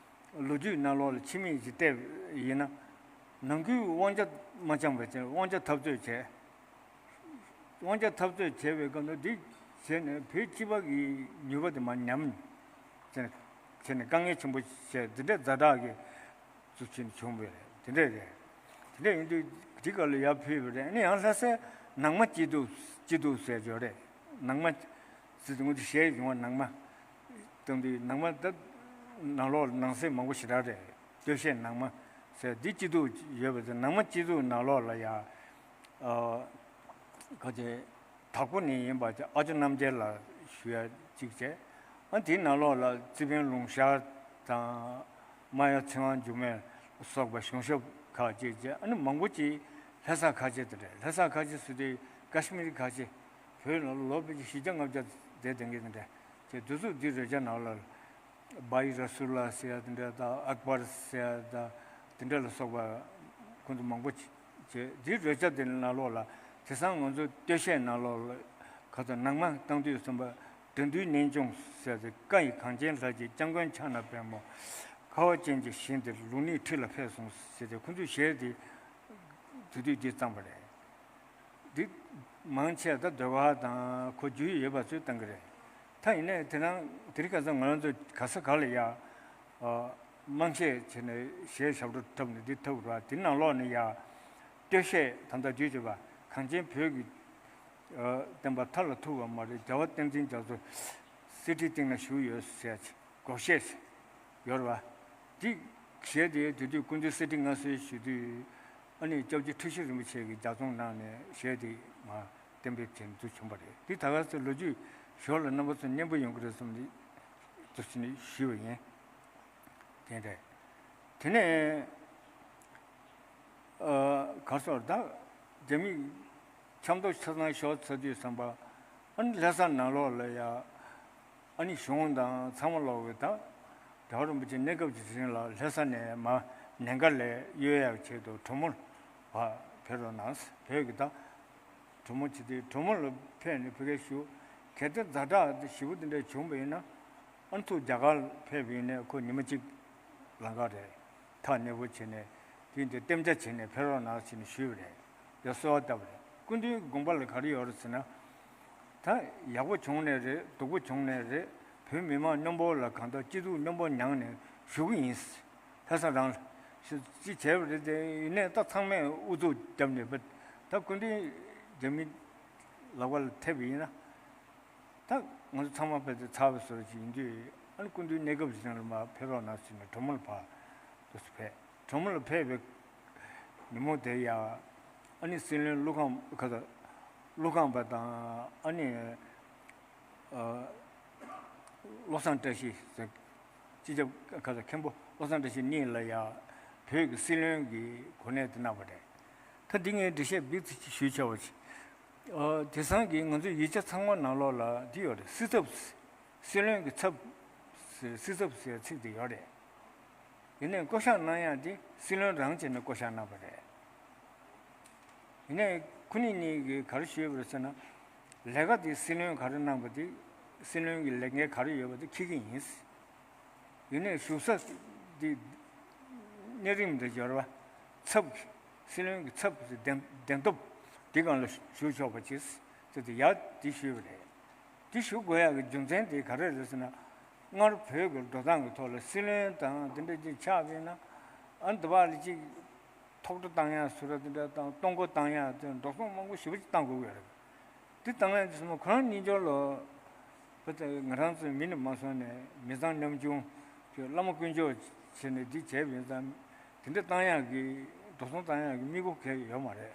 ལོ་རྒྱུས་ནང་ལོགས་ལ་ཕྱི་མིག་ཅིག་བལྟས་ཡིན་ན། ནང་ཁུལ་དབང་ཆ་མ་འཆང་བའི་ཚེ་དབང་ཆ་འཐབ་རྩོད་བྱས། དབང་ཆ་འཐབ་རྩོད་བྱས་པའི་སྐབས་དུ་འདི་བྱས་ནས་བོད་སྤྱི་པ་གི་ནུས་པ་དེ་མར་ཉམས་བྱས་ནས་དཀའ་ངལ་ཆེན་པོ་བྱས་འདི་འདྲའི་ཛ་དྲག་གི་གཙོ་ཆེན་བྱུང་བས་དེ་འདྲས་རེད། དེ་འདྲས་ཡིན་དུས་དེ་ག་ལ་ཡར་ཕུལ་བ་རེད། ཨ་ནི་ཡང་ལྷ་སའི་ནང་མ་སྐྱིད་སྡུག་སྐྱིད་སྡུག་ཟེར་ཡོད་རེད། ནང་མ་ཟེར་དུས་ང་ཚོ་གཞས་ཡོང་བ་ནང་མ་གཏོང་དུས་ནང་མ་ད་ནང་ལོགས་ནང་གསེས་མང་པོ་ཞེ་དྲག་རེད། སྟོད་གཞས་ནང་མ་ཟེར་འདི་སྐྱིད་སྡུག་ཡོད་པ་ཚོ་ནང་མ་སྐྱིད་སྡུག་ནང་ལོགས་ལ་ཡ། ཨ། ག་ཚོད། དྭགས་པོ་ནས་ཡིན་པ་ཨ་ཅོ་རྣམ་རྒྱལ་ལགས་ཞུ་ཡ་གཅིག་བྱས། ཨ་དེའི་ནང་ལོགས་ལ་རྩི་ཕན་ལུང་ཤར་དང་། རྨ་ཡ་ཚེ་དབང་འབྱུང་གནས་སོགས་པ་གཞུང་ཞབས་ཁག་ཅིག་བྱས། ཨ་ནི་མང་པོ་ཅིག་ལྷ་ས་ཁ་ཆེ་དེ་འདྲ། ལྷ་ས་ཁ་ཆེ་ཟེར་དུས་ཀ་ཤི་མིར་ཁ་ཆེ། བོད་ནང་ལ་ལོ་ཕལ་ཆེར་བཞི་བརྒྱ་ལྔ་བརྒྱ་བསྡད་བསྡད་མཁན་དེ་འདྲ་བྱས། དེ་ཚོ་འདི་རོལ་ཆ་ནང་ལ། བྷ་ཡི་ར་སུ་ལ་ཟེར་ཡ་དེ་འདྲ་དང་ཨག་པར་ཟེར་ཡ་དང་དེ་འདྲ་ལ་སོགས་པ་ཁོང་ཚོ་མང་པོ་བྱས། འདིའི་རོལ་ཆ་དེ་ནང་ལོགས་ལ་དེང་སང་ང་ཚོ་སྟོད་གཞས་ནང་ལོགས་ལ་ག་ཚོད་ནང་མ་བཏང་དུས་གསུམ་པ་དགྲ་འདུལ་གནས་ཆུང་ཟེར་ཏེ་བཀའ་ཡི་གངས་ཅན་ལྷ་རྗེ་སྐྱབས་མགོན་ཕྱག་ན་པདྨོ། ཁ་བ་ཅན་གྱི་ཞིང་འདིར་ལུགས་གཉིས་ཁྲི་ལ་ཕེབས་སོང་ཟེར་ཏེ་ཁོང་ཚོའི་གཞས་དེ་དེ་དུས་འདི་བརྩམས་པ་རེད། འདི་མང་ཆེ་ད་ཟློས་གར་དང་ཁོ་རྒྱུས་ཡོད་པ་ཚོས་བཏང་གི་རེད། ད་ཡིན་ནའི་དེ་རང་དེ་རིང་ཁ་སང་ང་རང་ཚོ་ག་ས་ག་ལ་ཡ། དམངས་གཞས་བྱས་ནས་གཞས་ཞབས་བྲོ་འཁྲབ་ནས་འདི་འཁྲབ་ར་དེ་ནང་ལོགས་ནས་ཡ། སྟོད་གཞས་ད་ལྟ་བརྗོད་བྱས་པ་གངས་ཅན་བོད་ཀྱི་བསྟན་པ་མཐའ་ལ་ཐུག་པ་མ་རེད། རྒྱལ་བ་བསྟན་འཛིན་རྒྱ་མཚོ་གསེར་ཁྲིའི་སྟེང་ན་བཞུགས་ཡོད་ཟེར་ཡ་ཅིག་སྒོར་གཞས་ཡོད་རེད་བ། འདི་གཞས་དེ་དེ་དུས་སྐུ་མདུན་གསེར་ཁྲི་མངའ་གསོལ་ཞུ་དུས་ཨ་ནི་སྐྱབས་རྗེ་ཁྲི་ཤོད་རིན་པོ་ཆེ་གིས་ལྗགས་རྩོམ་གནང་ནས་གཞས་དེ་མར་གཏན་འབེབས་བྱས་ནས་འདུ་བྱུང་བ་རེད། འདི་ད་ག་ཚོད་ལོ་རྒྱུས་ཞོར་ལ་རྣམ་པ་ཚོ་སྙན་པོ་ཡོང་གི་རེད་བསམ་ནས་འདུ་བྱས་ནས་ཞུས་པ་ཡིན། དེ་འདྲ། དེ་ནས་ཨ་གར་སོར་ད་རྒྱ་མི་ཆབ་མདོ་ཆ་ཚང་ཤོར་ཚར་དུས་ཙམ་པ་ཨ་ནི་ལྷ་ས་ནང་ལོགས་ལ་ཡ། ཨ་ནི་གཞུང་དང་ཚང་མ་ལོག་གི་ད། རྒྱལ་བ་རིན་པོ་ཆེ་གནས་སྐབས་ཀྱི་རིང་ལ་ལྷ་ས་ནས་མར་ནན་དཀར་ལ་གཡོལ་ཡག་ཆེད་དུ་གྲོ་མོར་བ་ཕེབས་རོགས་གནང་། བོད་ཀྱི་ད། གྲོ་མོ་བྱེད་དུས་གྲོ་མོ་ལ་ཕེབས་ནས་ཕ་གིར་བཞུགས། གལ་ཏེ་ཛ་དྲག་ཞེ་པོ་དེ་འདྲ་བྱུང་བ་ཡིན་ན་ཨ་ནི་ཚུར་རྒྱ་གར་ཕེབས་པ་ཡིན་ནའི་ཁོ་ཉི་མ་གཅིག་ལམ་ཁ་རེད། ཐག་ཉེ་པོ་བྱས་ནས་དུས་འདིར་གཏན་འཇགས་བྱས་ནས་ཕེབས་རོགས་གནང་ཞེས་ནས་ཞུས་པ་རེད། ཡ་གསོལ་བ་བཏབ་པ་རེད། སྐུ་མདུན་དགོངས་པ་ལ་ག་རེ་ཡོད་རེད་ཟེར་ན། ད་ཡག་པོ་བྱུང་ནའི་རེད། སྡུག་པོ་བྱུང་ནའི་རེད། བོད་མི་མང་སྙོམས་པོ་ལ་གང་ལྟར་སྐྱིད་སྡུག་སྙོམས་པོ་མྱངས་ནས་བཞུགས་ཀྱི་ཡིན། ལྷ་ས་རང་ལ་ཅིག་བྱས་པ་རེད་དེ། ཡིན་ནའི་ད་ཚང་མས་ཨུ་ཚུགས་བརྒྱབ་ནས་ད་སྐུ་མདུན་རྒྱ་མི་ལག་པ་ལ་ཐེབས་པ་ཡིན་ན། ད་ང་ཚོ་ཚང་མ་ཕལ་ཆེར་ཚར་བའི་བཟོ་འདྲ་ཅིག་ཡིན་དུས་ཨ་ནི་སྐུ་མདུན་གནས་སྐབས་ཀྱི་རིང་ལ་མར་ཕེབས་རོགས་གནང་ཟེར་ནས་གྲོ་མོ་ལ་ཕར་འདུག་སེ་ཕེབས། གྲོ་མོ་ལ་ཕེབས་པའི་ཉིན་མོ་དེ་ཡ། ཨ་ནི་སྲིད་བློན་ཀླུ་ཁང་ཁ་ས་ཀླུ་ཁང་པ་དང་ཨ་ནི་ཨ་བློ་བཟང་བཀྲ་ཤིས་ཟེར། སྤྱི་ཁྱབ་ཁ་ས་མཁན་པོ་བློ་བཟང་བཀྲ་ཤིས་གཉིས་ལ་ཡ་བོད་ཀྱི་སྲིད་བློན་གྱི་གོ་གནས་དེ་གནང་བ་རེད། ད་འདི་ངས་འགྲེལ་བཤད་འབིག་ཙམ་ཞུས་བྱ་བ་ཅིག་ཨ། དེང་སང་གི་ང་ཚོའི་ཡིག་ཆ་ཚང་མ་ནང་ལོགས་ལ་འདི་ཡོད་རེད། སྲིད་ཚབ། སྲིད་བློན་གྱི་ཚབ། སྲིད་ཚབ་ཟེར་ཚིག་དེ་ཡོད་རེད། ཡིན་ནའི་བསྐོ་བཞག་གནང་ཡག་དེ་སྲིད་བློན་རང་བྱས་ནས་བསྐོ་བཞག་གནང་བ་རེད། ཡིན་ནའི་ཁོ་གཉིས་གཉིས་ཀྱིས་ག་རེ་ཞུས་པ་རེད་ཟེར་ན། ལས་ཀ་དེ་སྲིད་བློན་ག་རེ་གནང་པ་དེ། སྲིད་བློན་གྱི་ལས་འགན་ག་རེ་ཡོད་པ་དེ་འཁྱེར་གྱི་ཡིན། ཡིན་ནའི་བཞུགས་ས་དེ་གནས་རིམ་དང་སྦྱོར་བ། ཚབ། སྲིད་བློན་གྱི་ཚབ་ཀྱི་གདན་གདན་ཐོབ་དེ་སྒང་ལ་བཞུགས་ཆོག་པ་བྱས་ཟེར་ཏེ་ཡར་དེ་ཞུས་པ་རེད། དེ་ཞུ་དགོས་ཡག་གི་རྒྱུ་མཚན་དེ་ག་རེ་རེད་ཟེར་ན། སྔར་བོད་ཀྱི་འགྲོ་སྟངས་ཀྱི་ཐོག་ལ་སྲིད་བློན་དང་དེ་འདྲ་ཅིག་ཆགས་པས་ན། ཨ། འདི་བ་ལ་ཅིག་ཐོག་ཁྲོ་བཏང་ཡག་ཟུར་ར་དེ་འདྲ་དང་གཏོང་སྒོ་བཏང་ཡག་དེ་འགྲོ་སོང་མང་པོ་ཞེ་པོ་ཅིག་བཏང་དགོས་ཀྱི་ཡོད་རེད། དེ་བཏང་ཡག་དེ་སོང་ཁོ་རང་གཉིས་སྦྱོར་ལོ། བུ་དེ་ང་རང་ཚོའི་མི་ནས་མ་སོང་ནས་མི་ཚང་ཉམ་ཆུང་གི་བླ་མ་དཀོན་མཆོག་བྱས་ནས་འདི་བྱས་པ་ཡིན་ཙང་། དེ་འདྲ་བཏང་ཡག་གི་འགྲོ་སོང་བཏང་ཡག་གི་དམིགས་ཡུལ་གང་ཡང་ཡོད་མ་རེད།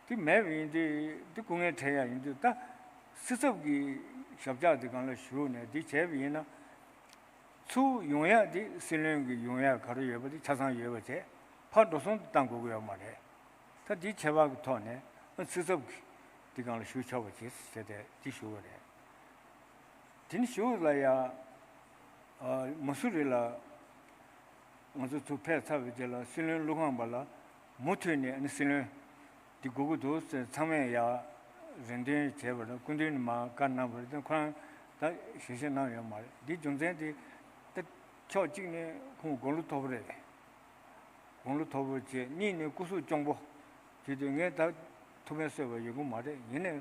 དེ་མེད་པ་ཡིན་དུས་དེ་སྐུ་ངལ་འཕྲད་ཡག་ཡིན་དུས། ད་སྲིད་ཚབ་ཀྱི་ཞབས་བཅགས་དེ་སྒང་ལ་ཞུགས་ནས་འདི་བྱས་པ་ཡིན་ན། ཚུར་ཡོང་ཡག་དེ་སྲིད་བློན་གྱི་ཡོང་ཡག་ག་རེ་ཡོད་པ་དེ་ཆ་ཚང་ཡོད་པ་བྱས། ཕར་འགྲོ་སོང་བཏང་དགོས་ཀྱི་ཡོད་མ་རེད། ད་དེའི་ཁྱད་པར་གྱི་ཐོག་ནས་ཨ། སྲིད་ཚབ་ཀྱི་དེ་སྒང་ལ་ཞུགས་ཆོག་པ་བྱས་ཟེར་ཏེ་དེ་ཞུ་བ་རེད། དེ་ནས་ཞུ་ལ་ཡ། ཨ། མ་སུ་རི་ལ་ང་ཚོ་ཚུར་ཕེབས་ཚར་བའི་རྗེས་ལ་སྲིད་བློན་ཀླུ་ཁང་པ་ལ་མུ་མཐུད་ནས་ཨ་ནི་སྲིད་བློན་དེ་དགོས་ཀྱི་འདུག་ཟེར་ཚང་མས་ཡ་རེ་འདུན་བྱས་པ་རེད། སྐུ་མདུན་ནས་མར་བཀའ་གནང་བ་རེད། ད་ཁོ་རང་ད་ཞལ་བཞེས་གནང་ཡོད་མ་རེད། འདིའི་རྒྱུ་མཚན་དེ་ད་ཕྱོགས་གཅིག་ནས་ཁོང་དགུང་ལོ་མཐོ་པོ་རེད། དགུང་ལོ་མཐོ་པོ་བྱས། གཉིས་ནས་སྐུ་གཟུགས་གཅོང་པོ། དེ་དུས་ངས་ད་ཐུགས་ཕན་གསོས་པ་ཡོང་གི་མ་རེད། ཡིན་ནའི་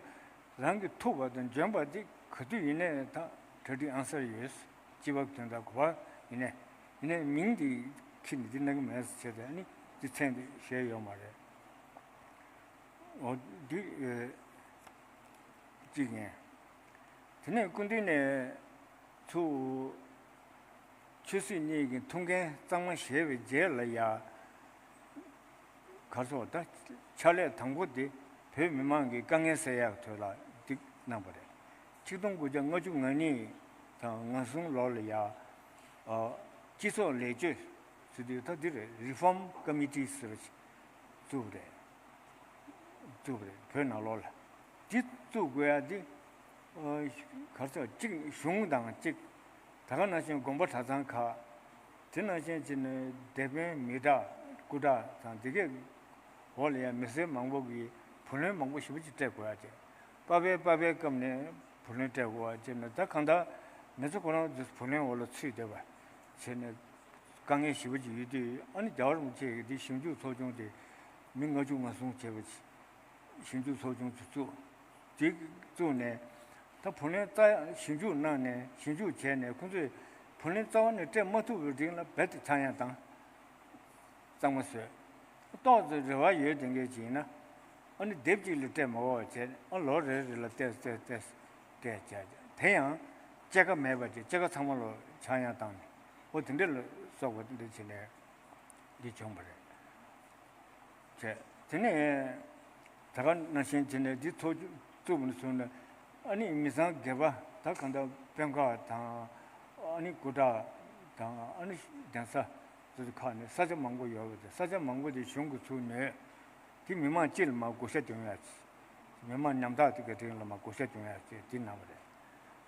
རང་གིས་ཐུབ་པ་དང་འཇོན་པ་དེ་ག་དུས་ཡིན་ནའི་ད་གྲ་སྒྲིག་ཨང་གསར་ཡོད། སྤྱི་པ་དོན་དག་གོ་བ་ཡིན་ནའི། ཡིན་ནའི་མིང་དེ་ཁྱེར་ནས་འདི་གནང་གི་མེད་ཟེར་བྱས་ཏེ་ཨ་ནི་འདི་མཚན་དེ་བཞེས་ཡོད་མ་རེད། འོ་འདི་ཨེ་གཅིག་ཡིན། དེ་ནས་སྐུ་མདུན་ནས་ཚུར་ཆོས་སྲིད་གཉིས་ཀྱི་ཐུགས་འགན་གཙང་མ་བཞེས་པའི་རྗེས་ལ་ཡ། གར་སོང་ད་ཕྱག་ལས་དང་པོ་དེ་བོད་མི་མང་གི་དཀའ་ངལ་སེལ་ཡག་ཐོག་ལ་འདི་གནང་བ་རེད། ཆིག་སྟོང་དགུ་བརྒྱ་ལྔ་བཅུ་ང་གཉིས་དང་ང་གསུམ་ལོ་ལ་ཡ། ཨ། སྤྱི་ཚོགས་ལེགས་བཅོས་ཟེར་དུས་ད་འདི་རེད། Reform Committee ཟེར་བ་ཞིག་བཙུགས་པ་རེད། བཙུགས་པ་རེད། བོད་ནང་ལོགས་ལ། འདི་བཙུགས་དགོས་ཡ་འདི། ཨ། གར་སོང་གཅིག་གཞུང་དང་གཅིག་ད་ག་ནང་བཞིན་དགོན་པ་གྲྭ་ཚང་ཁག་དེ་ནང་བཞིན་བྱས་ནས་སྡེ་དཔོན་མི་དྲག་སྐུ་དྲག་དང་དེ་གའི་འོག་ལ་ཡང་མི་སེར་མང་པོ་གིས་བུ་ལོན་མང་པོ་ཞེ་པོ་ཅིག་སྤྲད་དགོས་ཡ་བྱས། པ་ཕའི་པ་ཕའི་སྐབས་ནས་བུ་ལོན་སྤྲད་དགོས་པ་བྱས་ནས། ད་གང་ལྟར་མི་ཚེ་ཁོ་རང་ཚོ་བུ་ལོན་འོག་ལ་ཚུད་བསྡད་པ་བྱས་ནས་དཀའ་ངལ་ཞེ་པོ་ཅིག་ཡོད་དུས། ཨ་ནི་རྒྱལ་བ་རིན་པོ་ཆེ་གིས་འདི་ཞིབ་འཇུག་ཚོགས་ཆུང་དེ་མི་ལྔ་བཅུ་ང་གསུམ་བྱས་པ་ཞིབ་འཇུག་ཚོགས་ཆུང་ཅིག་བཙུགས། དེ་བཙུགས་ནས་ད་བུ་ལོན་རྩ་ཞིབ་འཇུག་གནང་ནས་ཞིབ་འཇུག་བྱས་ནས་ཁོང་ཚོས་བུ་ལོན་རྩ་བ་ནས་སྤྲད་མ་ཐུབ་པའི་རིང་ལ་རྦད་དེ་ཚང་ཡག་དང་། གཙང་མ་བཟོས། ཏོག་ཙམ་རེ་བ་ཡོད་དེ་འགའི་ཅིག་ཡིན་ན། ཨ་ནི་སྡེབ་གཅིག་ལས་སྤྲད་མ་དགོས་པ་བྱས། ཨ། ལོ་རེ་རེ་ལ་ཏོག་ཙམ་ཏོག་ཙམ་སྤྲད་བྱས། དེ་ཡང་སྐྱེད་ཀ་མེད་པ་བྱས། སྐྱེད་ཀ་ཚང་མ་ལོ་ཆག་ཡང་བཏང་ནས། འོ་དེ་འདྲ་ལ་སོགས་པ་དེ་འདྲ་བྱས་ནས་འདི་བྱུང་བ་རེད། བྱས། དེ་ནས་ད་ག་ནང་བཞིན་བྱས་ནས་འདི་ཚོགས་བཙུགས་ནས་བཟུང་ནས། ཨ་ནི་མི་ཚང་སྒེར་པ་ད་གང་ལྟར་དཔོན་ཁག་དང་། ཨ་ནི་སྐུ་དྲག་དང་། ཨ་ནི་གདན་ས་སོ་སོ་ཁག་ནས་ས་ཆ་མང་པོ་ཡོད་པ་དེ། ས་ཆ་མང་པོ་དེ་གཞུང་གིས་ཚུར་ནོས། དེ་མི་མང་སྤྱི་ལ་མར་བགོ་བཤའ་སྟོན་ཡ། མི་མང་ཉམ་ཐག་དེ་ག་དེ་ལ་མར་བགོ་བཤའ་སྟོན་ཡ་བྱས་དེ་གནང་བ་རེད།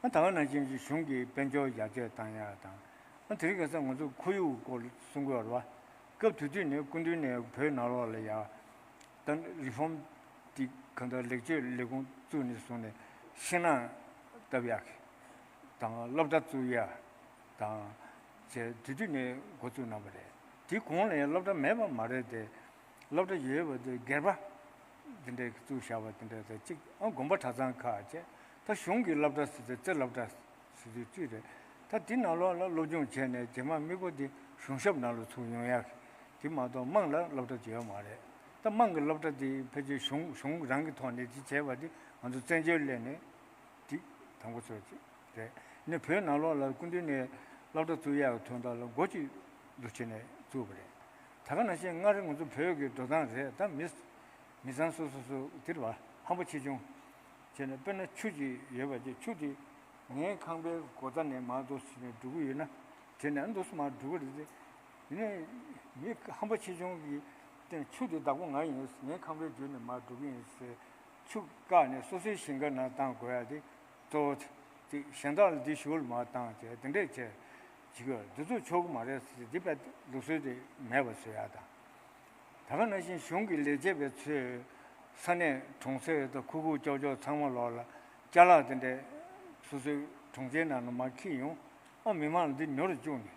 ཨ། ད་ག་ནང་བཞིན་གྱི་གཞུང་གི་དཔལ་འབྱོར་ཡར་རྒྱས་བཏང་ཡ་དང་། ཨ། དེ་རིང་ཁ་སང་ང་ཚོ་ཁོར་ཡུག་སྐོར་གསུང་གི་ཡོད་རེད་བ། སྐབས་དེ་དུས་ནས་སྐུ་མདུན་ནས་བོད་ནང་ལོགས་ལ་ཡ། ད་རི་ཕོམ་དེ་གང་ལྟར་ལེགས་བཅོས་ལས་ཁུངས་བཙུགས་ནས་བཟུང་ནས་ཤིང་ནགས་བཏབ་ཡག་དང་། སློབ་གྲྭ་བཙུགས་ཡག་དང་བྱས། དེ་དུས་ནས་འགོ་བཙུགས་གནང་བ་རེད། དེའི་གོང་ལ་ཡང་སློབ་གྲྭ་མེད་པ་མ་རེད་དེ། སློབ་གྲྭ་ཡོད་པ་དེ་སྒེར་པ་དེ་འདྲས་བཙུགས་བཞག་པ་དེ་འདྲས་དང་གཅིག་ཨ། དགོན་པ་གྲྭ་ཚང་ཁག་བྱས། ད་གཞུང་གི་སློབ་གྲྭ་ཟེར་དུས་རྩེ་སློབ་གྲྭ་ཟེར་དུས་གཅིག་རེད། ད་དེ་ནང་ལོགས་ལ་སློབ་སྦྱོང་བྱས་ནས་རྗེས་མ་དམིགས་པ་དེ་གཞུང་ཞབས་ནང་ལ་ཚུར་ཡོང་ཡག་དེ་མ་གཏོགས་དམངས་ལ་སློབ་གྲྭ་ཅིག་ཡོད་མ་རེད། ད་དམངས་ཀྱི་སློབ་གྲྭ་དེ་ཕལ་ཆེར་གཞུང་གཞུང་རང་གི་ཐོག་ནས་དེ་བྱས་པ་དེ་ང་ཚོ་བཙན་བྱོལ་སླེབས་ནས་དེ་དང་པོ་ཚོ་རེད། ནས་བོད་ནང་ལོགས་ལ་སྐུ་མདུན་ནས་སློབ་གྲྭ་བཙུགས་ཡག་གི་དོན་དག་ལ་འགོ་ཅིག་འདུག་བྱས་ནས་བཙུགས་པ་རེད། ད་ག་ནང་བཞིན་སྔར་ང་ཚོ་བོད་ཀྱི་འགྲོ་སྟངས་རེད། ད་མི་མི་ཚང་སོ་སོ་སོ་དེ་རེད་བ། ཧམ་པ་ཆེ་ཆུང་བྱས་ནས། དཔེར་ན་ཆུ་ཅིག་ཡོད་པ་ཅིག་ཆུ་དེ་ངའི་ཁང་པའི་སྒོ་རྩ་ནས་མར་འདུག་བྱས་ནས་འགྲོ་གི་ཡོད་ན། དེ་ནས་འདུག་སེ་མར་འགྲོ་གི་རེད་དེ། ཡིན་ནའི་མི་ཧམ་པ་ཆེ་ཆུང་གིས་ ཆུ་དེ་བདག་པོ་ང་ཡིན། ངས་ཁང་པའི་བརྒྱུད་ནས་མར་འགྲོ་གི་ཡིན་ཟེར། ཆུ་བཀག་ནས་སོ་སོའི་ཞིང་ཁ་ནང་བཏང་དགོས་ཡ་དེ་གཙོ་བོ་དེ། གཞན་དག་ལ་འདི་གཞུག་ལ་མར་བཏང་བྱས་དེ་འདྲས་བྱས་བྱེད་ཀྱི་ཡོད། འདི་ཚོ་ཆོག་གི་མ་རེད་ཟེར། འདི་དཔེ་ལུགས་སྲོལ་དེ་མེད་པ་བཟོ་ཡ་དང་། ད་ག་ནང་བཞིན་གཞུང་གི་ལས་བྱེད་པ་ཚོས་ས་གནས་གྲོང་གསེབ་དང་ཁུག་ཁུག་ཀྱོག་ཀྱོག་ཚང་མ་ལོག་ལ་ཅ་ལག་དེ་འདྲས་སོ་སོའི་གྲོང་ཁྱེར་ནང་ལ་མར་འཁྱེར་ཡོང་། ཨ། མི་མང་ལ་འདི་ཉོ་རུ་བཅུག་ནས།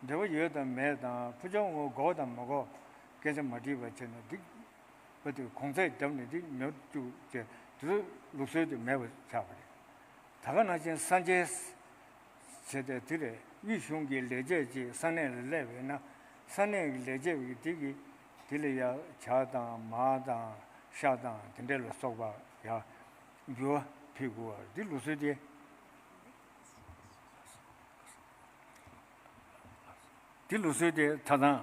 འབྲེལ་བ་ཡོད་དང་མེད་དང་། ཕུ་ཆུང་ངོ་དགོས་དང་མ་དགོས། སྐད་ཆ་མ་དྲིས་པ་བྱས་ནས་འདི་བ་དེ་གོང་ཚད་བརྒྱབ་ནས་འདི་ཉོ་བཅུག་ཅེས་དེ་ཚོ་ལུགས་སྲོལ་དེ་མེད་པ་ཆགས་པ་རེད། ད་ག་ནང་བཞིན་ས་འཇལ་བྱས་ཏེ་དེ་རེད། དབུས་གཞུང་གི་ལས་བྱེད་ཅིག་ས་གནས་ལ་སླེབས་པ་ཡིན་ན། ས་གནས་ཀྱི་ལས་བྱེད་པ་གིས་དེ་གི་དེ་ལ་ཡ་ཇ་དང་མར་དང་ཤ་དང་དེ་འདྲས་ལ་སོགས་པ་ཡ་འབུལ་བ་ཕུལ་དགོས་པ་འདི་ལུགས་སྲོལ་དེ། འདི་ལུགས་སྲོལ་དེ་ཐ་དང་།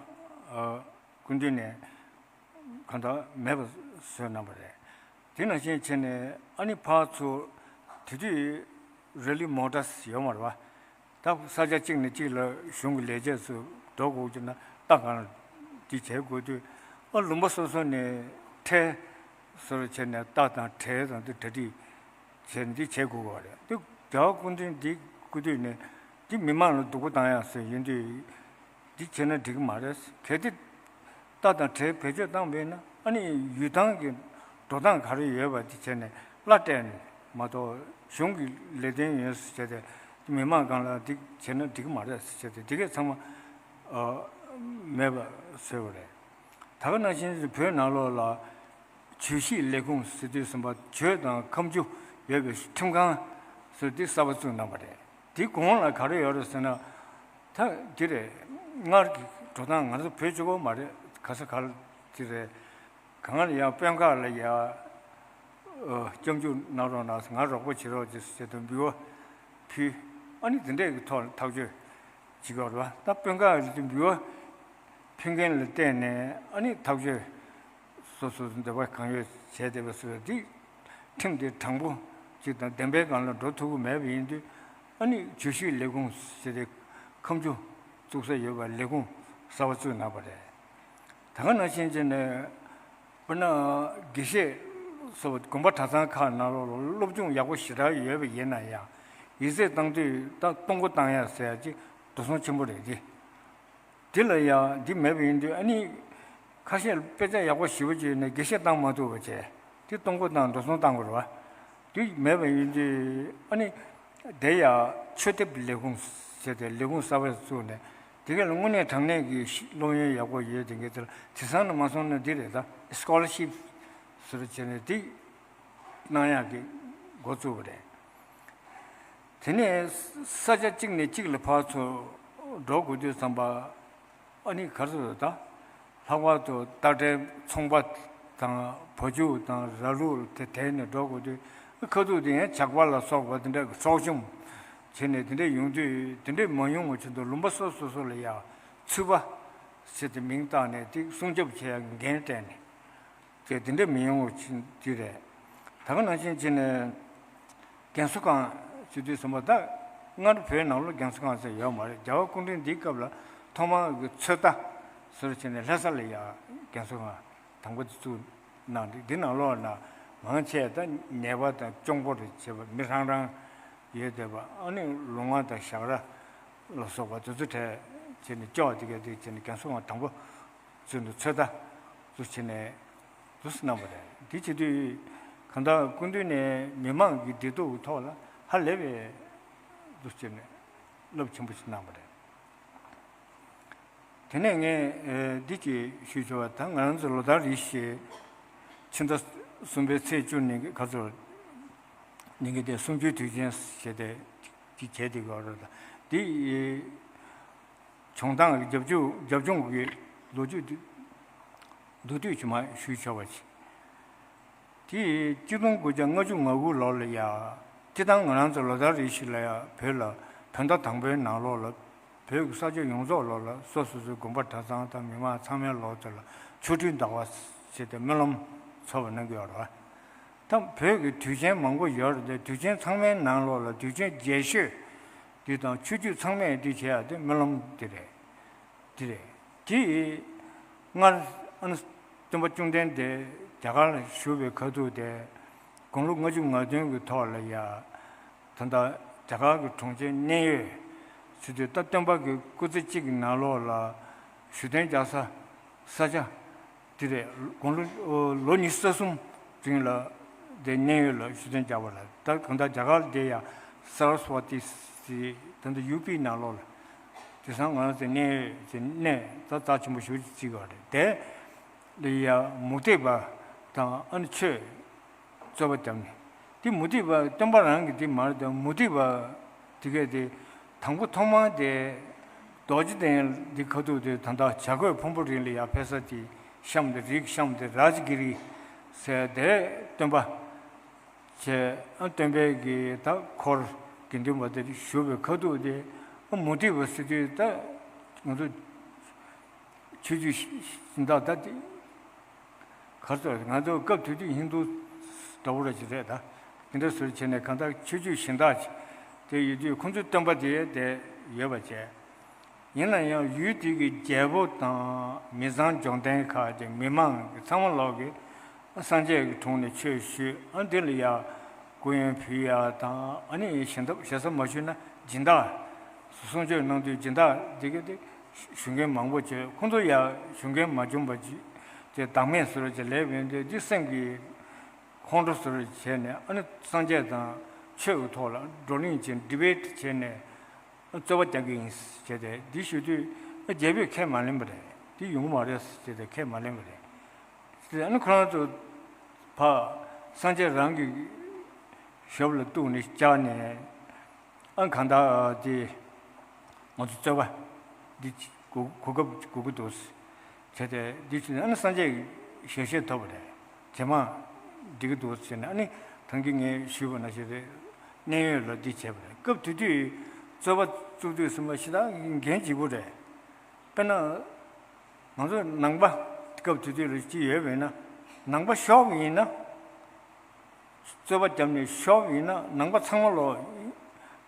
ཨ། སྐུ་མདུན་ནས་གང་ལྟར་མེད་པ་བཟོས་གནང་བ་རེད། དེ་ནང་བཞིན་བྱས་ནས་ཨ་ནི་ཕར་ཚུར་དེ་དུས་རི་ལི་མོ་ཊ་ཡོད་མ་རེད་པ། ད་ས་ཆ་གཅིག་ནས་གཅིག་ལ་གཞུང་གི་ལས་བྱེད་ཚོ་འགྲོ་དགོས་ཀྱི་ན་རྟ་གང་ལ་འདི་བྱེད་དགོས་དུས། ཨ། ལུང་པ་སོ་སོ་ནས་ཁྲལ་སོར་བྱས་ནས་རྟ་དང་བྲེ་དང་དེ་གྲ་སྒྲིག་བྱས་འདི་བྱེད་དགོས་པ་རེད། དེ་རྒྱལ་བ་སྐུ་མདུན་འདི་སྐུ་དུས་ནས་འདི་མི་མང་ལ་སྡུག་པོ་བཏང་ཡག་སྲོལ་ཡིན་དུས། འདི་བྱས་ན་འགྲིག་གི་མ་རེད། གལ་ཏེ་རྟ་དང་བྲེ་བེད་སྤྱོད་བཏང་བས་ན། ཨ་ནི་ཡུལ་ཐང་གི་འགྲོ་སྟངས་ག་རེ་ཡོད་པ་འདི་བྱས་ནས་གླ་སྤྲད་ནས་མ་གཏོགས། གཞུང་གི་ལས་དོན་ཡིན་ཟེར་བྱས་ཏེ་མི་མང་སྒང་ལ་འདི་བྱས་ན་འགྲིག་གི་མ་རེད་ཟེར་བྱས་ཏེ་འདི་གས་ཚང་མ། ཨ། མེད་པ་བཟོས་པ་རེད། ད་ག་ནང་བཞིན་བོད་ནང་ལོགས་ལ་བརྗོད་གཞིས་ལས་ཁུངས་ཟེར་དུས་ཙམ་པ་བརྗོད་དང་ཁ་མཆུ་ཡོད་པའི་ཁྲིམས་ཁང་ཟེར་དེ་གསར་པ་བཙུགས་གནང་བ་རེད། དེའི་གོང་ལ་ག་རེ་ཡོད་རེད་ཟེར་ན། ད་འདི་རེད། སྔར་གྱི་འགྲོ་སྟངས་ང་ཚོ་བོད་གཅིག་པོ་མ་རེད། ག་ས་ག་ལ་འདི་རེད། གང་ལ་ཡང་དཔོན་ཁག་ལ་ཡ། ཨ། སྐྱབས་འཇུག་གནང་རོགས་གནང་། ང་རོགས་པ་བྱེད་རོགས་བྱེད་ཟེར་དུ་འབུལ་བ་ཕུལ། ཨ་ནི་འདི་འདྲས་ཀྱི་ཐོག་ལ་ཐག་གཅོད་བྱེད་དགོས་རེད་པ། ད་དཔོན་ཁག་ལ་འབུལ་བ་ཕུལ་མཁན་ལ་བརྟེན་ནས་ཨ་ནི་ཐག་གཅོད་སོ་སོ་འདོད་པ་གང་ཡོད་བྱས་བསྡད་པ་སོགས་འདི་ཁྲིམས་དེ་དྲང་པོ་ཅིག་དང་བདེན་པའི་སྒང་ལ་འགྲོ་ཐུབ་ཀྱི་མེད་པ་ཡིན་དུས། ཨ་ནི་བརྗོད་གཞིས་ལས་ཁུངས་ཟེར་ཏེ་ཁ་མཆུ་བཙུགས་ས་ཡོད་པ་ལས་ཁུངས་གསར་པ་བཙུགས་གནང་བ་རེད། ད་ག་ནང་བཞིན་བྱས་ནས། དཔེར་ན་དགེ་བཤེས་སོགས་དགོན་པ་གྲྭ་ཚང་ཁག་ནང་ལོགས་ལ་སློབ་སྦྱོང་ཡག་པོ་ཞེ་དྲག་ཡོད་པ་ཡིན་ན་ཡང་། ཡིག་ཚད་བཏང་དུས་ད་གཏོང་སྒོ་བཏང་ཡ་ཟེར་ཡ་ཅིག་འགྲོ་སོང་ཆེན་པོ་རེད་དེ། དེ་ལ་ཡང་འདི་མེད་པ་ཡིན་དུས། ཨ་ནི་ཁ་ཤས་དཔེ་ཆ་ཡག་པོ་ཞེ་པོ་ཅིག་ཡོད་ནས་དགེ་བཤེས་བཏང་མ་ཐུབ་པ་བྱས། དེ་གཏོང་སྒོ་བཏང་འགྲོ་སོང་བཏང་དགོས་རེད་པ། དེ་མེད་པ་ཡིན་དུས་ཨ་ནི་དེ་ཡང་ཆོས་དེབ་ལས་ཁུངས་ཟེར་ཏེ་ལས་ཁུངས་གསར་པ་བཙུགས་ནས། དེ་ག་ལ་དངོས་གནས་དྲང་གནས་ཀྱི་སློབ་ཡོན་ཡག་པོ་ཡོད་དེ་འགའ་དེ་ལ་དེང་སང་ནས་མ་སོང་ན་འདི་རེད། ད་སི་ཀོ་ལར་ཤིབ་ཟེར་བྱས་ནས་དེ་གནང་ཡག་གི་འགོ་བཙུགས་པ་རེད། དེ་ནས་ས་ཆ་གཅིག་ནས་གཅིག་ལ་ཕར་ཚུར་འགྲོ་དགོས་དུས་ཙམ་པ། ཨ་ནི་ག་རེ་ཟེར་ད། ལྷག་པར་དུ་སྟག་འདྲའི་ཚོང་པ་དང་བ་ཕྱུགས་དང་ར་ལུག་དེ་དེད་ནས་འགྲོ་དགོས་དུས། ཁ་ཐུག་དེ་ཡང་ཇག་པ་ལ་སོགས་པ་དེ་འདྲ་གི་སྲོག་ཤོམ་བྱས་ནས་དེ་འདྲ་ཡོང་དུས། དེ་འདྲ་མ་ཡོང་བ་ཆེད་དུ་ལུང་པ་སོ་སོ་སོ་ལ་ཡ་ཚུད་པ་ཟེར་ཏེ་མིང་བཏགས་ནས་དེ་སྲུང་སྐྱོབ་བྱེད་ཡ་འགན་སྤྲད་ནས། དེ་དེ་འདྲ་མི་ཡོང་བ་ཅིག་དེ་རེད། ད་ག་ནང་བཞིན་བྱས་ནས་རྒན་གསོ་ཁང་ཟེར་དུས་ཙམ་པ། ད་སྔར་བོད་ནང་ལ་རྒན་གསོ་ཁང་ཟེར་ཡོད་མ་རེད། རྒྱལ་བ་སྐུ་ཕྲེང་འདིའི་སྐབས་ལ་ཐོག་མར་གྱི་ཚོད་ལྟ་ཟེར་བྱས་ནས་ལྷ་ས་ལ་ཡ་རྒན་གསོ་ཁང་དང་པོ་དེ་བཙུགས་གནང་འདུག། འདི་ནང་ལོགས་ན་མང་ཆེ་ད་ནད་པ་དང་གཅོང་པོ་རེ་བྱེད་པ་མི་རང་རང་ཡོད་བསྡད་པ། ཨ་ནི་ལུང་པ་དང་ཞག་ར་ལ་སོགས་པ་དེ་ཚོ་གྲས་བྱས་ནས་སྐྱོ་བ་དེ་ག་དེ་བྱས་ནས་རྒན་གསོ་ཁང་དང་པོ་ཚུལ་དུ་ཚོད་ལྟ་དུ་བྱས་ནས་དུ་གནང་བ་རེད། དེ་བྱེད་དུས་གང་ལྟར་སྐུ་མདུན་ནས་མི་མང་གི་བདེ་སྡུག་ཐོག་ལ་ཧ་ལས་པའི་དུ་བྱས་ནས་རླབས་ཆེན་པོ་ཞིག་གནང་བ་རེད། དེ་ནས་ངས་འདི་གཅིག་ཞུ་ཆོག་པ། ད་ང་རང་ཚོ་ལོ་ལྟར་རེ་བཞིན་ཕྱི་ཟླ་གསུམ་པའི་ཚེས་བཅུ་ཉིན་གྱི་ཁ་ཚོར་ཉིན་གྱི་དེ་གསུམ་བཅུའི་དུས་ཆེན་ཞེས་དེ་གཅིག་བྱས་དེ་གོ་རེད། ད་འདི་བྱུང་སྟངས་རྒྱབ་ལྗོངས་རྒྱབ་ལྗོངས་ཀྱི་ལོ་རྒྱུས་འདི་མདོར་བསྡུས་ཅིག་མར་ཞུས་ཆོག་པ་ཞིག། དེ་གཅིག་སྟོང་དགུ་བརྒྱ་ལྔ་བཅུ་ང་དགུ་ལོ་ལ་ཡ། སྤྱིར་བཏང་ང་རང་ཚོ་ལོ་ལྟར་རེ་བཞིན་ལ་ཡ་བོད་ལ་བོད་ཟླ་དང་པོའི་ནང་ལོགས་ལ་བོད་ཀྱི་ས་ཕྱོགས་ཡོངས་རྫོགས་ལོགས་ལ་སོ་སོ་སོའི་དགོན་པ་གྲྭ་ཚང་དང་མི་མང་ཚང་མའི་ལོགས་དེ་ལ་ཆོ་འཕྲུལ་ཟླ་བ་ཞེས་ཏེ་སྨོན་ལམ་འཚོགས་པ་གནང་གི་ཡོད་རེད། ད་བོད་ཀྱི་དུས་ཆེན་མང་པོ་ཡོད་རེད་དེ། དུས་ཆེན་ཚང་མའི་ནང་ལོགས་ལ་དུས་ཆེན་རྒྱས་ཤོས་འདི་དང་ཆོས་བརྒྱུད་ཚང་མས་འདི་བྱེད་ཡ་དེ་སྨོན་ལམ་འདི་རེད། འདི་རེད། དེ་སྔར་ཨ་ནི་ སྟོན་པ་བཅོམ་ལྡན་འདས་རྒྱ་གར་ལ་བཞུགས་པའི་ཁ་ཐུག་དེ་དགུང་ལོ་ལྔ་བཅུ་ང་བདུན་གྱི་ཐོག་ལ་ཡ། ད་ལྟ་རྒྱ་གར་གྱི་གྲོང་ཁྱེར་གནས་ཡུལ་ཟེར་དུས་ད་སྟོན་པ་གི་སྐུ་ཚེ་གཅིག་གི་ནང་ལོགས་ལ་བཞུགས་གདན་རྒྱག་ས་ས་ཆ་དེ་རེད། དགུང་ལོ་ལོ་ཉི་ཤུ་རྩ་གསུམ་རིང་ལ་དེ་གནས་ཡུལ་ལ་བཞུགས་གདན་རྒྱག་པ་ལ་ད་གང་ལྟར་རྒྱ་གར་དེ་ཡ་སར་སི་ཝ་ཏི་ཟེར་ད་ལྟ་ཡུ་པི་ནང་ལོགས་ལ་དེང་སང་ང་རང་ཚོའི་གནས་ཡུལ་གྱི་གནས་ད་རྩ་ཆེན་པོ་ཞེ་པོ་ཅིག་བརྩི་གི་རེད། དེ་ལ་ཡ་མུ་སྟེགས་པ་དང་ཨ་ནི་ཆོས་རྩོད་པ་བརྒྱབ་ནས། དེ་མུ་སྟེགས་པ་སྟོན་པ་རང་གི་དེ་མ་རེད་དེ། མུ་སྟེགས་པ་དེ་གས་དེ་དང་པོ་ཐོག་མར་དེ་རྡོ་རྗེ་གདན་འདི་ཁ་ཐུག་དེ་ད་ལྟ་བྱ་རྒོད་ཕུང་པོ་རི་ལ་ཡ་ཕེབས་ས་དེ་གཤམ་དེ་རིའི་གཤམ་དེ་རཱ་ཇི་གི་རི་ཟེར་དེ་སྟོན་པ་བྱས། ཨ་སྟོན་པའི་གི་ད་འཁོར་དགེ་འདུན་པ་དེ་བཞུགས་པའི་ཁ་ཐུག་དེ་ཨ་མུ་སྟེགས་པ་ཟེར་དུས་ད་ང་ཚོ་ཆོས་བརྒྱུད་གཞན་དག་ད་དེ་གར་སོང་། ང་ཚོ་སྐབས་དེ་དུས་ཧིན་དུ་འདྲ་བོ་ར་ཅིག་རེད་ད། དེ་འདྲ་ཟུར་བྱས་ནས་གང་ལྟར་ཆོས་བརྒྱུད་གཞན་དག་ཅིག་དེ་ཡོད་དུས་ཁོང་ཚོའི་སྟོན་པ་དེ་དེ་ཡོད་པ་བྱས། ཡིན་ན་ཡང་ཡུལ་དེ་གི་རྒྱལ་པོ་དང་མི་ཚང་འབྱོར་ལྡན་ཁག་གི་མི་མང་གི་ཚང་མ་ལོག་གི་སངས་རྒྱས་ཀྱི་དྲུང་ནས་ཆོས་ཞུས། ཨ་འདི་ལ་ཡ་སྐུ་ཡོན་ཕུལ་ཡ་དང་ཨ་ནི་གཞན་དག་ཞེ་ས་མ་ཞུས་ན་སྦྱིན་བདག་གསུང་ཆོས་གནང་དུས་སྦྱིན་བདག་འདི་ག་དེ་ཞུ་མཁན་མང་པོ་བྱོས། ཁོང་ཚོ་ཡ་ཞུ་མཁན་མ་བྱུང་བ་ཅིག་དེ་བདག་མེད་བཟོ་འདྲ་ཅིག་ལས་བན་དེ་འདི་སེམས་ཀྱི་ཁོང་ཁྲོ་བཟོ་འདྲ་བྱས་ནས་ཨ་ནི་སངས་རྒྱས་དང་ཆོས་ཀྱི་ཐོག་ལ་བགྲོ་གླེང་བྱས། ཌི་བེ་ཊི་བྱས་ནས་རྩོད་པ་རྒྱག་གི་ཡིན་ཟེར་བྱས་ཏེ་འདི་ཞུ་དུས་རྒྱལ་པོས་ཁས་མ་ལེན་པ་རེད། འདི་ཡོང་གི་མ་རེད་ཟེར་བྱས་ཏེ་ཁས་མ་ལེན་པ་རེད། ཨ་ནི་ཁོ་རང་ཚོ་ཕ་སངས་རྒྱས་རང་གི་ཞབས་ལ་གཏུགས་ནས་བཅར་ནས་ཨ་གང་ལྟར་དེ་ང་ཚོ་རྩོད་པ་འདི་གོ་གོ་སྐབས་དགོས་ཀྱི་འདུག་བྱས་ཏེ་འདི་བྱས་ནས་ཨ་ནི་སངས་རྒྱས་ཞལ་བཞེས་ཐོབ་པ་རེད། ཇེ་མང་འགྲིག་གི་འདུག་ཟེར་ནས་ཨ་ནི་ཐང་གི་ངས་ཞུས་པ་ནང་བཞིན་རེད། གནས་ཡུལ་ལ་འདི་བྱས་པ་རེད། སྐབས་དེ་དུས་རྩོད་པ་བཙུགས་དུས་ཟིན་པ་ཞེ་དྲག་འགན་ལྗིད་པོ་རེད། དཔེར་ན། ང་ཚོ་ནང་པ་སྐབས་དེ་དུས་ལ་ཅི་ཡོད་པས་ན། ནང་པ་ཤོར་བ་ཡིན་ན། རྩོད་པ་བརྒྱབ་ནས་ཤོར་བ་ཡིན་ན་ནང་པ་ཚང་མ་ལོ་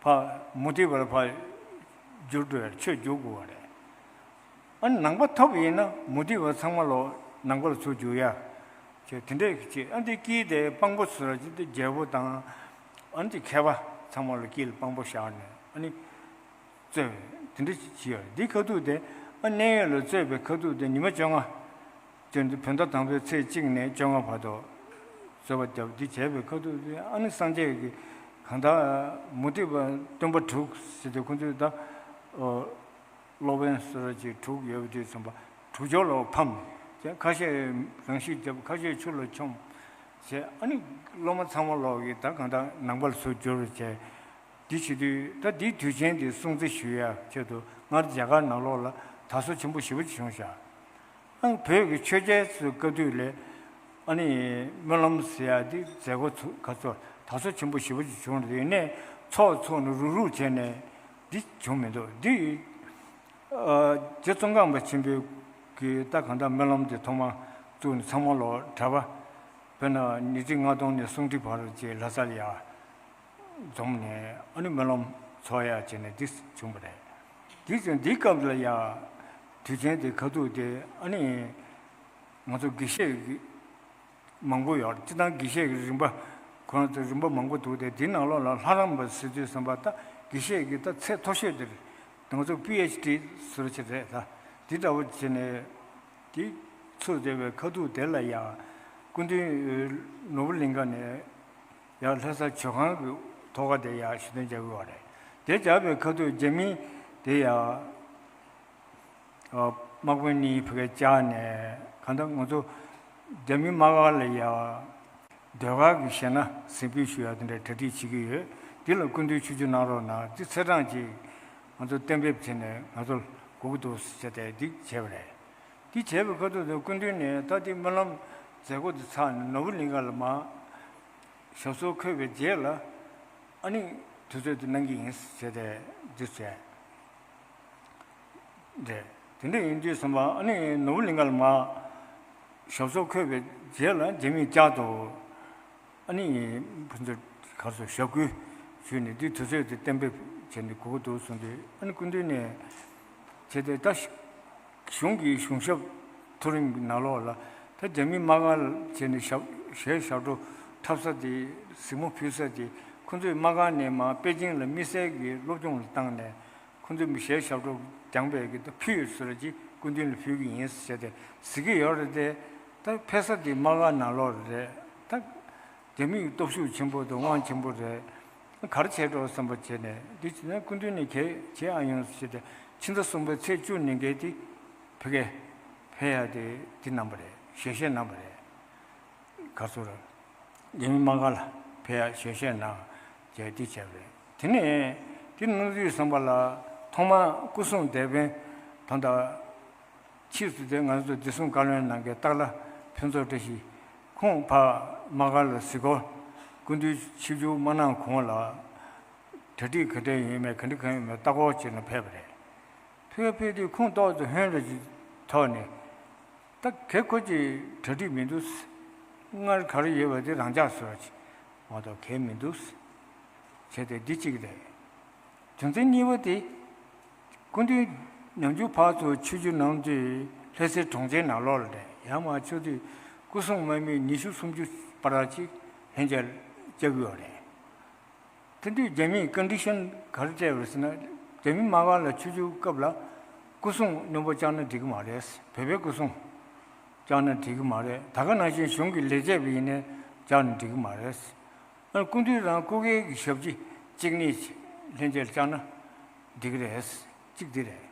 ཕ་མུ་སྟེགས་པར་ཕ་འགྱུར་འགྲོ་བའི་ཆོས་བསྒྱུར་དགོས་པ་རེད། ཨ་ནི་ནང་པ་ཐོབ་པ་ཡིན་ན་མུ་སྟེགས་པ་ཚང་མ་ལོ་ནང་པར་ཚུར་འགྱུར་ཡ། ཅེས་དེ་འདྲས་ཀྱི་ཅེས་ཨ་འདི་དཀྱིལ་དེ་དཔང་པོ་ཟེར་གྱི་དེ་རྒྱལ་པོ་དང་ཨ་འདི་མཁས་པ་ཚང་མ་ལ་དཀྱིལ་དཔང་པོ་བཞག་ནས་ཨ་ནི། རྩོད་དེ་འདྲ་ཅིག་བྱས་ཡོད་རེད། འདི་ཁ་ཐུག་དེ་ཨ་གནས་ཡུལ་ལ་རྩོད་པའི་ཁ་ཐུག་དེ་ཉི་མ་བཅོ་ལྔ། བཅོ་བདུན་བོད་ཟླ་དང་པོའི་ཚེས་གཅིག་ནས་བཅོ་ལྔ་བར་དུ་རྩོད་པ་བརྒྱབ། འདི་བྱས་པའི་ཁ་ཐུག་དེ་ཨ་ནི་སངས་རྒྱས་ཀྱི་གང་ལྟར་མུ་སྟེགས་པ་སྟོན་པ་དྲུག་ཟེར་དུས་ཁོང་ཚོས་ད་སློབ་དཔོན་ཟེར་བ་ཅིག་དྲུག་ཡོད་པ་དུས་ཙམ་པ་དྲུག་སྦྱོར་ལ་ཕམ། ཁ་ཤས་རང་ཤི་བརྒྱབ། ཁ་ཤས་ཆུ་ལ་མཆོངས་བྱས། ཨ་ནི་སློབ་མ་ཚང་མ་ལོག་གིས་ད་གང་ལྟར་ནང་པ་ལ་ཚུར་བསྒྱུར་བྱས། འདི་བྱེད་དུས་ད་འདིའི་དུས་ཆེན་འདི་སྲུང་བརྩི་ཞུ་ཡ་ཆེད་དུ་སྔར་རྒྱ་གར་ནང་ལོགས་ལ་དར་སྲོལ་ཆེན་པོ་ཞེ་པོ་ཅིག་བྱུང་ཤག་ཨ་བོད་ཀྱི་ཆོས་རྒྱལ་ཚོའི་སྐབས་དུས་ལས་ཨ་ནི་སྨོན་ལམ་ཟེར་ཡ་འདི་མཛད་སྒོ་ཚུ་ག་ཚོད་དར་སྲོལ་ཆེན་པོ་ཞེ་པོ་ཅིག་བྱུང་རེད། ཡིན་ནའི་ཚོགས་འཚོགས་ནས་རུག་རུག་བྱས་ནས་འདི་བྱུང་མི་འདུག་འདི་ཨ་རྗེ་ཙོང་ཁ་པ་ཆེན་པོའི་གི་ད་གང་ལྟར་སྨོན་ལམ་འདི་ཐོག་མ་བཙུགས་ནས་ཚང་མ་ལོག་གྲྭ་པ་དཔེར་ན་ཉི་ཁྲི་ལྔ་སྟོང་ནས་སུམ་ཁྲི་བར་གྱི་ལྷ་སར་ཡ། འཛོམས་ནས་ཨ་ནི་སྨོན་ལམ་འཚོགས་ཡ་བྱས་ནས་འདི་བྱུང་བ་རེད། འདི་བྱུང་འདི་སྐབས་ལ་ཡ་དུས་ཆེན་དེ་ཁ་ཐུག་དེ་ཨ་ནི་ང་ཚོ་དགེ་བཤེས་ཀྱི་མང་པོ་ཡོད། སྤྱི་བཏང་དགེ་བཤེས་ཀྱི་རིམ་པ་ཁོ་རང་ཚོ་རིམ་པ་མང་པོ་འདུག་སྟེ་དེའི་ནང་ལོགས་ལ་ལྷ་རམས་པ་ཟེར་དུས་ཙམ་པ་ད་དགེ་བཤེས་ཀྱི་ད་ཚད་མཐོ་ཤོས་དེ་རེད། ང་ཚོ་པི་ཨེཆ་ཌི་ཟེར་བ་ཅིག་རེད་ད། དེ་འདྲ་བོ་བྱས་ནས་དེ་ཚུགས་བསྡད་པའི་ཁ་ཐུག་དེ་ལ་ཡ་སྐུ་མདུན་ནོར་བུ་གླིང་ཁ་ནས། ཡང་ལྷ་ས་ཇོ་ཁང་གི་ཐོག་ཁ་དེ་ཡང་ཞུ་དོན་རྒྱག་གི་ཡོད་རེད། དེ་རྒྱག་པའི་ཁ་ཐུག་རྒྱ་མི་དེ་ཡང་དམག་དཔོན་གཉིས་ཕ་གིར་བཅར་ནས་གང་ལྟར་ང་ཚོ་རྒྱ་མི་དམག་སྒར་ལ་ཡང་ཟློས་གར་གྱི་གཞས་སྣ་གཟིགས་འབུལ་ཞུ་ཡ་དེ་འདྲ་གྲ་སྒྲིག་བྱེད་ཀྱི་ཡོད། འདི་ལ་སྐུ་མདུན་ཆིབས་བསྒྱུར་གནང་རོགས་གནང་། འདི་ཚེས་གྲངས་ཅིག་ང་ཚོ་གཏན་འབེབས་བྱས་ནས་ང་ཚོ་ལ་དགོས་ཀྱི་འདུག་ཟེར་ཏེ་འདི་བྱས་པ་རེད། འདི་བྱས་པའི་ཁ་ཐུག་ཏུ་སྐུ་མདུན་ནས་ད་འདི་སྨོན་ལམ་མཛད་སྒོ་འདི་ཚར་ནས་ནོར་བུ་གླིང་ཁ་ལ་མར་ཞབས་སོར་འཁོད་པའི་རྗེས་ལ་ཨ་ནི་དུས་ཚོད་དུ་གནང་གི་ཡིན་ཟེར་ཏེ་འདི་བྱས་རེད། དེ་འདྲ་ཡིན་དུས་ཙམ་པ་ཨ་ནི་ནོར་བུ་གླིང་ཁ་ལ་མར་ཞབས་སོར་འཁོད་པའི་རྗེས་ལ་རྒྱ་མིས་བསྐྱར་དུ་ཨ་ནི་ཕན་ཚུན་གར་སོ་ཞབས་སྐུལ་ཞུས་ནས་འདི་དུས་ཚོད་དེ་གཏན་འབེབས་བྱས་ནས་དགོས་ཀྱི་འདུག་གསུངས་དུས་ཨ་ནི་སྐུ་མདུན་ནས་བྱས་ཏེ་ད་གཞུང་གི་གཞུང་ཞབས་མཐོ་རིམ་གྱི་ནང་ལོགས་ལ། ད་རྒྱ་མི་དམག་སྒར་བྱས་ནས་ཞབས་ཞལ་ཞབས་བྲོ་འཁྲབ་ས་དེ། གཟིགས་མོ་ཕུལ་ས་དེ། ཁོ་ཚོས་དམག་སྒར་ནས་མར་པེ་ཅིང་ལ་དམིགས་བསལ་གྱི་སློབ་སྦྱོང་ལ་བཏང་ནས། ཁོ་ཚོས་མི་ཞལ་ཞབས་བྲོ་སྦྱངས་པའི་གི་ད་ཕུལ་ཡོད་ཟེར་གྱི་སྐུ་མདུན་ལ་ཕུལ་གྱི་ཡིན་ཟེར་ཏེ་གཟིགས་ཀྱི་ཡོད་རེད་དེ། ད་ཕེབས་ས་དེ་དམག་སྒར་ནང་ལོགས་རེད། ད་རྒྱ་མིའི་སྟོབས་ཤུགས་ཆེན་པོ་དང་དབང་ཆེན་པོ་རེད། ག་རེ་བྱས་འགྲོ་བསམ་པ་བྱས་ནས། འདི་བྱས་ན་སྐུ་མདུན་ནས་གལ་ཆེ་ཨ་ཡོང་ཟེར་ཏེ། ཕྱི་ཟླ་གསུམ་པའི་ཚེས་བཅུ་ཉིན་གལ་ཏེ་ཕ་གིར་ཕེབས་ཡ་དེ་འདི་གནང་བ་རེད། ཞལ་བཞེས་གནང་བ་རེད། ག་ཚོད་རེད། རྒྱ་མི་དམག་སྒར་ལ་ཕེབས་ཡ་ཞལ་བཞེས་གནང་བྱས་འདི་བྱས་པ་རེད། དེ་ནས་འདི་གནང་དུས་ཙམ་པ་ལ་ཐོག་མར་སྐུ་སྲུང་སྡེ་དཔོན་ད་ལྟ་ཕྱིས་སུ་དེ་ང་ཚོ་བདེ་སྲུང་བཀའ་བློན་ནང་གི་སྟག་ལྷ་ཕུན་ཚོགས་བཀྲ་ཤིས། ཁོང་ཕར་དམག་སྒར་ལ་གཟིགས་སྐོར། སྐུ་མདུན་ཆིབས་བསྒྱུར་མ་གནང་གོང་ལ་གྲ་སྒྲིག་ག་འདྲ་ཡོད་མེད་ག་འདྲ་གང་ཡོད་མེད་ལྟ་སྐོར་བྱས་ནས་ཕེབས་པ་རེད། ཕེབས་ཕེབས་དུས་ཁོང་ཏོག་ཙམ་ཧོན་རེ་ཅིག་ཐོག་ནས། ད་གལ་ཁོ་ཅིག་གྲ་སྒྲིག་མི་འདུག་སྔར་ག་རེ་ཡོད་པ་དེ་རང་འཇགས་བཟོས་པ་ཅིག་མ་གཏོགས་གལ་མི་འདུག་བྱས་ཏེ་འདི་གཅིག་རེད། རྒྱུ་མཚན་གཉིས་པ་དེ། སྐུ་མདུན་ནམ་རྒྱུན་ཕར་ཚུར་ཆིབས་བསྒྱུར་གནང་དུས་ལྷ་སའི་གྲོང་ཁྱེར་ནང་ལོགས་ལ་རེད། ཡར་མར་ཕྱོགས་དུས་སྐུ་སྲུང་དམག་མི་ཉི་ཤུ་སུམ་ཅུ་བར་ཅིག་ལྷན་རྒྱས་བཅར་གྱི་ཡོད་རེད། དེ་དུས་རྒྱ་མིས་ཀོན་ཌི་ཤན་ག་རེ་སྤྲད་པ་རེད་ཟེར་ན། རྒྱ་མི་དམག་སྒར་ལ་ཆིབས་བསྒྱུར་སྐབས་ལ་སྐུ་སྲུང་རྣོན་པོ་བཅངས་ན་འགྲིག་གི་མ་རེད། བོད་པའི་སྐུ་སྲུང་བཅངས་ན་འགྲིག་གི་མ་རེད། ད་ག་ནང་བཞིན་གཞུང་གི་ལས་བྱེད་པ་ཡིན་ནའི་བཅངས་ན་འགྲིག་གི་མ་རེད། ཨ། སྐུ་མདུན་རང་སྐུ་སྒེར་གྱི་ཞབས་ཕྱི་གཅིག་གཉིས་ལྷན་རྒྱས་བཅངས་ན་འགྲིག་གི་རེད། གཅིག་འདི་རེད།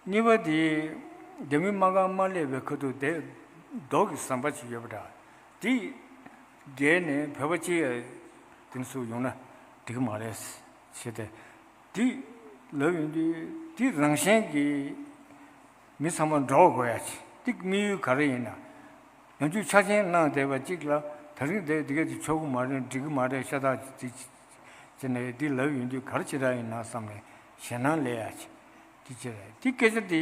གཉིས་པ་དེ། རྒྱ་མི་དམག་སྒར་མ་སླེབས་པའི་ཁ་ཐུག་དེ་ལྡོག་གི་ཟམ་པ་ཅིག་ཡོད་པ་འདྲ། དེ་བརྒལ་ནས་བོད་པ་གཅིག་དེ་ཚོ་ཡོང་ན་འགྲིག་གི་མ་རེད་ཟེར་ཏེ། དེ་ལབ་ཡོང་དུས་དེ་རང་བཞིན་གྱིས་མི་ཚང་མ་འགྲོ་དགོས་ཡ་ཅིག་དེ་དམིགས་ཡུལ་ག་རེ་ཡིན་ན། ཡང་ཅིག་ཆ་རྐྱེན་གནང་བསྡད་པ་གཅིག་ལ་ད་རིང་དེ་དེ་ག་དེ་ཆོག་གི་མ་རེད། འགྲིག་གི་མ་རེད། ཤ་སྟག་ཅིག་ཅེས་ནས་འདི་ལབ་ཡོང་དུས་ག་རེ་བྱེད་ར་ཡིན་ན་བསམ་ནས་ཞེད་སྣང་སླེབས་ཡ་ཅིག་དེ་བྱེད་ར་དེ་སྐད་ཆ་དེ་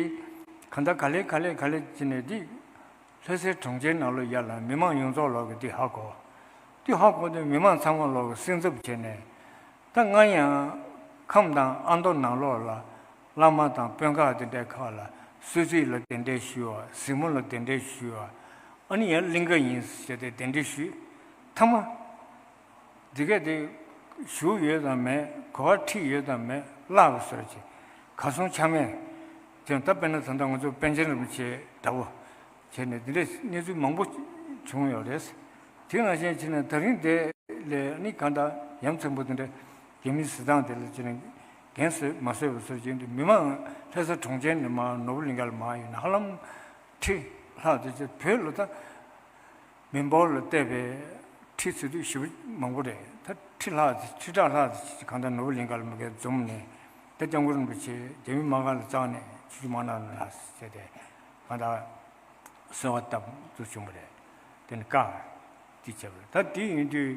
གང་ལྟར་ག་ལེ་ག་ལེ་ག་ལེ་བྱས་ནས་འདི་ལྷ་སའི་གྲོང་ཁྱེར་ནང་ལོགས་ཡར་ལ་མི་མང་ཡོངས་རྫོགས་ལོག་གི་འདི་ཧ་གོ། འདི་ཧ་གོ་དུས་མི་མང་ཚང་མ་ལོག་གི་སེམས་འཚབ་བྱས་ནས། ད་སྔར་ཡང་ཁམས་དང་ཨ་མདོ་ནང་ལོགས་ལ་བླ་མ་དང་དཔོན་ཁག་དེ་འདྲའི་ཁག་ལ་གསོལ་ཚིགས་ལ་གདན་འདྲེན་ཞུས་པ། གཟིགས་མོ་ལ་གདན་འདྲེན་ཞུས་པ། ཨ་ནི་ཡང་གླིང་ག་ཡིན་ཟེར་ཏེ་གདན་འདྲེན་ཞུས། མཐའ་མ་འདི་ག་དེ་བཞུགས་ཡོད་དམ་མེད། གོ་བ་ཁྲིད་ཡོད་དམ་མེད། བརླག་པ་བཟོ་ཅིག་གར་སོང་ཆ་མེད་ཀྱང་། ད་དཔེར་ན་ད་ལྟ་ང་ཚོ་པཎ་ཆེན་རིན་པོ་ཆེ་འདྲ་བོ་བྱས་ནས་འདི་འདྲའི་གནས་ཚུལ་མང་པོ་བྱུང་ཡོད་རེད། དེ་ནང་བཞིན་བྱས་ནས་ད་རིང་དེ་ལས་ནི་གང་ལྟར་ཡ་མཚན་པོ་དེ་འདྲ་རྒྱ་མིའི་གཟི་མདངས་དེ་ལ་བྱས་ནས་འགན་སོས་མ་སོས་པ་བཟོ་བྱས་འདུག་མི་མང་ལྷ་ས་གྲོང་ཁྱེར་ནས་མར་ནོར་བུ་གླིང་ག་ལ་མར་ཡོང་ན་ཧ་ལམ་ཁྲི་ལྷག་དེ་ཚོ་བོད་ལ་ད་མི་འབོར་ལ་བལྟས་པའི་ཁྲི་ཚོད་དུས་ཞེ་པོ་མང་པོ་རེད། ད་ཁྲི་ལྷག་དེ་ཁྲི་ཕྲག་ལྷག་དེ་གང་ལྟར་ནོར་བུ་གླིང་ག་ལ་མ་གིར་འཛོམས་ནས། ད་སྐྱབས་མགོན་རིན་པོ་ཆེ་རྒྱ་མི་དམག་སྒར་ལ་བཅར་ནས་ཆིབས་བསྒྱུར་མ་གནང་རོགས་གནང་ཟེར་ཏེ་གང་ལྟར་གསོལ་བ་བཏབ་འདུག་བྱུང་བ་རེད། དེ་ནི་བཀའ་དེ་བྱས་པ་རེད། ད་དེ་ཡིན་དུས་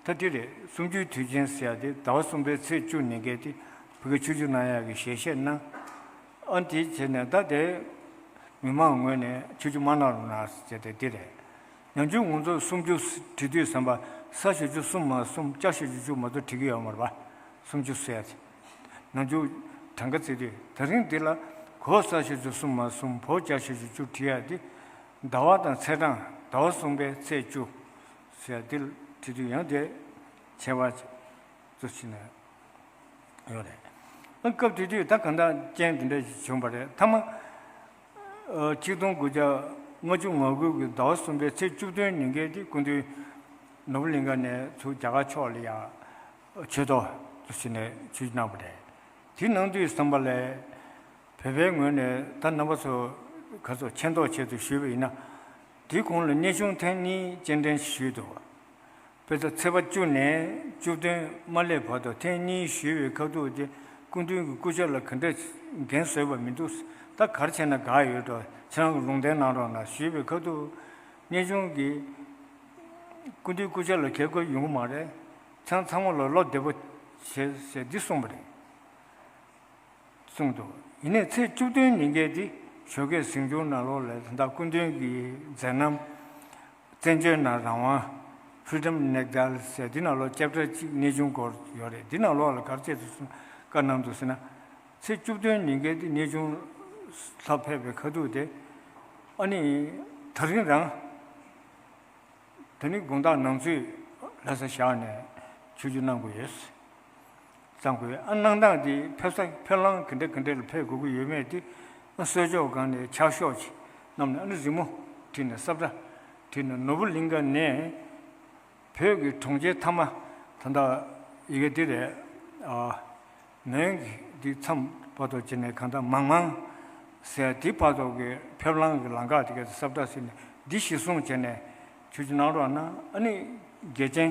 ད་དེ་རེད། གསུམ་བཅུའི་དུས་ཆེན་ཟེར་ཡ་དེ་ཟླ་བ་གསུམ་པའི་ཚེས་བཅུ་ཉིན་གལ་ཏེ་ཕ་གིར་ཆིབས་བསྒྱུར་གནང་ཡག་གི་ཞལ་བཞེས་གནང་། ཨ་དེ་བྱས་ནས་ད་དེ་མི་མང་ངོས་ནས་ཆིབས་བསྒྱུར་མ་གནང་རོགས་གནང་ཟེར་ཏེ་དེ་རེད། ནམ་རྒྱུན་ང་ཚོ་གསུམ་བཅུ་བྲིས་དུས་ཙམ་པ་ས་བཞི་བཅུ་གསུམ་མ་གསུམ་ལྕགས་བཞི་བཅུ་བཅུ་མ་གཏོགས་བྲིས་ཀྱི་ཡོད་མ་རེད་པ། གསུམ་བཅུ་ཟེར་ཡ་དེ། ནམ་རྒྱུན་གྲངས་ཀ་བརྩིས་དུས་ད་རིང་འདི་ལ་གོ་ས་བཞི་བཅུ་གསུམ་མ་གསུམ་བོ་ལྕགས་བཞི་བཅུ་བཅུ་བྲིས་ཡ་དེ། ཟླ་བ་དང་ཚེས་གྲངས་ཟླ་བ་གསུམ་པའི་ཚེས་བཅུ་ཟེར་ཡ་དེ་བྲིས་དུས་ཡང་དེ་ཁྱད་པར་ཚོ་ཕྱིན་ནས་ཡོད་རེད། ཨ་སྐབས་དེ་དུས་ད་གང་ལྟར་རྐྱེན་དེ་འདྲ་ཞིག་བྱུང་བ་རེད། མཐའ་མ་ཨ་ཆིག་སྟོང་དགུ་བརྒྱ་ལྔ་བཅུ་ང་དགུ་གི་ཟླ་བ་གསུམ་པའི་ཚེས་བཅུ་བདུན་ཉིན་གལ་ཏེ་སྐུ་མདུན་ནོར་བུ་གླིང་ག་ནས་ཚུར་རྒྱ་གར་ཕྱོགས་ལ་ཡང་ཆོས་ཐོག་ཏུ་ཕྱིན་ནས་ཆིབས་བསྒྱུར་གནང་བ་རེད། དེ་གནང་དུས་ཙམ་པ་ལ་བོད་པའི་ངོས་ནས་ད་རྣམ་པ་ཚོ་ག་ཚོད་མཁྱེན་རྟོགས་ཆེད་དུ་ཞུས་པ་ཡིན་ན། དེའི་གོང་ལ་གནས་ཆུང་ཐེངས་གཉིས་སྤྱན་འདྲེན་ཞུས་འདུག་དཔེར་ན་ཚེས་པ་བཅུ་ནས་བཅུ་བདུན་མ་སླེབས་བར་དུ་ཐེངས་གཉིས་ཞུས་པའི་ཁ་ཐུག་དེ་སྐུ་མདུན་གྱི་སྐུ་ཕྱྭ་ལ་ག་འདྲ་འགན་བཟོས་པ་མི་འདུག་ད་ག་རེ་བྱས་ན་དགའ་ཡོད་འགྲོ། ཁྱེད་རང་གི་ལུང་བསྟན་གནང་རོགས་གནང་ཞུས་པའི་ཁ་ཐུག་གནས་ཆུང་གིས་སྐུ་མདུན་སྐུ་ཕྱྭ་ལ་གལ་དགོས་ཡོང་གི་མ་རེད། ཁྱེད་རང་ཚང་མ་ལ་བློ་བདེ་པོ་བྱེད་ཟེར་འདི་གསུངས་པ་རེད། གསུངས་འདུག་ཡིན་ནའི་ཚེས་བཅུ་བདུན་ཉིན་གལ་ཏེ་ཞོགས་ཀས་གཟིམ་ཆུང་ནང་ལོགས་ལ་ད་ལྟ་སྐུ་མདུན་གྱི་མཛད་རྣམ་བཙན་བྱོལ་ནང་རང་དབང་། Freedom Next Dial ཟེར་འདི་ནང་ལོགས་ཅེབ་ཊར་གཅིག་གནས་ཆུང་སྐོར་ཡོད་རེད། འདི་ནང་ལོགས་ལ་ག་རེ་བྱས་ཏེ་གསུངས་བཀའ་གནང་འདུག་ཟེར་ན། ཚེས་བཅུ་བདུན་ཉིན་གལ་ཏེ་གནས་ཆུང་ལ་ཕེབས་པའི་ཁ་ཐུག་དེ་ཨ་ནི། ད་རིང་རང་། ད་ནི་དགོང་དག་ནང་ཚུད་ལྷ་ས་བཞག་ནས་ཆོས་རྒྱུགས་གནང་དགོས་ཡོད། གཙང་པོའི་ཨ་གནང་སྟངས་དེ་ཕེབས་ས་ཕེབས་ལམ་ག་འདྲ་ག་འདྲ་ལ་ཕེབས་དགོས་ཀྱི་ཡོད་མེད་དེ། ཨ་གསོལ་ལྕོག་སྒང་ནས་ཕྱག་ཤོག་ཅིག་བསྣམས་ནས། ཨ་ནི་རི་མོ་བྲིས་ནས་ས་བཀྲ་བྲིས་ནས། ནོར་བུ་གླིང་ཁ་ནས་བོད་ཀྱི་གྲོང་ཁྱེར་མཐའ་མ། ད་ལྟ་ཡི་གེ་འདི་རེད། ཨ། མོན་གྱི་འདི་མཚམས་བར་དུ་བྱས་ནས། གང་ལྟར་མང་མང་ཟེར་དེ་བར་དུ་གི་ཕེབས་ལམ་གྱི་ལམ་ཁ་དེ་ག་ས་བཀྲ་ཟེར་ནས། འདི་གཞིར་བཟུང་བྱས་ནས་ཆོས་རྒྱུགས་གནང་རོགས་གནང་། ཨ་ནི་རྒྱལ་ཆེན་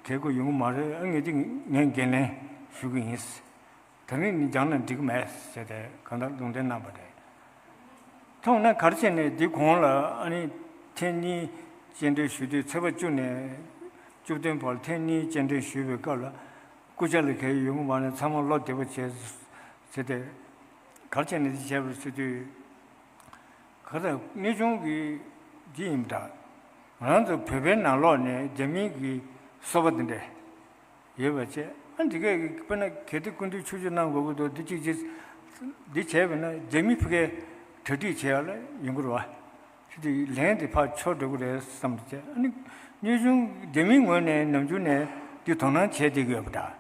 གལ་དགོས་ཡོང་གི་མ་རེད། ཨ་ངས་འདི་ངས་འགན་ལེན་ཞུ་གི་ཡིན། ད་ནི་ནི་སྦྱངས་ན་འགྲིག་གི་མེད་ཟེར་ཏེ་གང་ལྟར་ལུང་བསྟན་གནང་བ་རེད། མཐོང་ན་ག་རེ་བྱས་ནས་འདི་གོང་ལ་ཨ་ནི་ཐེངས་གཉིས་སྤྱན་འདྲེན་ཞུས་དུས། ཚེས་པ་བཅུ་ནས་བཅུ་བདུན་བར་ལ་ཐེངས་གཉིས་སྤྱན་འདྲེན་ཞུས་པའི་སྐབས་ལ། སྐུ་ཕྱྭ་ལ་གལ་ཡོང་གི་མ་རེད། ཚང་མ་བློ་བདེ་པོ་བྱས་ཟེར་ཏེ། ག་རེ་བྱས་ནས་འདི་བྱས་པ་རེད་ཟེར་དུས། ག་ད་གནས་ཆུང་གི་འདི་ཡིན་པ་འདྲ། ང་རང་ཚོ་བོད་པའི་ནང་ལོགས་ནས་རྒྱ་མིའི་གི་སོ་པ་འདི་འདྲ་ཡོད་པ་བྱས། ཨ་འདི་གས་དཔེར་ན་གལ་ཏེ་སྐུ་མདུན་ཆོས་རྒྱུགས་གནང་དགོས་ཀྱི་འདུག་འདི་གཅིག་བྱས། འདི་བྱས་པས་ན་རྒྱ་མི་ཕ་གིར་གྲ་སྒྲིག་བྱེད་ཡག་ལ་ཡོང་གི་རེད་བ། ཁྱེད་དེ་ལན་དེ་ཕར་འཕྱོག་འགྲོ་གི་རེད་བསམ་བྱས། ཨ་ནི་གནས་ཆུང་རྒྱ་མིའི་ངོས་ནས་ནམ་རྒྱུན་ནས་འདི་དོ་སྣང་བྱས་བསྡད་ཀྱི་ཡོད་པ་འདྲ།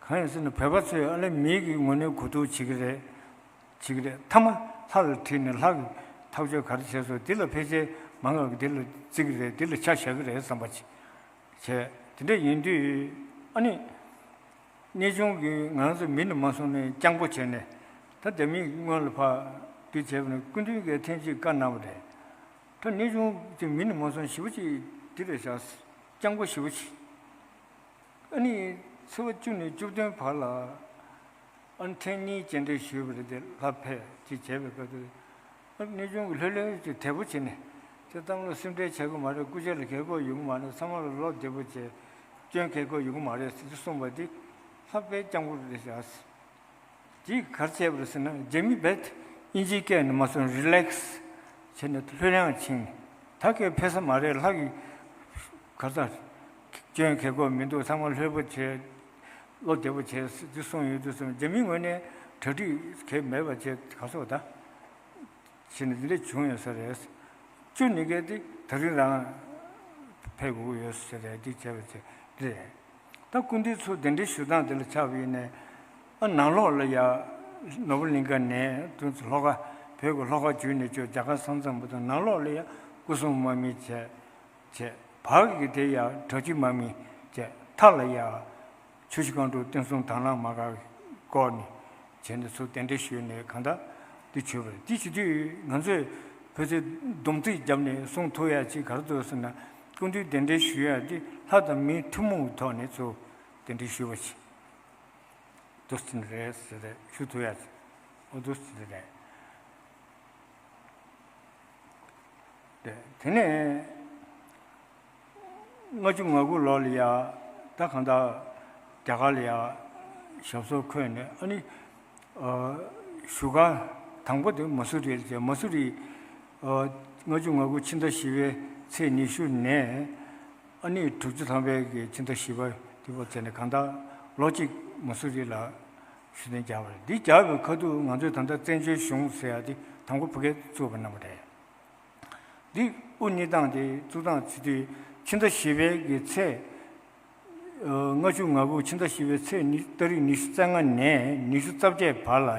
གང་ཡིན་ཟེར་ན། བོད་པ་ཚོས་ཨ་ལས་མིའི་གི་ངོས་ནས་གོ་བསྡུར་བྱེད་ཀྱི་རེད། བྱེད་ཀྱི་རེད། མཐའ་མ་ལྷ་ལ་དྲིས་ནས་ལྷ་གིས་ཐག་གཅོད་ག་རེ་བྱས་སོང་། འདི་ལ་ཕལ་ཆེར་མང་ང་གིས་འདི་ལ་བརྩི་གི་རེད། འདི་ལ་ཆ་བཞག་གི་རེད་བསམ་པ་ཅིག་བྱས། དེ་འདྲ་ཡིན་དུས་ཨ་ནི་གནས་ཆུང་གིས་ང་རང་ཚོ་མི་ནི་མ་སོང་ནས་སྤྱང་པོ་བྱས་ནས། ད་རྒྱ་མིའི་སྔོན་ལ་ཕར་འདི་བྱས་པ་ནས་སྐུ་མདུན་གྱིས་ཐེངས་གཅིག་བཀའ་གནང་བ་རེད། ད་གནས་ཆུང་གིས་མི་ནི་མ་སོང་ཞེ་པོ་ཅིག་འདི་རེད་བཞག་སྤྱང་པོ་ཞེ་པོ་ཅིག་ཨ་ནི་ཚེས་པ་བཅུ་ནས་བཅུ་བདུན་བར་ལ་ཨ་ནི་ཐེངས་གཉིས་སྤྱན་འདྲེན་ཞུས་པ་རེད་དེ། ལྷ་ཕེབས་ཅིག་བྱས་པའི་སྐབས་དུ། ཨ་གནས་ཆུང་གིས་ལྷོད་ལྷོད་ཅིག་དལ་པོ་བྱས་ནས། ཁྱེད་ཚང་མ་ལ་སེམས་ཁྲལ་བྱེད་དགོས་མ་རེད། སྐུ་ཕྱྭ་ལ་གལ་དགོས་ཡོང་གི་མ་རེད། ཚང་མ་ལ་བློ་བདེ་པོ་བྱས། སྐྱོན་གལ་དགོས་ཡོང་གི་མ་རེད་ཟེར་གསུངས་པ་འདི་ལྷ་དཔེ་སྤྱང་པོ་རེད་བཞག་དེས་ག་རེ་བྱས་པ་རེད་ཟེར་ན། རྒྱ་མི་རྦད་དབྱིན་ཇིའི་སྐད་ནི་མ་སོང་རི་ལེག་སི་བྱས་ནས་ལྷོད་ཡངས་ཕྱིན། ད་གས་ཕེབས་ས་མ་རེད། ལྷ་གིས་ག་ས་སྐྱོན་གལ་དགོས་མི་འདུག་ཚང་མ་ལྷོད་པོ་བྱས། བློ་བདེ་པོ་བྱས་ཟེར་གསུངས་ཡོད་དུས་ཙམ། རྒྱ་མིའི་ངོས་ནས་གྲ་སྒྲིག་གས་མེད་པ་བྱས། ག་སོགས་ད་བྱས་ནས་འདི་འདྲ་བྱུང་ཡོད་ས་རེད། བཅུ་ནི་གས་དེ་ད་རིང་རང་ཕེབས་དགོས་ཀྱི་ཡོད་ས་རེད། འདི་བྱས་པ་བྱས་འདི་རེད། ད་སྐུ་མདུན་ཚུར་གདན་འདྲེན་ཞུ་སྟངས་དེ་ལ་ཆ་བཞག་ནས། ཨ་ནང་ལོགས་ལ་ཡ། ནོར་བུ་གླིང་ཁ་ནས་དུས་ཚོད་ལྷོ་ཁ། བོད་ཀྱི་ལྷོ་ཁ་བརྒྱུད་ནས་ཆོས་རྒྱ་གར་ས་མཚམས་བར་དུ། ནང་ལོགས་ལ་ཡ་སྐུ་སྲུང་དམག་མི་བྱས། བྱས། བར་གྱི་དེ་ཡ་དྲག་སྤྱོད་དམག་མི་བྱས། མཐའ་ལ་ཡ་ཆུ་བཞི་སྒང་དྲུག་བསྟན་སྲུང་དྭང་བླངས་དམག་སྒར་བསྐོར་ནས་བྱས་ནས་ཚུར་གདན་འདྲེན་ཞུས་ནས་གང་ལྟར་འདི་བྱུང་བ་རེད། འདི་བྱེད་དུས་ང་ཚོས་བོད་ཚོས་སྡོམ་རྩིས་བརྒྱབ་ནས་གསུང་ཐུབ་ཡ་ཅིག་ག་རེ་འདུག་ཟེར་ན། སྐུ་མདུན་གདན་འདྲེན་ཞུ་ཡ་འདི་ལྷ་དང་མིའི་ཐུན་མོང་གི་ཐོག་ནས་ཚུར་གདན་འདྲེན་ཞུས་པ་ཞིག་འདུག་ཟེར་ནི་རེད་ཟེར་རེད། ཞུ་ཐུབ་ཡ་ཅིག་འོ་འདུག་ཟེར་ནི་རེད། དེ་དེ་ནས་ལྔ་བཅུ་ང་དགུ་ལོ་ལ་ཡ། ད་གང་ལྟར་རྒྱ་གར་ལ་ཡ་ཞབས་སོར་འཁོད་ནས། ཨ་ནི་ཨ་བཞུགས་སྒར་དང་པོ་དེ་མ་སུ་རི་ལ་བྱས། མ་སུ་རི་ཨ་ལྔ་བཅུ་ང་དགུ་ཕྱི་ཟླ་བཞི་པའི་ཚེས་ཉི་ཤུ་ནས། ཨ་ནི་དྲུག་ཅུ་ཐམ་པའི་གི་ཕྱི་ཟླ་བཞི་པ་དེ་བར་བྱས་ནས་གང་ལྟར་ལོ་གཅིག་མ་སུ་རི་ལ་བཞུགས་གདན་བརྒྱབ་པ་རེད། འདི་བརྒྱབ་པའི་ཁ་ཐུག་ང་ཚོས་ད་ལྟ་བཙན་བྱོལ་གཞུང་ཟེར་ཡ་དེ་དང་པོ་ཕ་གིར་བཙུགས་པ་གནང་བ་རེད། འདི་དབུ་བརྙེས་སྟངས་དེ་བཙུགས་སྟངས་བྱེད་དུས། ཕྱི་ཟླ་བཞི་པའི་གི་ཚེས་ཨ་ལྔ་བཅུ་ང་དགུ་ཕྱི་ཟླ་བཞི་པའི་ཚེས་ཉི་ཏ་རིག་ཉི་ཤུ་རྩ་ལྔ་ནས་ཉི་ཤུ་རྩ་བརྒྱད་བར་ལ།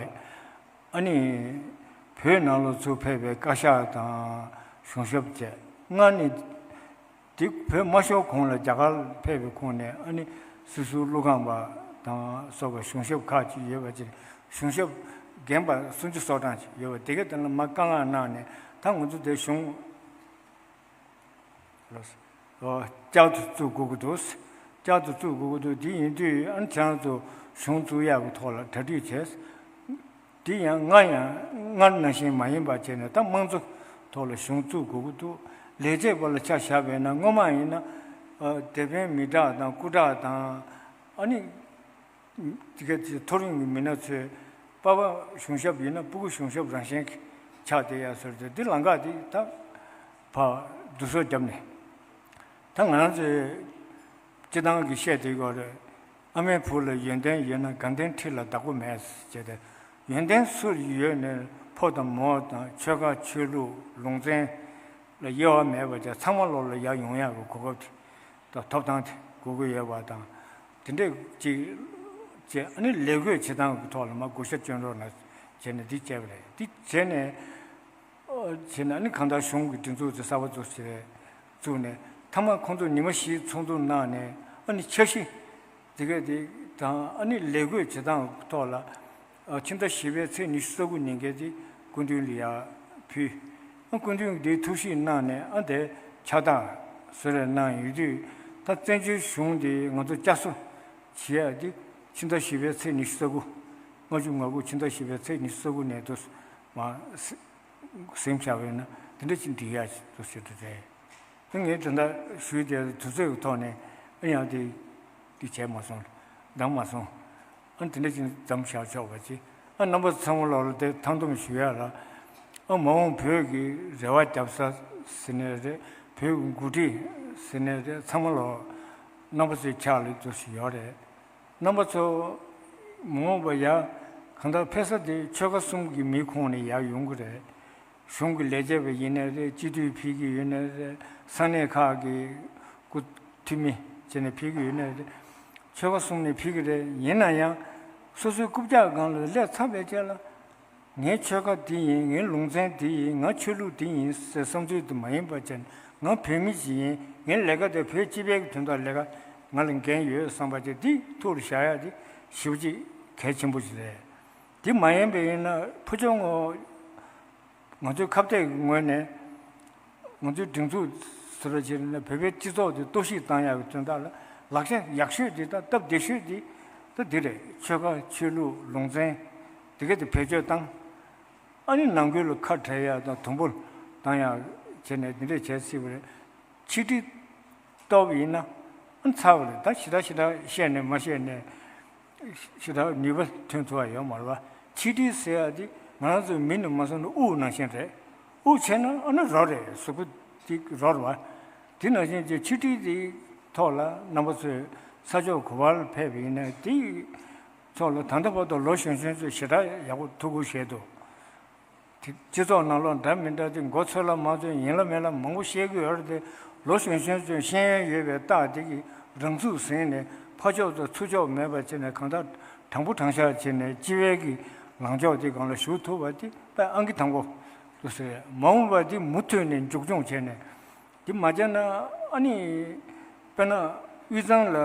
ཨ་ནི་བོད་ནང་ལ་ཚུར་ཕེབས་པའི་བཀའ་ཤག་དང་གཞུང་ཞབས་བཅས། སྔར་ནས་དེ་བོད་མ་ཤོར་གོང་ལ་རྒྱ་གར་ཕེབས་པའི་ཁོངས་ནས། ཨ་ནི་སྲིད་ཟུར་ཀླུ་ཁང་པ་དང་སོགས་པའི་གཞུང་ཞབས་ཁག་ཅིག་ཡོད་པ་ཅིག་གཞུང་ཞབས་རྒན་པ་སུམ་ཅུ་སོ་གྲངས་ཅིག་ཡོད་པ། དེ་གས་དེ་ལ་མར་བཀའ་མངགས་གནང་ནས། ད་ང་ཚོ་དེ་གཞུང་ལ་ཨོ་བསྐྱར་དུ་བཙུགས་དགོས་ཀྱི་འདུག་བསྐྱར་དུ་བཙུགས་དགོས་ཀྱི་འདུག་དེ་ཡིན་དུས་ཨ་ནི་ཁྱེད་རང་ཚོ་གཞུང་བཙུགས་ཡག་གི་ཐོག་ལ་གྲ་སྒྲིག་བྱས། དེ་ཡང་སྔར་ཡང་སྔར་ནང་བཞིན་མ་ཡིན་པ་བྱས་ནས། ད་དམངས་གཙོ་ཐོག་ལ་གཞུང་བཙུགས་དགོས་ཀྱི་འདུག་ལས་བྱེད་པ་ལ་ཆ་བཞག་པས་ན། སྔོན་མ་ཡིན་ན་ཨ་དེད་དཔོན་མི་དྲག་དང་སྐུ་དྲག་དང་། ཨ་ནི་དེ་ག་ཚོད་མཐོ་རིམ་གྱི་མི་སྣ་ཚོས་པ་ཕ་གཞུང་ཞབས་ཡིན་ན་སྤུ་གུ་གཞུང་ཞབས་རང་བཞིན་གྱི་ཆགས་བསྡད་ཡ་ཟེར་ཏེ། འདི་ལམ་ཁ་འདི་ད་ཕར་བསྡུ་གསོག་བརྒྱབ་ནས། ད་ང་རང་ཚོའི་སྤྱི་བཏང་གི་བཤད་དེ་ཡོད་རེད། ཨ་མའི་བུ་ལ་ཡོན་ཏན་ཡོད་ན་དགའ་ལྡན་ཁྲི་ལ་བདག་པོ་མེད་ཟེར་ཏེ། ཡོན་ཏན་སུ་ཡོད་ནས་ཕོ་དང་མོ་དང་ཆོལ་ཁ་ཆོས་ལུགས་ལུང་ཚན། ལ་དབྱེ་བ་མེད་པ་བྱས་ཚང་མ་ལོག་ལ་ཡར་ཡོང་ཡག་གི་གོ་སྐབས་དེ་དང་ཐོབ་ཐང་དེ་དགོས་ཀྱི་ཡོད་པ་དང་། དེ་འདྲས་ཅིག་བྱས་ཨ་ནི་ལས་བགོས་བྱེད་སྟངས་ཀྱི་ཐོག་ལ་མར་བགོ་བཤའ་སྤྲོད་རོགས་གནང་བྱས་ནས་འདི་བྱས་པ་རེད། འདི་བྱས་ནས་བྱས་ནས་ཨ་ནི་གང་ལྟར་གཞུང་གི་སྒྲིག་འཛུགས་དེ་གསར་པ་བཙུགས་བྱས་བཙུགས་ནས་མཐའ་མ་ཁོང་ཚོ་ཉི་མ་བཞི་ཚོགས་འདུ་གནང་ནས་ཨ་ནི་འཆར་གཞི་དེ་གས་དེ་དང་ཨ་ནི་ལས་བགོས་བྱེད་སྟངས་ཐོག་ལ་ཨ་ཕྱི་ཟླ་བཞི་པའི་ཚེས་ཉི་ཤུ་རྩ་དགུ་ཉིན་འགའ་དེ་སྐུ་མདུན་ལ་ཡར་ཕུལ། ཨ་སྐུ་མདུན་གྱིས་ཐུགས་ཞིབ་གནང་ནས་ཨ་དེ་ཕྱག་རྟགས་བཟོ་རེ་གནང་ཡོད་དུས། ད་བཙན་བྱོལ་གཞུང་དེ་ང་ཚོ་བསྐྱར་གསོ་བྱེད་ཡག་དེ་ཕྱི་ཟླ་བཞི་པའི་ཚེས་ཉི་ཤུ་རྩ་དགུ། ལྔ་བཅུ་ང་དགུ་ཕྱི་ཟླ་བཞི་པའི་ཚེས་ཉི་ཤུ་རྩ་དགུ་ནས་དུ་མ་ཟིན་བཞག་པས་ན་དེ་འདྲ་ཅིག་འགྲིག་ཡག་ཅིག་ཏུ་ཞུ་རྒྱུ་རེད། ངས་དེ་འདྲ་ཞུས་ཏེ་དུས་ཚོད་ཀྱི་ཐོག་ནས་ཨ་ཡང་དེ་དེ་བྱས་མ་སོང་། འདང་མ་སོང་། ཨ་དེ་འདྲ་ཅིག་མཚམས་བཞག་ཆོག་པ་ཅིག་ཨ་རྣམ་པ་ཚང་མ་ལོག་ལ་དེ་ཐང་སྡོམ་ཞུ་ཡག་ལ། ཨ་མ་འོངས་བོད་ཀྱི་རེ་བ་རྒྱབ་ས་ཟེར་ནའི་རེད། བོད་ཀྱི་འགོ་ཁྲིད་ཟེར་ནའི་རེད། ཚང་མ་ལོག་རྣམ་པ་ཚོའི་ཕྱག་ལ་འདུག་ཞིག་ཡོད་རེད། རྣམ་པ་ཚོ་མ་འོངས་པ་ཡ་གང་ལྟར་ཕེབས་ས་དེ་ཆོལ་ཁ་གསུམ་གྱི་མི་ཁོངས་ནས་ཡར་ཡོང་གི་རེད། གཞུང་གི་ལས་བྱེད་པ་ཡིན་ནའི་རེད། སྤྱི་འཐུས་ཕེབས་ཀྱི་ཡོད་ནའི་རེད། ས་གནས་ཁག་གི་སྐུ་འཐུས་མི་བྱས་ནས་ཕེབས་ཀྱི་ཡོད་ནའི་རེད། ཆོལ་ཁ་གསུམ་ནས་ཕེབས་ཀྱི་རེད། ཡིན་ན་ཡང་སོ་སོའི་རྐུབ་བཀྱག་སྒང་ལ་སླེབས་ཚར་བའི་རྗེས་ལ་ངའི་ཆོལ་ཁ་འདི་ཡིན། ངའི་ལུང་ཚན་འདི་ཡིན། ང་ཆོས་ལུགས་འདི་ཡིན་ཟེར་བསམ་ཚུལ་དུ་མ་ཡིན་པ་བྱས་ནས་ང་བོད་མི་ཞིག་ཡིན། ངའི་ལས་ཀ་དེ་བོད་སྤྱི་པའི་དོན་དག་ལས་ཀ་ང་ལ་འགན་ཡོད་བསམ་པ་ཅིག་འདི་ཐུགས་ལ་བཞག་ཡག་འདི་ཞེ་པོ་ཅིག་གལ་ཆེན་པོ་ཞིག་རེད། འདི་མ་ཡིན་པ་ཡིན་ན་ཕུ་ཆུང་ངོ་ང་ཚོའི་ཁ་གཏད་ཀྱི་ངོས་ནས་ང་ཚོའི་སྒྲིག་འཛུགས་ཟེར་བ་ཅིག་ནས་བོད་པའི་སྤྱི་ཚོགས་དེ་གཏོར་བཤིག་བཏང་ཡག་གི་དོན་དག་ལ་ལག་ཆ་ཡག་ཤོས་དེ་དང་སྟབས་བདེ་ཤོས་དེ་ད་འདི་རེད། ཆོལ་ཁ་ཆོས་ལུགས་ལུང་ཚན་དེ་ག་དེ་བེད་སྤྱོད་བཏང་། ཨ་ནི་ནང་ཁུལ་ལ་ཁ་བྲལ་ཡག་དང་དུམ་བུ་བཏང་ཡག་བྱས་ནས་འདི་འདྲས་བྱས་སྲིད་པ་རེད། ཆིག་སྒྲིལ་གཏོར་བ་ཡིན་ན་ཨ་ཚར་བ་རེད། ད་ཞེ་དྲག་ཞེ་དྲག་བཤད་ནས་མ་བཤད་ནས་ཞེ་དྲག་ནུས་པ་ཐོན་ཐུབ་པ་ཡོད་མ་རེད་བ། ཆིག་སྒྲིལ་ཟེར་ཡག་དེ་ང་རང་ཚོའི་མི་ནི་མ་སོང་ན་དབུགས་ནང་བཞིན་རེད། དབུགས་ཆད་ན་ཨ་ན་རོ་རེད། གཟུགས་པོ་དེ་རོ་རེད་བ། དེ་ནང་བཞིན་གྱི་ཆིག་སྒྲིལ་དེའི་ཐོག་ལ་རྣམ་པ་ཚོས་ས་ཕྱོགས་ག་པར་ལ་ཕེབས་པ་ཡིན་ན་དེའི་ཐོག་ལ་ད་ལྟ་བར་དུ་ལོ་གཞོན་གཞོན་ཚོས་ཞེ་དྲག་ཡག་པོ་ཐུགས་ཁུར་བཞེས་འདུག་དེ་སྤྱི་ཚོགས་ནང་ལོགས་འདྲ་མི་འདྲ་དེ་མགོ་ཚོས་ལ་མ་ཚོས་ཡིན་ལ་མིན་ལ་མང་པོ་བཤད་ཀྱི་ཡོད་རེད་དེ། ལོ་གཞོན་གཞོན་ཚོས་ཤེས་ཡོན་ཡོད་པའི་རྟགས་དེ་གི་རང་ཚུགས་ཟིན་ནས་ཕར་ཕྱོགས་དང་ཚུར་ཕྱོགས་མེད་པ་བྱས་ནས་གང་ལྟར་དྲང་པོ་དྲང་བཞག་བྱས་ནས་སྤྱི་པའི་གི་ལངས་ཕྱོགས་དེ་སྒང་ལ་ཞུགས་ཐུབ་པ་དེ་དཔེ་ཨང་ཀི་དང་པོ་དུ་ཟེར། མ་འོངས་པ་དེ་མུ་མཐུད་ནས་མཇུག་སྐྱོང་བྱས་ནས་དེ་མ་བྱས་ན་ཨ་ནི་དཔེར་ན་དབུས་གཙང་ལ།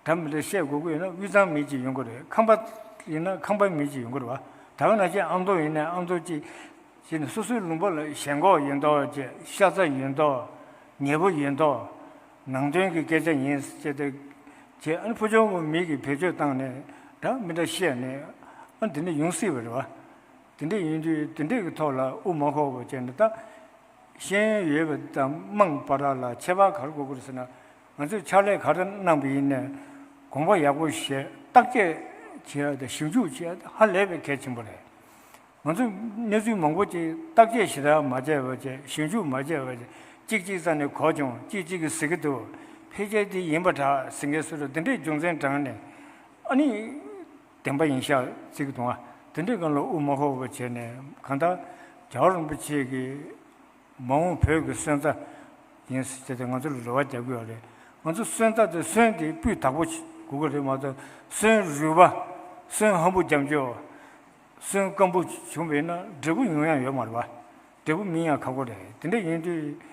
ད་མི་འདྲ་བཤད་དགོས་ཀྱི་ཡོད་ན་དབུས་གཙང་མི་གཅིག་ཡོང་གི་རེད། ཁམས་པ་ཡིན་ན་ཁམས་པ་མི་གཅིག་ཡོང་གི་རེད་བ། ད་ག་ནང་བཞིན་ཨ་མདོ་ཡིན་ན་ཨ་མདོ་གཅིག་བྱས་ནས་སོ་སོའི་ལུང་པ་ལ་ཞེན་ཁོག་ཡིན་མདོག་བྱས། ཤ་ཚ་ཡིན་མདོག་ཉེས་པོ་ཡིན་མདོག་ནང་དོན་གྱི་སྐད་ཆ་ཡིན་ཟེར་ཏེ་བྱས། ཨ་ནི་ཕུ་ཆུང་གི་མི་གིས་བེད་སྤྱོད་བཏང་ནས་ད་མི་འདྲ་བཤད་ནས་ཨ་འདི་འདྲ་ཡོང་སྲིད་པ་རེད་བ། དེ་འདྲ་ཡིན་དུས་དེ་འདྲ་གི་ཐོག་ལ་དབུ་མ་འཁོར་བ་བྱས་ནས་ད། ཤེས་ཡོན་ཡོད་པ་དང་དམངས་བར་ལ་ཁྱད་པར་ག་རེ་དགོས་ཀྱི་རེད་ཟེར་ན། ང་ཚོས་ཕྱག་ལས་ག་རེ་གནང་པ་ཡིན་ནའི་དགོངས་པ་ཡག་པོ་བཞེས། བརྟག་དཔྱད་བྱེད་ཡ་དང་ཞིབ་འཇུག་བྱེད་ཡ་ཧ་ལས་པའི་གལ་ཆེན་པོ་རེད། ང་ཚོས་གནས་ཚུལ་མང་པོ་ཅིག་བརྟག་དཔྱད་ཞེ་དྲག་མ་བྱས་པ་བྱས། ཞིབ་འཇུག་མ་བྱས་པ་བྱས། གཅིག་གཅིག་རྩ་ནས་གོ་བྱུང་། གཅིག་གཅིག་གིས་ཟེར་གྱི་འདུག་ཕལ་ཆེར་དེ་ཡིན་པ་འདྲ་ཟེར་མཁན་སུ་རེད། དེ་འདྲའི་རྒྱུ་མཚན་དྲངས་ནས་ཨ་ནི་བདེན་པ་ཡིན་ཤག་ཟེར་གྱི་འདུག་ཨ་དེ་འདྲའི་སྒང་ལ་དབུ་མ་འཁོར་བ་བྱས་ནས་གང་ལྟར་རྒྱལ་བ་རིན་པོ་ཆེ་གིས། མ་འོངས་བོད་ཀྱི་སོན་རྩ་ཡིན་ཟེར་ཏེ་ང་ཚོ་ལ་རེ་བ་རྒྱག་གི་ཡོད་རེད། ང་ཚོ་སོན་རྩ་དེ་སོན་དེ་སྤུས་དག་པོ་དགོས་ཀྱི་རེད་མ་གཏོགས་སོན་རུལ་བ། སོན་ཧམ་པོ་རྒྱབ་འཇོག་སོན་སྐམ་པོ་བྱུང་བས་ན་འབྲས་བུ་ཡོང་ཡ་ཡོད་མ་རེད་བ། འབྲས་བུ་སྨིན་ཡ་ཁག་པོ་རེད། དེ་འདྲ་ཡིན་དུས་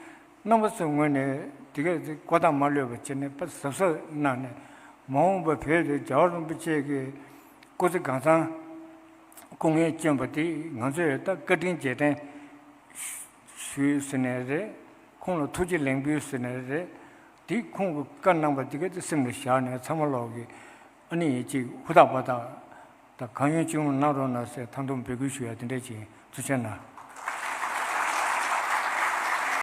རྣམ་པ་ཚོའི་ངོས་ནས་དེ་གས་ཀོ་ཐག་མ་ལྷོད་པ་བྱས་ནས་དཔེ་གཟབ་གཟབ་གནང་ནས་མ་འོངས་པ་བོད་དུ་རྒྱལ་བ་རིན་པོ་ཆེ་གི་སྐུ་ཚེ་གང་ཚང་སྐུ་ངལ་བསྐྱོན་པ་དེ་ང་ཚོས་ད་བཀའ་དྲིན་རྗེས་དྲན་ཞུས་ཟེར་ནའི་རེད། ཁོང་ལ་ཐུགས་རྗེ་ལེགས་འབུལ་ཟེར་ནའི་རེད། དེ་ཁོང་གི་བཀའ་གནང་པ་དེ་ག་དེ་སེམས་ལ་བཞག་ནས་ཚང་མ་ལོག་གི་ཨ་ནི་ཅིག་ཧུར་ཐག་པ་ཐག་ད་གང་ཡོང་ཅི་ཡོང་གནང་རོགས་གནང་ཟེར་ཐང་སྟོང་འབོད་སྐུལ་ཞུ་ཡ་དེ་འདྲ་ཅིག་ཐུགས་རྗེ་གནང་།